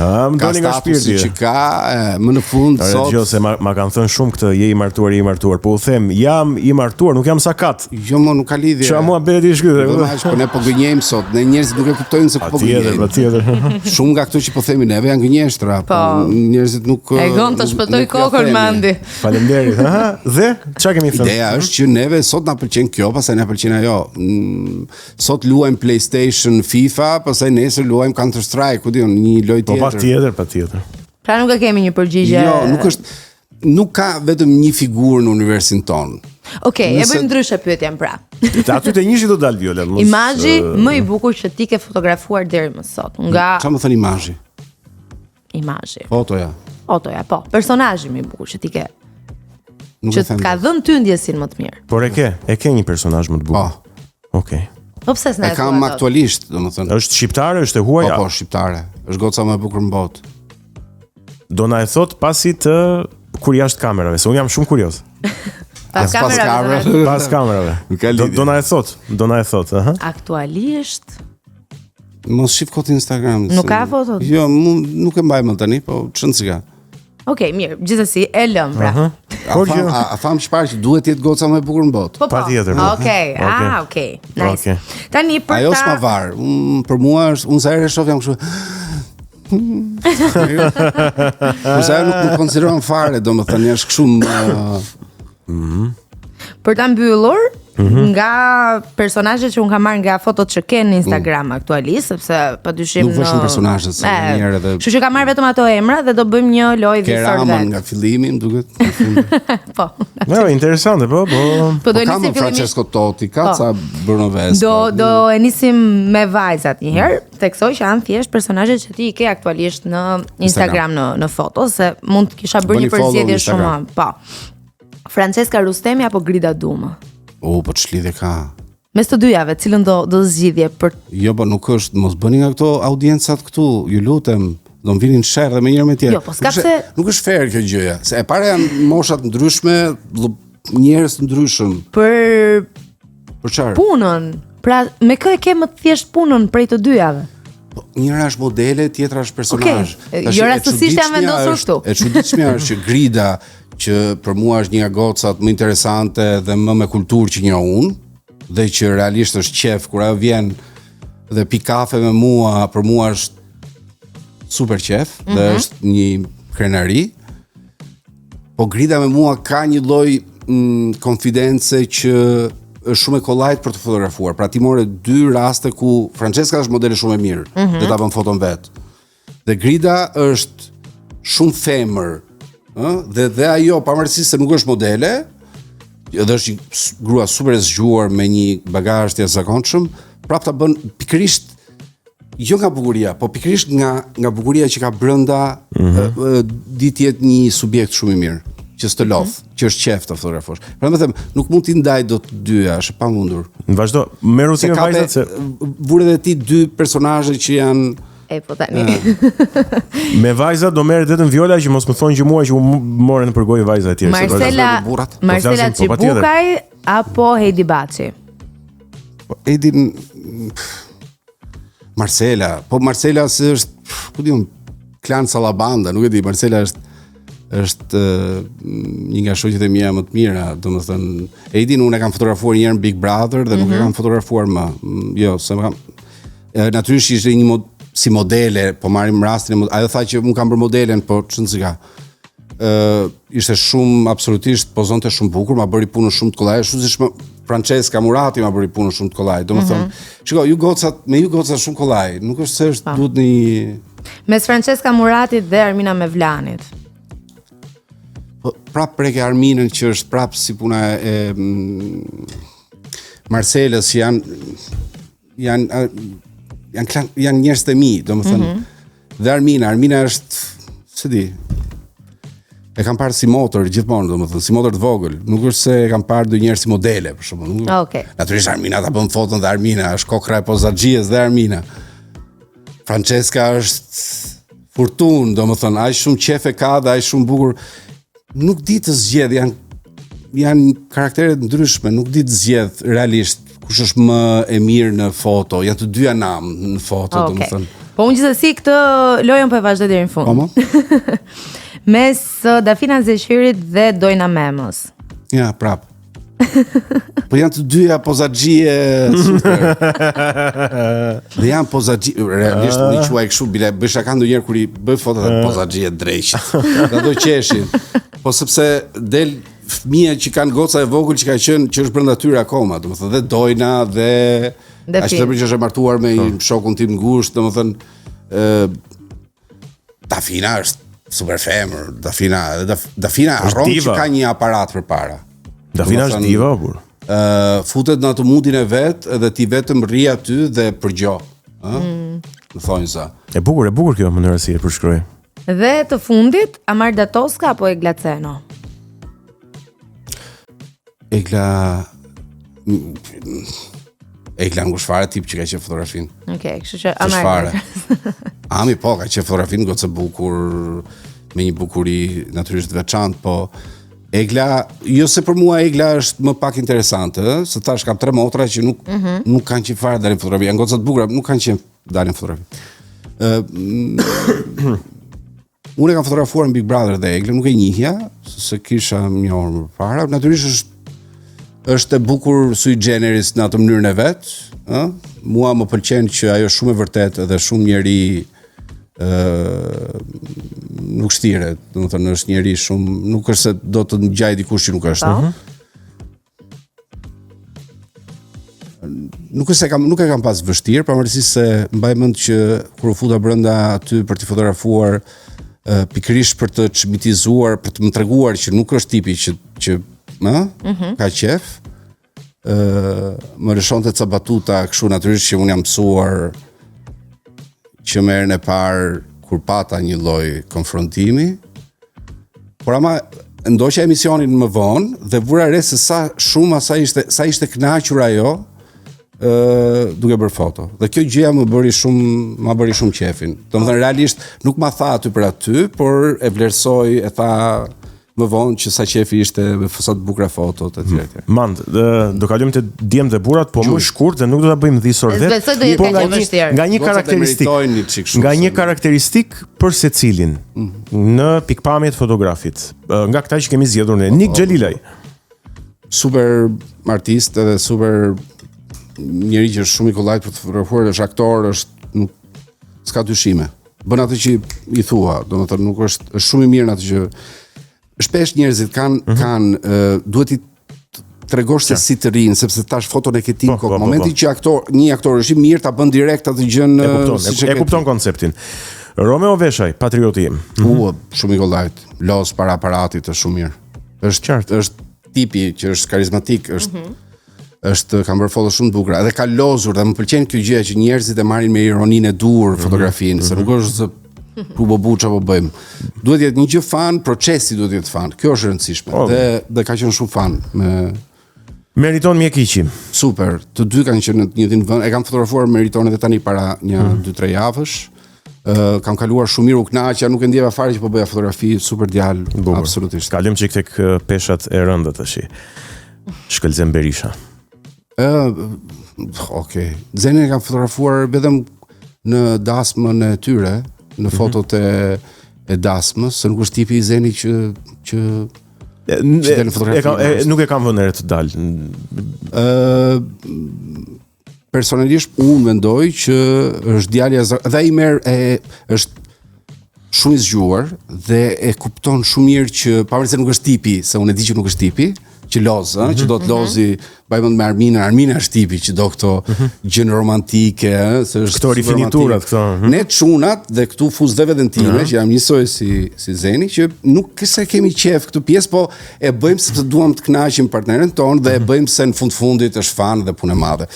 A, më ka doli nga statusin shpirti. që ka, e, më në fund Ore, sot. dëgjo se ma, ma kanë thënë shumë këtë, je i martuar, je i martuar. Po u them, jam i martuar, nuk jam sakat. Jo, mo, nuk ka lidhje. Çfarë muhabeti është ky? Do të po ne po gënjejmë sot. Ne njerëzit nuk e kuptojnë se ku po Patjetër, gënjejmë. patjetër. Shumë nga këto që po themi neve janë gënjeshtra, po, Po. njerëzit nuk Egon të nuk- shpëtoj nuk ja kokën themi. Mandi. Faleminderit. Aha, dhe çka kemi thënë? Ideja është që neve sot na pëlqen kjo, pastaj na pëlqen ajo. Mm, Sot luajm PlayStation, FIFA, pastaj nesër luajm Counter Strike, ku di unë, një lojë Po tjetër. patjetër, patjetër. Pra nuk e kemi një përgjigje. Jo, nuk është nuk ka vetëm një figurë në universin ton. Okej, e Nëse- bëjmë ndryshe pyetjen pra. Te aty te njëshi do dal Viola. mos, Imazhi ë, më i bukur që ti ke fotografuar deri më sot nga Çfarë më thën imazhi? imazhi. Fotoja. Fotoja, po. Personazhi më i bukur që ti ke Nuk që e them. të ka dhënë ty ndjesinë më të mirë. Por e ke, e ke një personazh më të Po. bukur. Okej. Po pse s'na E e kam thua dot? aktualisht, domethënë. Është shqiptare, është e huaj? Po po, shqiptare. Është goca më e bukur në botë. Do na e thot pasi të kur jashtë kamerave, se unë jam shumë kurioz. Pas As pas kamerave. kamerave. Pas kamerave. Nuk ka Do, lidhje. do na e thot, do na e thot, aha. Aktualisht Mos shif kot Instagram. Nuk se- ka foto? Jo, mu, nuk e mbaj më tani, po çon si ka. Okej, mirë, gjithsesi e lëm pra. A Por tham, që- a, a tham çfarë që duhet të jetë goca më e bukur në botë? Po po. Patjetër, po. Okej, Okej. ah, okej. Nice. Okej. Tani për Ajo ta s'ma var. Unë për mua është, unë sa herë e shoh jam kështu. Kurse ajo nuk më konsideron fare, domethënë është kështu më Për ta mbyllur Mhm. nga personazhet që un kam marrë nga fotot që ke në Instagram aktualisht, sepse padyshim Mm. Nuk vë shumë personazhe, se E, ndonjëherë edhe- Kështu që kam marrë vetëm ato emra dhe do bëjmë një lojë ke visor Ramën vet. nga fillimi, më duket. në fund. Po. Jo, interesante, po, po. Po do Po e kam nisim fillimisht Francesco Totti, ka Po. ca Bruno Vespa. Do do e nisim me vajzat një herë. Theksoj që janë thjesht personazhet që ti i ke aktualisht në Instagram në në foto, se mund të kisha bërë Bëni një follow në përzgjedhje shumë, Instagram. po. Francesca Rustemi apo Grida Duma? O, po ç'lidhje ka? Mes të dyjave, cilën do do zgjidhje për Jo, po nuk është, mos bëni nga këto audiencat këtu, ju lutem, do më vinin sherr dhe me njëra me tjerë. Jo, po s'ka Nuk është- pse- Nuk është fair kjo gjëja, se e para janë moshat ndryshme, ll- njerëz të ndryshëm. për Për çfarë? punën? Pra, me kë e ke më të thjesht punën prej të dyjave? Po, njëra është modele, tjetra është personazh. Okej, Tash, jo e rastësisht jam çuditshmja vendosur është- këtu. E çuditshmja është që Grida, që për mua është një nga gocat më interesante dhe më me kulturë që njoh unë, dhe që realisht është qef kur ajo vjen dhe pi kafe me mua, për mua është super qef dhe Mhm. është një krenari. Po Grida me mua ka një lloj mm, konfidence që është shumë e kollajt për të fotografuar. Pra ti more dy raste ku Francesca është modele shumë e mirë mm -hmm. dhe ta bën foton vet. Dhe Grida është shumë femër, ë? Dhe dhe ajo pavarësisht se nuk është modele, dhe është një s- grua super e zgjuar me një bagazh të jashtëzakonshëm, prap ta bën pikërisht jo nga bukuria, po pikërisht nga nga bukuria që ka brenda, mm -hmm. di të jetë një subjekt shumë i mirë, që s'të lodh, mm -hmm. që është qef të fotografosh. Pra më them, nuk mund t'i ndaj dot të dyja, është e pamundur. Vazhdo, merru ti Se me ka vajzat se vure edhe ti dy personazhe që janë E po tani. me vajzat do merret vetëm Viola që mos më thonë që mua që u morën për gojë vajza e tjerë. se do- Marcela me burrat. Po Marcela flasim, po, patjetër. Çibukaj apo Heidi Baçi? Po Edin pff, Marcela, po Marcela se është, pff, ku di unë, klan Salabanda, nuk e di, Marcela është është eh, një nga shoqet e mia më të mira, domethënë Edin unë e kam fotografuar një herë në Big Brother dhe nuk e kam fotografuar më. Mm, Jo, se më kam e, natyrisht ishte një mod, si modele, po marrim rastin e mod- ajo tha që unë kam bërë modelen, po ç'në si ka. Ë ishte shumë absolutisht pozonte shumë bukur, ma bëri punën shumë të kollaj, ashtu siç më Francesca Murati ma bëri punën shumë të kollaj. Domethënë, mm -hmm. shiko, ju gocat, me ju gocat shumë kollaj, nuk është se është duhet një Mes Francesca Muratit dhe Armina Mevlanit. Po prap preke Arminën që është prap si puna e, e mm, Marcelës që janë janë a, janë klan, janë njerëz të mi, domethënë. Mm -hmm. Dhe Armina, Armina është, s'e di. E kam parë si motër gjithmonë, domethënë, si motër të vogël. Nuk është se e kam parë ndonjëherë si modele, për shembull. Nuk. Okej. Natyrisht Armina ta bën foton dhe Armina është kokra e pozaxhies dhe Armina. Francesca është. furtunë, domethënë, aq shumë qejf e ka dhe aq shumë bukur. Nuk di të zgjedh, janë janë karaktere të ndryshme, nuk di të zgjedh realisht kush është më e mirë në foto, janë të dyja nam në foto, okay. domethënë. Po unë gjithsesi këtë lojën po e vazhdoj deri në fund. Po mo? Mes uh, Dafina Zeqirit dhe Dojna Memos. Ja, prap. Po janë të dyja pozaxhie super. Dhe janë pozaxhi, realisht unë i quaj kështu bile bëj shaka ndonjëherë kur i bëj fotot e pozaxhie dreqit. Dhe do qeshin. Po sepse del fëmija që kanë goca e vogël që ka qenë që është brenda tyre akoma, domethënë dhe Dojna dhe aq tepër që është e martuar me një po. shokun tim ngushtë, domethënë ë Dafina është super femër, Dafina, edhe Daf, Dafina harron që ka një aparat përpara. Dafina është diva burrë. Ë uh, futet në atë moodin e vet dhe ti vetëm rri aty dhe përgjo, ë? Mm. Në thonjëza. E bukur, e bukur kjo mënyra si e përshkroi. Dhe të fundit, Amarda Toska apo Egla Ceno? Egla Egla nuk është fare tip që ka qejf fotografinë. Okej, okay, kështu që Amarda. Fare. Ami po ka qejf fotografinë gocë e bukur me një bukuri natyrisht të veçantë, po Egla, jo se për mua Egla është më pak interesante, ë, se tash kam tre motra që nuk mm -hmm. nuk kanë qejf fare dalin fotografi, janë goca të bukura, nuk kanë qejf dalin fotografi. Ë Unë e kam fotografuar në Big Brother dhe Eglën, nuk e njihja, s'e kisha njohur më parë. Natyrisht është është e bukur sui generis në atë mënyrën e vet, ë? Mua më pëlqen që ajo është shumë e vërtetë dhe shumë njeri ë nuk shtiret, domethënë është njeri shumë, nuk është se do të ngjajë dikush që nuk është. Po. nuk është se kam nuk e kam pas vështirë, pavarësisht se mbaj mend që kur u futa brenda aty për t'i fotografuar pikërisht për të çmitizuar, për të më treguar që nuk është tipi që që ë mm -hmm. ka qejf. ë më lëshonte ca batuta kështu natyrisht që unë jam mësuar që më herën e parë kur pata një lloj konfrontimi, Por ama ndoqa emisionin më vonë dhe vura re se sa shumë sa ishte sa ishte kënaqur ajo ë duke bërë foto. Dhe kjo gjëja më bëri shumë ma bëri shumë qejfin. Domethënë realisht nuk ma tha aty për aty, por e vlerësoi, e tha më vonë që sa qejfi ishte me sa të bukura fotot etj etj. Mand, do kalojmë te djemtë dhe burrat, po më shkurt dhe nuk do ta bëjmë dhisor vet. Po nga një nga një karakteristikë, nga një karakteristikë për secilin mm -hmm. në pikëpamje të fotografit. Nga këta që kemi zgjedhur ne, Nik Xhelilaj. Super artist edhe super njeri që është shumë i kollajt për të fotografuar, është aktor, është nuk s'ka dyshime. Bën atë që i thua, domethënë nuk është është shumë i mirë në atë që shpesh njerëzit kanë mm -hmm. kanë uh, duhet t'i tregosh se si të rrinë, sepse tash foton e ke ti në po, kokë. Po, po, Momenti që aktor, një aktor është i mirë, ta bën direkt atë gjën e kupton, siç e, e kupton konceptin. Romeo Veshaj, patrioti im. Mm -hmm. U, shumë i kollajt. Loz para aparatit është shumë mirë. Është qartë, është tipi që është karizmatik, është mm -hmm. është kam bërë foto shumë të bukura. Edhe ka lozur dhe më pëlqen kjo gjë që njerëzit e marrin me ironinë e duhur mm -hmm. fotografinë, mm -hmm. se nuk mhm. është se ku po bu çfarë po bëjmë. Duhet të jetë një gjë fun, procesi duhet të jetë fun. Kjo është e rëndësishme. Oh. Dhe dhe ka qenë shumë fun me Meriton Mjekiqi. Super, të dy kanë qenë në të njëjtin vend. E kam fotografuar Meriton edhe tani para një mm. 2-3 javësh. Ë uh, kam kaluar shumë mirë, u kënaqa, nuk e ndjeva fare që po bëja fotografi, super djalë, absolutisht. Kalojmë çik tek peshat e rënda tash. Shkëlzen Berisha. Ë, okay. Zenin e kam fotografuar vetëm në dasmën e tyre, në mhm. fotot e e dasmës, se nuk është tipi i Zenit që që e, që del në fotografi. E kam, e, nuk e kam vënë re të dalë. Ë personalisht unë mendoj që është djali dhe ai merr e është shumë i zgjuar dhe e kupton shumë mirë që pavarësisht se nuk është tipi, se unë e di që nuk është tipi, që loz, ëh, mm -hmm. që do të mhm. lozi, mbaj mend me Arminën, Armina është tipi që do këto mm -hmm. gjënë romantike, ëh, se është këto rifiniturat këto. Mm -hmm. Ne çunat dhe këtu fus dhe veten time, mm -hmm. që jam njësoj si si Zeni, që nuk se kemi qejf këtë pjesë, po e bëjmë sepse duam të kënaqim partnerin tonë dhe e mhm. bëjmë se në fund fundit është fun dhe punë e madhe.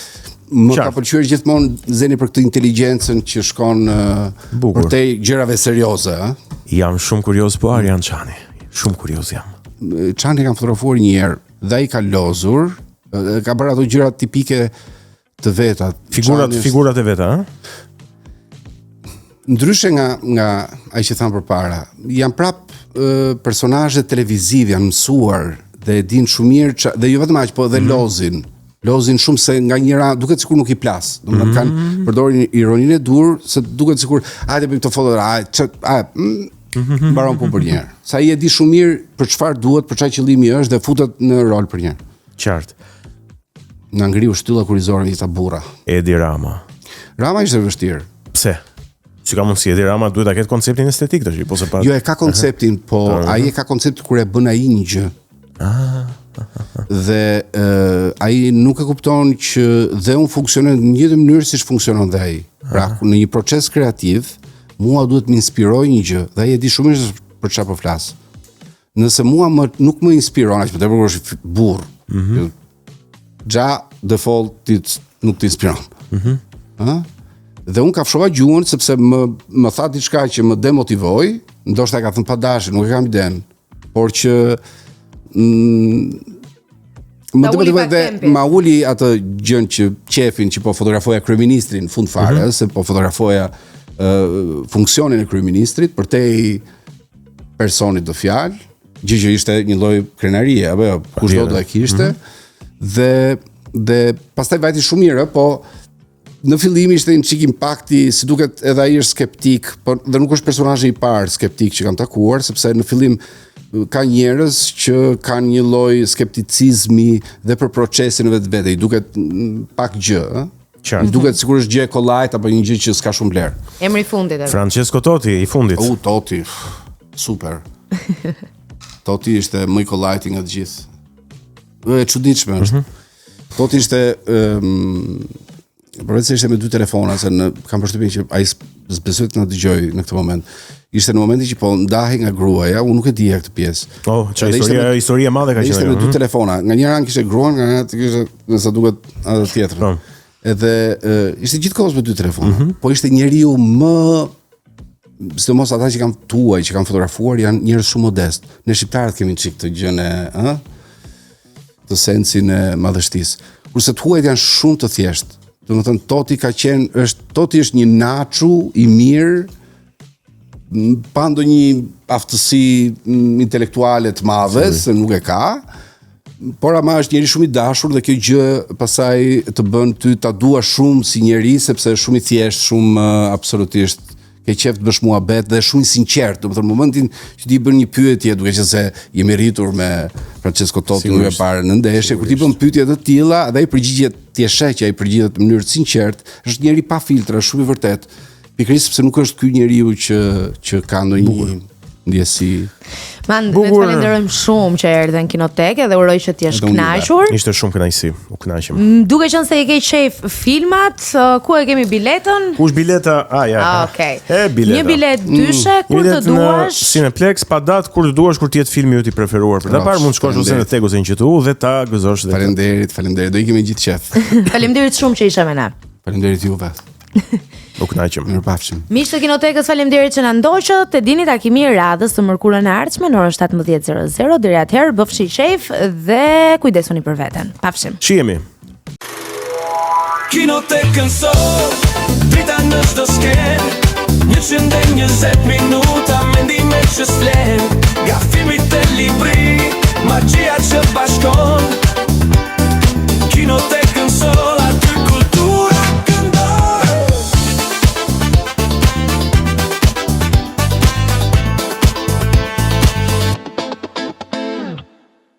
Më ka pëlqyer gjithmonë Zeni për këtë inteligjencën që shkon uh, përtej gjërave serioze, ë. Jam shumë kurioz po Arjan Çani. Shumë kurioz jam. Çani kam fotografuar një herë dhe ai ka lozur, ka bërë ato gjërat tipike të veta. Figurat, Çani figurat e veta, ë? Ndryshe nga nga ai që thamë përpara, janë prap personazhe televiziv, janë mësuar dhe e dinë shumë mirë ça, dhe jo vetëm aq, po edhe mm -hmm. lozin. Lozin shumë se nga njëra duket sikur nuk i plas. Domethënë mm -hmm. kanë mhm. përdorin ironinë e duhur se duket sikur hajde bëjmë këto foto, a ça a mm, mhm. mbaron punë për një herë. Se ai e di shumë mirë për çfarë duhet, për çfarë qëllimi është dhe futet në rol për një herë. Qartë. Na ngriu shtylla kurrizore me gjithë burra. Edi Rama. Rama ishte vështirë. Pse? Si ka mundësi Edi Rama duhet ta ketë konceptin estetik tash, po se pa. Jo, e ka konceptin, po ai e ka konceptin kur e bën ai një gjë. Ah. Dhe uh, ai nuk e kupton që dhe unë funksionoj në një mënyrë siç funksionon dhe ai. Pra, në një proces kreativ, mua duhet të më inspirojë një gjë dhe ai e di shumë mirë për çfarë po flas. Nëse mua më nuk më inspiron, aq më tepër kur është burrë. Mm -hmm. Xha default ti nuk të inspiron. Mhm. Mm Ë? Dhe unë kafshova gjuhën sepse më më tha diçka që më demotivoi, ndoshta e ka thënë pa dashje, nuk e kam idenë, por që mm, më demotivoi dhe ma uli atë gjën që qefin që po fotografoja kryeministrin në fund fare, mm -hmm. se po fotografoja uh, funksionin e kryeministrit përtej personit në fjalë, gjë që ishte një lloj krenarie, apo jo, kushdo do e kishte. Mm -hmm. Dhe dhe pastaj vajti shumë mirë, po në fillim ishte një çik impakti, si duket edhe ai është skeptik, por dhe nuk është personazhi i parë skeptik që kam takuar, sepse në fillim ka njerëz që kanë një lloj skepticizmi dhe për procesin në vetvete, i duket pak gjë, ë? Qartë. I duket sikur është gjë e kollajt apo një gjë që s'ka shumë vlerë. Emri i fundit edhe. Francesco Totti i fundit. U Totti. Super. Totti ishte më i kollajti nga të gjithë. E çuditshme është. Mm -hmm. Totti ishte ëm um, përveç se ishte me dy telefona, se në kam përshtypjen që ai s'besoj të na dëgjoj në këtë moment. Ishte në momentin që po ndahej nga gruaja, unë nuk e dija këtë pjesë. Oh, ça historia, me, histori e madhe ka qenë. Ishte me dy mhm. telefona, nga njëra anë kishte gruan, nga ana kishte me sa duket atë tjetrën. Po. Edhe e, ishte gjithkohës me dy telefona. Mm -hmm. Po ishte njeriu më sidomos ata që kam tuaj, që kam fotografuar janë njerëz shumë modest. Ne shqiptarët kemi çik këtë gjën e, ë? Të sensin e madhështisë. Kurse të huajt janë shumë të thjeshtë. Domethënë Toti ka qenë, është Toti është një naçu i mirë, pa ndonjë aftësi intelektuale të madhe, se nuk e ka, por ama është njeri shumë i dashur dhe kjo gjë pastaj të bën ty ta duash shumë si njeri sepse është shumë i thjeshtë, shumë uh, absolutisht ke qejf të bësh muhabet dhe shumë i sinqert, domethënë në momentin që ti i bën një pyetje, duke qenë se jemi rritur me Francesco Totti në parë në ndeshje, kur ti bën pyetje të tilla dhe ai përgjigjet, ti e sheh që ai përgjigjet në mënyrë të sinqertë, është njeri pa filtra, shumë i vërtetë. Pikërisht sepse nuk është ky njeriu që që ka ndonjë ndjesi. Mand, ne të falenderojmë shumë që erdhe në Kinotekë dhe uroj që të jesh kënaqur. Ishte shumë kënaqësi, u kënaqëm. Mm, duke qenë se i ke qejf filmat, ku e kemi biletën? Ku është bileta? Ah, ja. Ah, okej. E bileta. Një biletë mm. dyshe kur të duash. Cineplex pa datë kur të duash kur të jetë filmi yt i preferuar. Për ta parë mund të shkosh ose në TEG ose në QTU dhe ta gëzosh dhe. Faleminderit, faleminderit. Do ikim me gjithë qejf. Faleminderit shumë që ishe me ne. Faleminderit juve. U kënaqëm. Mirupafshim. Miq të Kinotekës, faleminderit që na ndoqët. E dini takimi i radhës të mërkurën e ardhshme në orën 17:00. Deri atëherë, bëfshi qejf dhe kujdesuni për veten. Pafshim. Shihemi. Kinotekën sot, drita në çdo skenë, 120 minuta mendime që s'flenë, nga filmi te libri, magjia që bashkon. Kinotekën.